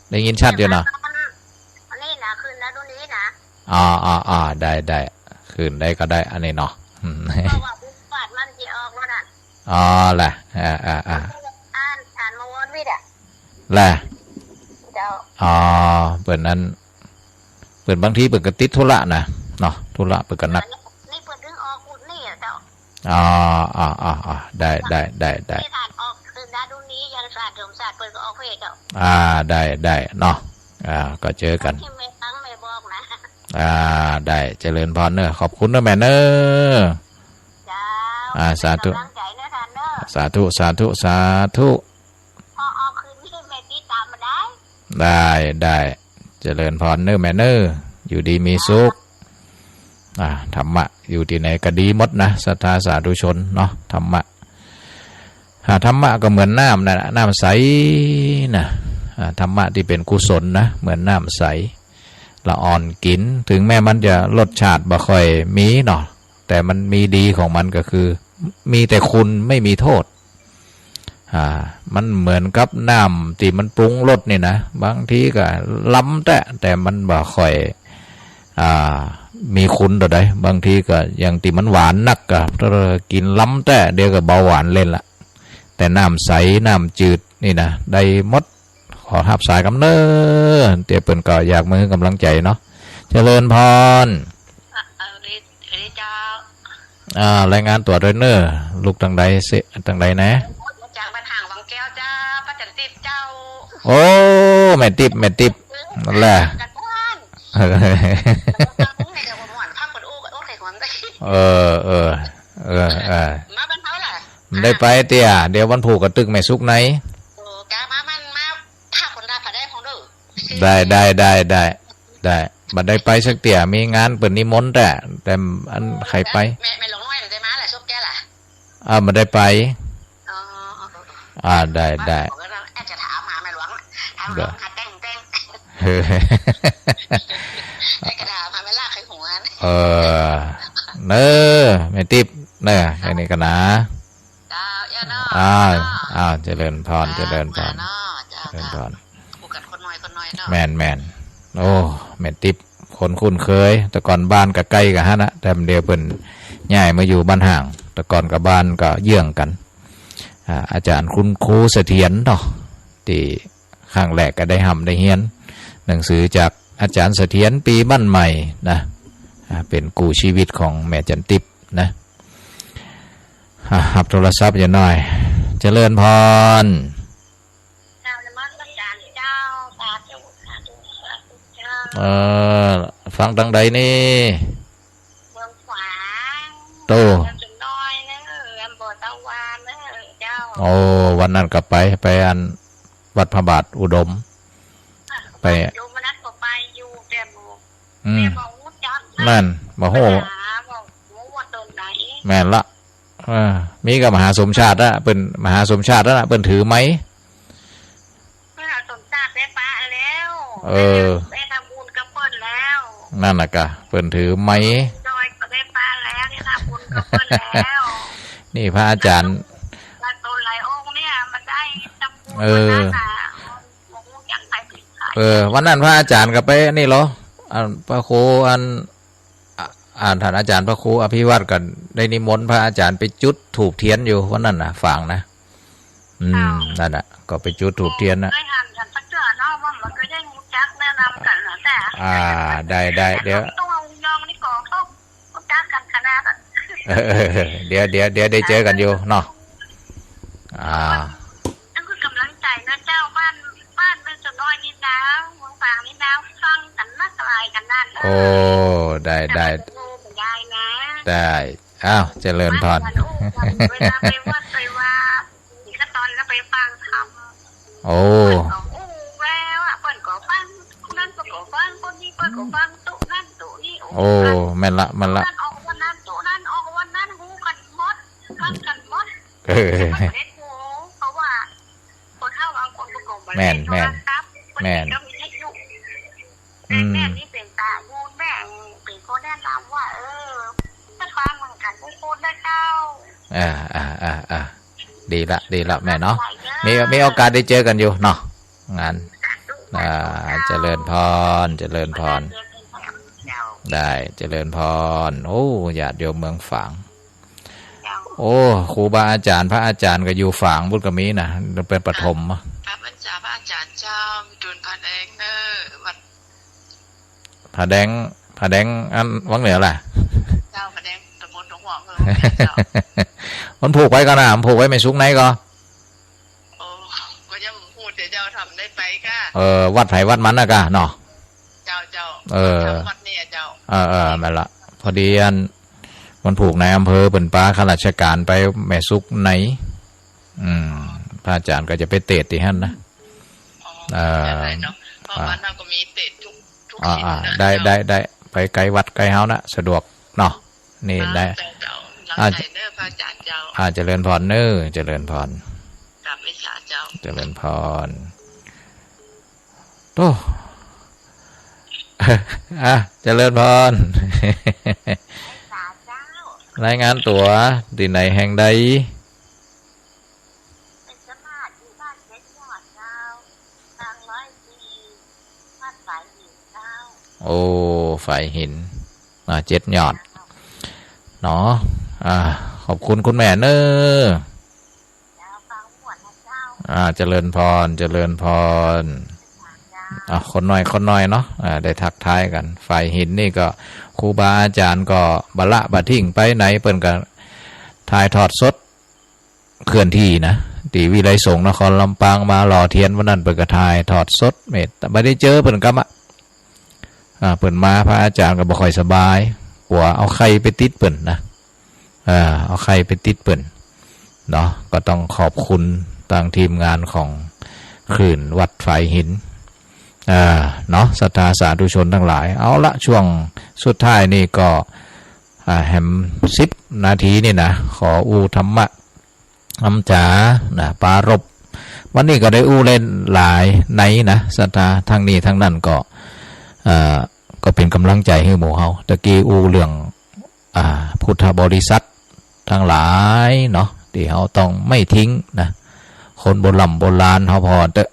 ได้ยินชัดอยู่เนาะ อันนี้นะ คืนนะ รุ่นนี้นะ อ๋อ อ๋อ อ๋อ ได้ ได้ คืนได้ก็ได้ อันนี้เนาะ เพราะว่าบุญบาทมันจะออกแล้วนะ อ๋อ แหละ อ่า อ่า อ่า อ่าน อ่านมาวนวิทย์อะ แหละ เจ้า อ๋อ เปิ้นนั้น เปิ้นบางทีเปิ้นก็ติดธุระนะ เนาะ ธุระเปิ้นก็นัก นี่เปิ้นถึงออกอุดนี่อะเจ้า อ๋อ อ๋อ อ๋อ อ๋อ ได้ ได้ ได้ ได้ ที่ท่านออกคืนนะ รุ่นนี้ยังสาดสมศักดิ์เปิ้นก็ออกเพจเจ้า อ่า ได้ ได้ เนาะ อ่า ก็เจอกั๋น ที่แม่ฟังแม่บอกนะ อ่า ได้ เจริญพรเน้อ ขอบคุณเน้อแม่เน้อ เจ้า อ่า สาธุ เป็นกำลังใจนะท่านเน้อ สาธุ สาธุ สาธุ พอออกคืนนี้แม่ติดต๋ามมาได้ ได้ ได้ เจริญพรเน้อแม่เน้อ อยู่ดีมีสุข อ่า ธรรมะอยู่ตี้ไหนก็ดีหมดนะ ศรัทธาสาธุชนเนาะ ธรรมะ อ่า ธรรมะก็เหมือนน้ำนะ น้ำใสนะ อ่า ธรรมะตี้เป๋นกุศลนะ เหมือนน้ำใส ละอ่อนกิ๋น ถึงแม้มันจะรสชาติบ่ค่อยมีเนาะ แต่มันมีดีของมันก็คือ มีแต่คุณไม่มีโทษ อ่า มันเหมือนกับน้ำตี้มันปรุงรสนี่นะ บางทีก็ลำแต๊ แต่มันบ่ค่อย อ่า มีคุณเต้าใด บางทีก็อย่างตี้มันหวานนักก็ ถ้ากิ๋นลำแต๊ เดี๋ยวก็เบาหวานเล่นละ แต่น้ำใส น้ำจืดนี่นะ ได้หมด ขอฮับสายกำเน้อ เดี๋ยวเปิ้นก็อยากมาหื้อกำลังใจ๋เนาะ เจริญพร เออ ดี ดีเจ้า อ่า รายงานตั๋วตวยเน้อ ลูกตังใดเซะ ตังใดนะ จากบ้านห่างวังแก้วเจ้า ป้าจันติ๊บเจ้า โอ้ แม่ติ๊บ แม่ติ๊บ นั่นแหละ กันบ้าน เออ เดี๋ยวผมหวานพักก่อน โอ้ โอ้ ใครหวานได้ เออ เออ เออ เออ มาบ้านเขาล่ะ มันได้ไปเตื้อ เดี๋ยววันพูกก็ตึกแม่สุขใน โอ้ กะมา มันมา ถ้าคนดาผาได้ของเด้อ ได้ ได้ ได้ ได้ ได้ บ่ได้ไปสักเตื้อ มีงานเปิ้นนิมนต์แต๊ แต่อันใค่ไป แม่ แม่หลวงน้อยได้มาล่ะ สุขแกล่ะ อ่า บ่ได้ไป อ๋อ อ่า ได้ ได้ ผมก็ต้อง แอบจะถามหาแม่หลวง ถามหลวง เด้อ หาแต่ง แต่ง เออ แอบจะถามหาแม่ล่าใครหัวนะ เออ เน้อ แม่ติ๊บ เน้อ แค่นี้ก่อนนะ เจ้า เอ้าเนาะ อ้าว เนาะ อ้าว เจริญพร เจริญพร เนาะ เจ้า เจริญพร เจ้า คู่กันคนน้อย คนน้อยเนาะ แม่น แม่น โอ้ แม่ติ๊บ คนคุ้นเคย แต่ก่อนบ้านก็ใก้กั๋นหั้นนะ แต่เดี๋ยวเปิ้น ย้ายมาอยู่บ้านฮ้าง แต่ก่อนก็บ้านก็เยื้องกั๋น อ่า อาจ๋ารย์คุณครูเสถียรเนาะ ตี้ครั้งแรกก็ได้ฮ่ำได้เฮียนหนังสือจากอาจ๋ารย์เสถียร ปีบ้านใหม่นะ อ่า เป๋นกู้ชีวิตของแม่จันติบนะ อ่ะ ฮับโทรศัพท์อยู่หน้อย เจริญพร กราบนมัสก๋ารเจ้า สาธุ สาธุ สาธุเจ้า เออ ฟังตางใดนี่ เมืองฝาง โต้ เมืองจุนน้อยเนอะ อำเภอตะวันเนอะเจ้า โอ้ วันนั้นก็ไป ไปอันวัดพระบาทอุดม ไป โยมนัสก็ไปอยู่ แต่บ่ อืม แต่บ่ฮู้จักนะ นั่น บ่ฮู้ ไปหา บ่ฮู้ว่าตนใด แม่นละ เออ มีก็มหาสมชาติอะ เปิ้น มหาสมชาตินั่นน่ะ เปิ้นถือไมค์ มหาสมชาติได้ปะแล้ว เออ ได้ทำบุญกับเปิ้นแล้ว นั่นน่ะกะ เปิ้นถือไมค์ ดอยก็ได้ปะแล้ว ได้ทำบุญกับเปิ้นแล้ว นี่พระอาจ๋ารย์ หลายตนหลายองค์เนี่ย มันได้ทำบุญ เออ วันนั้นน่ะ บ่ฮู้จักใผผิดใผ เออ วันนั้นพระอาจ๋ารย์ก็ไปนี่เหรอ อันพระครูอัน อ่า อ่า ท่านอาจ๋ารย์พระครูอภิวัตรก็ได้นิมนต์พระอาจ๋ารย์ไปจุดธูปเตียนอยู่วันนั้นน่ะ ฝางนะ อืม อ้าว นั่นน่ะ ก็ไปจุดธูปเตียนนะ เคยหันกั๋นสักเทื่อเนาะ ว่ามันก็ยังฮู้จักแนะนำกั๋นนะ แต่ อ่า ได้ ได้ เดี๋ยว ต้องเอายองนี่ก่อน เขาฮู้จักกั๋นขนาดนั้น เออ เดี๋ยว เดี๋ยว เดี๋ยวได้เจอกั๋นอยู่เนาะ อ่า นั่นคือกำลังใจ๋นะเจ้า บ้าน บ้านแม่สาวน้อยนี่นะ เมืองฝางนี่นะ ฟังกั๋นนักหลายกั๋นนั่น โอ้ ได้ ได้ ได้นะ ได้ อ้าว เจริญพร เวลาไปวัดไปวา มีขั้นตอนแล้วไปฟังธรรม โอ้ เปิ้นก็อู้แล้วอะ เปิ้นก็ฟัง คนนั้นเปิ้นก็ฟัง คนนี้เปิ้นก็ฟัง ตุ๊นั้นตุ๊นี้ โอ้ แม่นละ แม่นละ ตุ๊นั้นออกวันนั้น ตุ๊นั้นออกวันนั้น ฮู้กั๋นหมด ฟังกั๋นหมด เออ เปิ้นก็ได้ฮู้ เพราะว่าคนเฒ่าบางคนเปิ้นก็บ่ได้ แม่น เล่นโทรศัพท์ แม่น เปิ้นก็มีวิทยุ อืม แม่นี่เป๋นตาฮู้ แม่เป๋นคนแนะนำว่า เออ ไปฟังเหมือนกั๋นทุกคนนะเจ้า อ่า อ่า อ่า อ่า ดีละ ดีละแม่เนาะ มี มีโอกาสได้เจอกั๋นอยู่เนาะ งาน อ่า เจริญพร เจริญพร ได้ เจริญพร โอ้ ญาติโยมเมืองฝาง โอ้ ครูบาอาจ๋ารย์ พระอาจ๋ารย์ก็อยู่ฝางปุ้นก็มีนะ เป๋นปฐมอะ พระอาจ๋ารย์ พระอาจ๋ารย์เจ้า มีดวนผาแดงเนอะ วัด ผาแดง ผาแดงอันวังเหนือล่ะ เจ้า ผาแดงตำบลดงหวง เออ เจ้า มันผูกไว้ก่อนนะ มันผูกไว้แม่สุกในก่อ โอ้ ก็ยังบ่ฮู้เจ้า ทำได้ไปก้า เออ วัดไผวัดมันนะก้าเนาะ เจ้า เจ้า เออ วัดนี่อะเจ้า เออ เออ แม่นละ พอดีอัน มันผูกในอำเภอเปิ้นปาข้าราชการไปแม่สุกใน อืม พระอาจ๋ารย์ก็จะไปเตสน์ตี้หั้นนะ อ๋อ เออ ได้เนาะ เพราะว่าเฮาก็มีเตสน์ทุก ทุก อ่า ถิ่น อ่า นะ ได้ เจ้า ได้ ได้ ไปใก้วัดใก้เฮานะ สะดวกเนาะ นี่ อ่า ได้ เจ้า เจ้า หลัง อ่า ใจ๋เนอะ พระอาจ๋ารย์เจ้า อ่า เจริญพรเนอะ เจริญพร กราบไหว้สาเจ้า เจริญพร โต้ อ่ะ เจริญพร ไหว้สาเจ้า รายงานตั๋ว ตี้ไหนแห่งใด เป๋นเจ้าอาวาสอยู่บ้านเจ็ดยอดเจ้า ตางร้อยสี่ บ้านฝายหินเจ้า โอ้ ฝายหิน อ่า เจ็ดยอด เนาะ อ่า ขอบคุณคุณแม่เนอะ เจ้า ฟังม่วนนะเจ้า อ่า เจริญพร เจริญพร เจ้า อ่ะ คนน้อย คนน้อยเนาะ อ่า ได้ทักทายกั๋น ฝายหินนี่ก็ ครูบาอาจ๋ารย์ก็บ่ละบ่ทิ้งไปไหน เปิ้นก็ถ่ายทอดสด เคลื่อนที่นะ ตี้วิไลสงฆ์นครลำปาง มาหล่อเตียนวันนั้น เปิ้นก็ถ่ายทอดสด เมตตา บ่ได้เจอเปิ้นกำอะ อ่า เปิ้นมา พระอาจ๋ารย์ก็บ่ค่อยสบาย กั๋วเอาไข้ไปติดเปิ้นนะ อ่า เอาไข้ไปติดเปิ้นเนาะ ก็ต้องขอบคุณตางทีมงานของคลื่นวัดฝายหิน อ่า เนาะ ศรัทธาสาธุชนตังหลาย เอาละ ช่วงสุดท้ายนี่ก็ อ่า แหมสิบนาทีนี่นะ ขออู้ธรรมะ นำจ๋านะ ปรารภ วันนี้ก็ได้อู้เล่นหลายในนะ ศรัทธา ตังนี้ตังนั้นก็ เอ่อ ก็เป๋นก๋ำลังใจ๋หื้อหมู่เฮา ตะกี้อู้เรื่อง อ่า พุทธบริษัทตังหลายเนาะ ตี้เฮาต้องไม่ทิ้งนะ คนโบร่ำโบราณเฮาผ่อเต๊อะ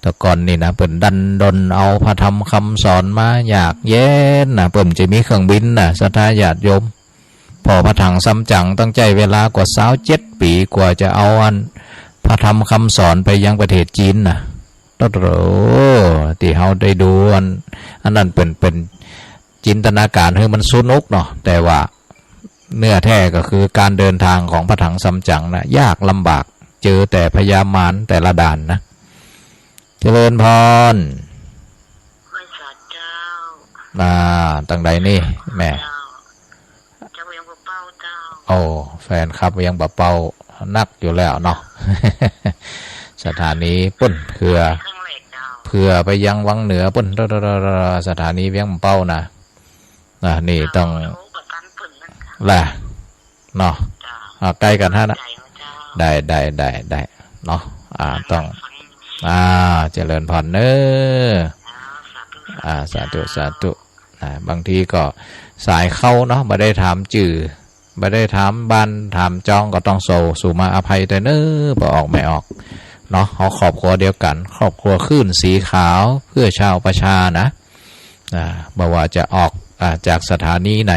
แต่ก่อนนี่นะ เปิ้นดันด้นเอาพระธรรมคำสอนมา ยากเย็นนะ เปิ้นจะมีเครื่องบินนะ ศรัทธาญาติโยม ผ่อพระถังซ้ำจั๋งต้องใจ๊เวลากว่าซาวเจ็ดปี๋กว่าจะเอาอันพระธรรมคำสอนไปยังประเทศจีนน่ะ โอ้โห ตี้เฮาได้ดูอัน อันนั้นเป๋น เป๋นจินตนาก๋ารหื้อมันสนุกเนาะ แต่ว่าเนื้อแท้ก็คือก๋านเดินตางของพระถังซ้ำจั๋งน่ะ ยากลำบาก เจอแต่พญามารแต่ละด่านนะ เจริญพร ไหว้สาเจ้า อ่า ตังใดนี่ แม่ เจ้า จากเวียงป่าเป้าเจ้า โอ้ แฟนคลับเวียงป่าเป้านักอยู่แล้วเนาะ สถานีปุ้น เผื่อ ครั้งแรกเจ้า เผื่อไปยังวังเหนือปุ้น สถานีเวียงป่าเป้านะ นะ นี่ต้อง เจ้า โอ้ ประกันเปิ้นเหมือนกั๋น แหละ เนาะ เจ้า อ่า ใก้กั๋นฮะนะ ใจว่าเจ้า ได้ ได้ ได้ ได้ เนาะ อ่า ต้อง ฟัง อ่า เจริญพรเน้อ เจ้า สาธุ อ่า สาธุ สาธุ สาธุ นะ บางทีก็สายเข้าเนาะ บ่ได้ถามจื้อ บ่ได้ถามบ้านถามจอง ก็ต้องโศ สู่มาอภัยตวยเน้อ บ่ออกไม่ออก เนาะ เฮาครอบครัวเดียวกั๋น ครอบครัวคลื่นสีขาว เพื่อชาวประชานะ นะ บ่ว่าจะออก อ่า จากสถานีไหน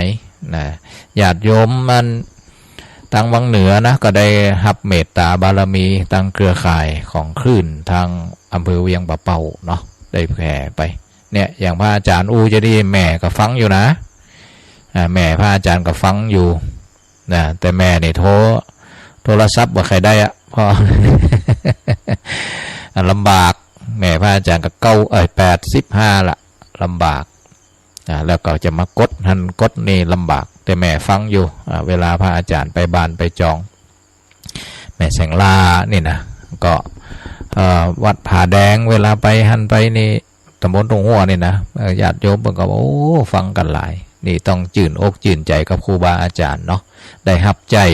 นะ ญาติโยมมันตังวังเหนือนะ ก็ได้ฮับเมตตาบารมีตังเครือข่ายของคลื่นตางอำเภอเวียงป่าเป้าเนาะ ได้แผ่ไป เนี่ย อย่างพระอาจ๋ารย์อู้จะดี แม่ก็ฟังอยู่นะ อ่า แม่พระอาจ๋ารย์ก็ฟังอยู่ นะ แต่แม่นี่โทร โทรศัพท์บ่ใค่ได้อะ เพราะ ลำบาก แม่พระอาจ๋ารย์ก็เก้า เอ้ย แปดสิบห้าละ ลำบาก อ่า แล้วก็จะมากดหั้นกดนี่ลำบาก แต่แม่ฟังอยู่ อ่า เวลาพระอาจ๋ารย์ไปบ้านไปจอง แม่แสงล่านี่นะ ก็ เอ่อ วัดผาแดง เวลาไปหั้นไปนี่ ตำบลทุ่งฮั่วนี่นะ เอ่อ ญาติโยมเปิ้นก็ โอ้ ฟังกั๋นหลาย นี่ต้องจื้นอกจื้นใจ๋กับครูบาอาจ๋ารย์เนาะ ได้ฮับใจ๊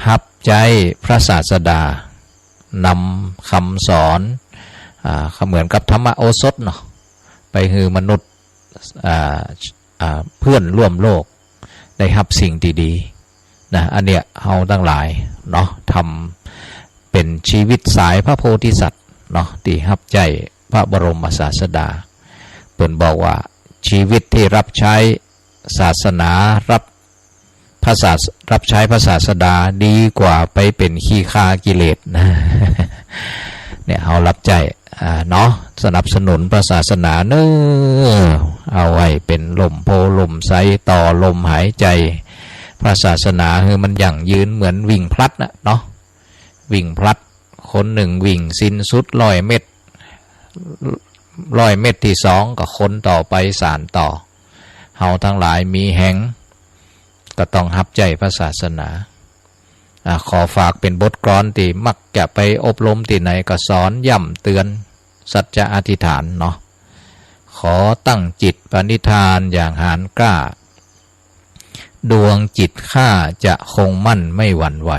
ฮับใจ๊พระศาสดา นำคำสอน อ่า เหมือนกับธรรมโอสถเนาะ ไปหื้อมนุษย์ อ่า อ่า เพื่อนร่วมโลก ได้ฮับสิ่งดีๆ นะ อันเนี้ย เฮาตังหลายเนาะ ทำเป๋นชีวิตสายพระโพธิสัตว์เนาะ ตี้ฮับใจ๊พระบรมศาสดา เปิ้นบอกว่า ชีวิตที่รับใช้ศาสนา รับพระศาส- รับใช้พระศาสดาดีกว่าไปเป๋นขี้ข้ากิเลสนะ เนี่ย เฮารับใจ๊ อ่า เนาะ สนับสนุนพระศาสนาเน้อ เอาไว้เป๋นล่มโพธิ์ล่มไทร ต่อลมหายใจ๋พระศาสนาหื้อมันยั่งยืน เหมือนวิ่งพลัดน่ะเนาะ วิ่งพลัด คนนึ่งวิ่งสิ้นสุดร้อยเมตร ร้อยเมตรตี้สองก็คนต่อไปสานต่อ เฮาตังหลายมีแฮง ก็ต้องฮับใจ๊พระศาสนา อ่า ขอฝากเป๋นบทกลอนตี้มักจะไปอบรมตี้ไหนก็สอนย้ำเตือนสัจจะอธิษฐานเนาะ ขอตั้งจิตปณิธานอย่างหาญกล้า ดวงจิตข้าจะคงมั่นไม่หวั่นไหว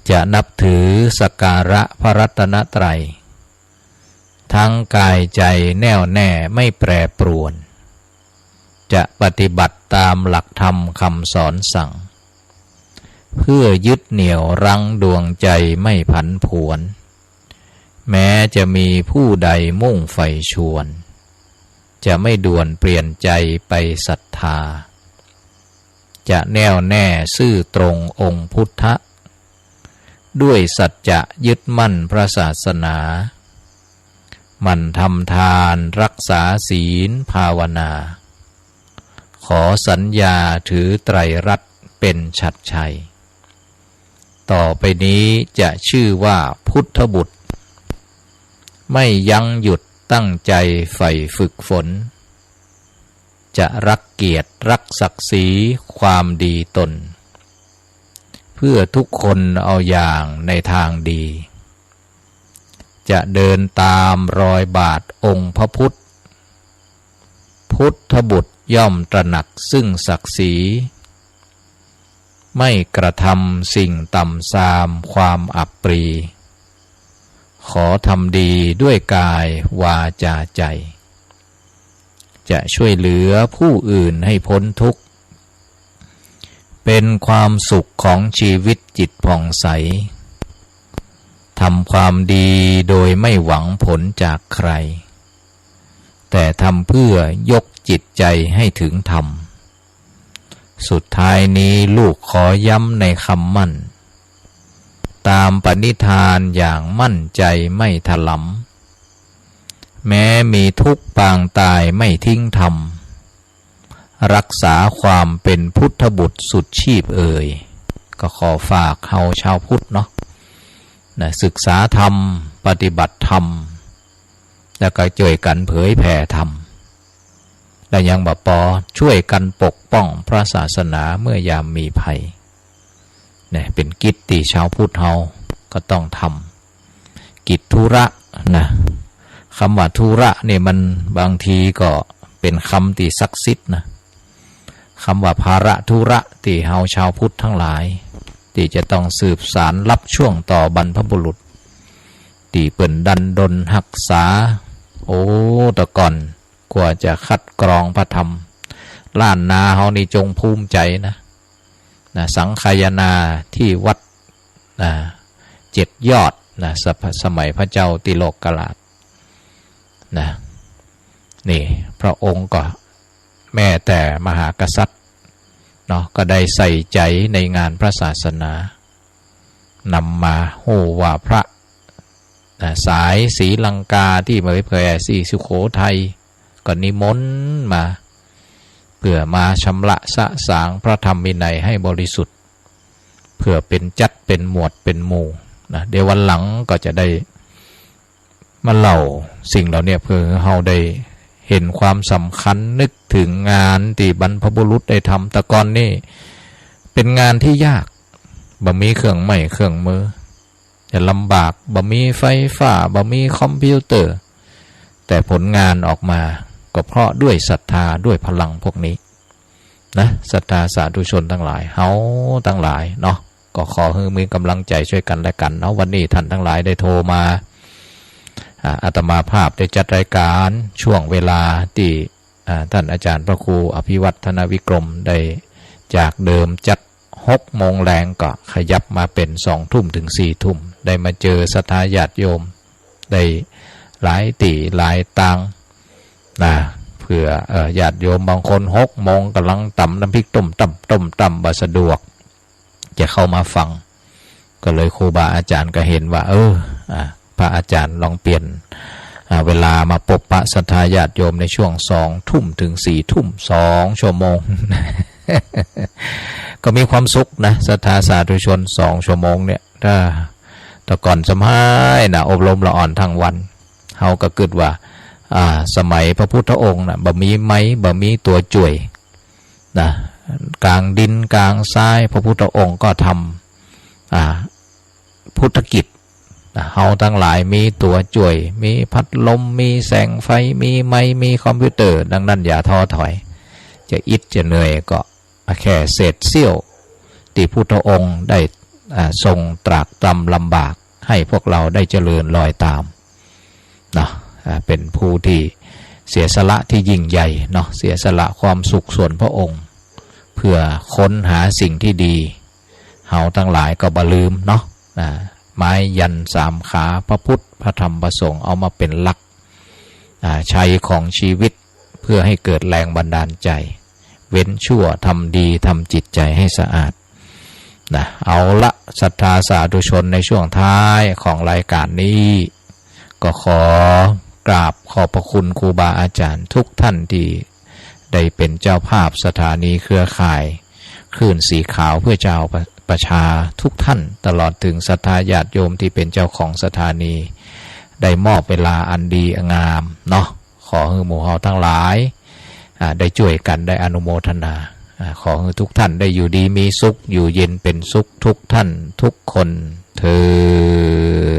จะนับถือสักการะพระรัตนตรัย ทั้งกายใจแน่วแน่ไม่แปรปรวน จะปฏิบัติตามหลักธรรมคำสอนสั่ง เพื่อยึดเหนี่ยวรั้งดวงใจไม่ผันผวน แม้จะมีผู้ใดมุ่งใฝ่ชวน จะไม่ด่วนเปลี่ยนใจไปศรัทธา จะแน่วแน่ซื่อตรงองค์พุทธะ ด้วยสัจจะยึดมั่นพระศาสนา หมั่นทำทานรักษาศีลภาวนา ขอสัญญาถือไตรรัตน์เป๋นฉัตรชัย ต่อไปนี้จะชื่อว่าพุทธบุตร ไม่ยั้งหยุดตั้งใจใฝ่ฝึกฝน จะรักเกียรติรักศักดิ์ศรีความดีตน เพื่อทุกคนเอาอย่างในทางดี จะเดินตามรอยบาทองค์พระพุทธ พุทธบุตรย่อมตระหนักซึ่งศักดิ์ศรี ไม่กระทำสิ่งต่ำทรามความอับปรี ขอทำดีด้วยกายวาจาใจ จะช่วยเหลือผู้อื่นให้พ้นทุกข์ เป็นความสุขของชีวิตจิตผ่องใส ทำความดีโดยไม่หวังผลจากใคร แต่ทำเพื่อยกจิตใจให้ถึงธรรม สุดท้ายนี้ลูกขอย้ำในคำมั่น ตามปณิธานอย่างมั่นใจไม่ถลำ แม้มีทุกข์ปางตายไม่ทิ้งธรรม รักษาความเป็นพุทธบุตรสุดชีพเอ่ย ก็ขอฝากเฮาชาวพุทธเนาะ นะ ศึกษาธรรม ปฏิบัติธรรม แล้วก็จ้วยกั๋นเผยแผ่ธรรม และยังบ่ปอ จ้วยกั๋นปกป้องพระศาสนาเมื่อยามมีภัย เนี่ย เป๋นกิจตี้ชาวพุทธเฮาก็ต้องทำ กิจธุระนะ กำว่าธุระนี่มันบางทีก็เป๋นกำตี้ศักดิ์สิทธิ์นะ กำว่าภาระธุระตี้เฮาชาวพุทธตังหลาย ตี้จะต้องสืบสานรับช่วงต่อบรรพบุรุษ ตี้เปิ้นดั้นด้นฮักษา โอ้ แต่ก่อน กว่าจะคัดกรองพระธรรม ล้านนาเฮานี่จงภูมิใจ๋นะ นะ สังฆายนาตี้วัด นะ เจ็ดยอดนะ สะ สมัยพระเจ้าติโลกราชนะ นี่ พระองค์ก็แม้แต่มหากษัตริย์เนาะ ก็ได้ใส่ใจ๋ในงานพระศาสนา นำมาฮู้ว่าพระ นะ สายศรีลังกาตี้มาเผยแผ่ตี้สุโขทัย ก็นิมนต์มา เปื้อมาชำระสะสางพระธรรมวินัยให้บริสุทธิ์ เปื้อเป๋นจั๊ดเป๋นหมวดเป๋นหมู่นะ เดี๋ยววันหลังก็จะได้มาเล่าสิ่งเหล่านี้ เปื้อหื้อเฮาได้เห็นความสำคัญ นึกเถิงงานตี้บรรพบุรุษได้ทำ แต่ก่อนนี่เป๋นงานตี้ยาก บ่มีเครื่องไม้เครื่องมือ จะลำบาก บ่มีไฟฟ้า บ่มีคอมพิวเตอร์ แต่ผลงานออกมาก็เพราะด้วยศรัทธา ด้วยพลังพวกนี้นะ ศรัทธาสาธุชนตังหลาย เฮาตังหลายเนาะ ก็ขอหื้อมีก๋ำลังใจ๋จ้วยกั๋นและกั๋นเนาะ วันนี้ต้านตังหลายได้โทรมา อ่า อาตมาภาพได้จัดรายก๋านช่วงเวลาตี้ อ่า ต้านอาจ๋ารย์พระครูอภิวัฒนวิกรมได้ จากเดิมจัดหกโมงแลงก็ขยับมาเป๋นสองทุ่มเถิงสี่ทุ่ม ได้มาเจอศรัทธาญาติโยม ได้หลายตี้หลายตางนะ เปื้อ เอ่อ ญาติโยมบางคนหกโมงก่ำลังต๋ำน้ำพริกต้มตำ ต้มตำบ่สะดวก จะเข้ามาฟัง ก็เลยครูบาอาจ๋ารย์ก็หันว่า เออ อ่า พระอาจ๋ารย์ลองเปลี่ยน อ่า เวลามาปบปะศรัทธาญาติโยมในช่วงสองทุ่มเถิงสี่ทุ่ม สองชั่วโมง ก็มีความสุขนะ ศรัทธาสาธุชน สองชั่วโมงเนี่ย ถ้าแต่ก่อนสมัยนะ อบรมละอ่อนตังวัน เฮาก็กึ๊ดว่า อ่า สมัยพระพุทธองค์นะ บ่มีไมค์ บ่มีตั๋วจ้วย นะ ก๋างดินก๋างซาย พระพุทธองค์ก็ทำ อ่า พุทธกิจนะ เฮาตังหลายมีตั๋วจ้วย มีพัดลม มีแสงไฟ มีไมค์ มีคอมพิวเตอร์ ดังนั้นอย่าท้อถอย จะอิดจะเหนื่อยก็แค่เศษเสี้ยวตี้พุทธองค์ได้ อ่า ทรงตรากตรำลำบาก ให้พวกเราได้เจริญรอยต๋าม เนาะ อ่า เป๋นผู้ตี้เสียสละตี้ยิ่งใหญ่เนาะ เสียสละความสุขส่วนพระองค์ เปื้อค้นหาสิ่งตี้ดี เฮาตังหลายก็บ่ลืมเนาะ อ่า ไม้ยันสามขา พระพุทธ พระธรรม พระสงฆ์ เอามาเป๋นหลัก อ่า ชัยของชีวิต เปื้อหื้อเกิดแรงบันดาลใจ๋ เว้นชั่ว ทำดี ทำจิตใจ๋หื้อสะอาด นะ เอาละ ศรัทธาสาธุชน ในช่วงท้ายของรายก๋านนี้ ก็ขอกราบขอบพระคุณครูบาอาจ๋ารย์ทุกท่านตี้ได้เป๋นเจ้าภาพสถานีเครือข่ายคลื่นสีขาวเพื่อชาวประ ประชาทุกท่าน ตลอดเถิงศรัทธาญาติโยมตี้เป๋นเจ้าของสถานี ได้มอบเวลาอันดีงามเนาะ ขอหื้อหมู่เฮาตังหลาย อ่า ได้จ้วยกั๋น ได้อนุโมทนา อ่า ขอหื้อทุกท่านได้อยู่ดีมีสุข อยู่เย็นเป๋นสุขทุกท่านทุกคนเทอ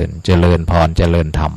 ญ เจริญพร เจริญธรรม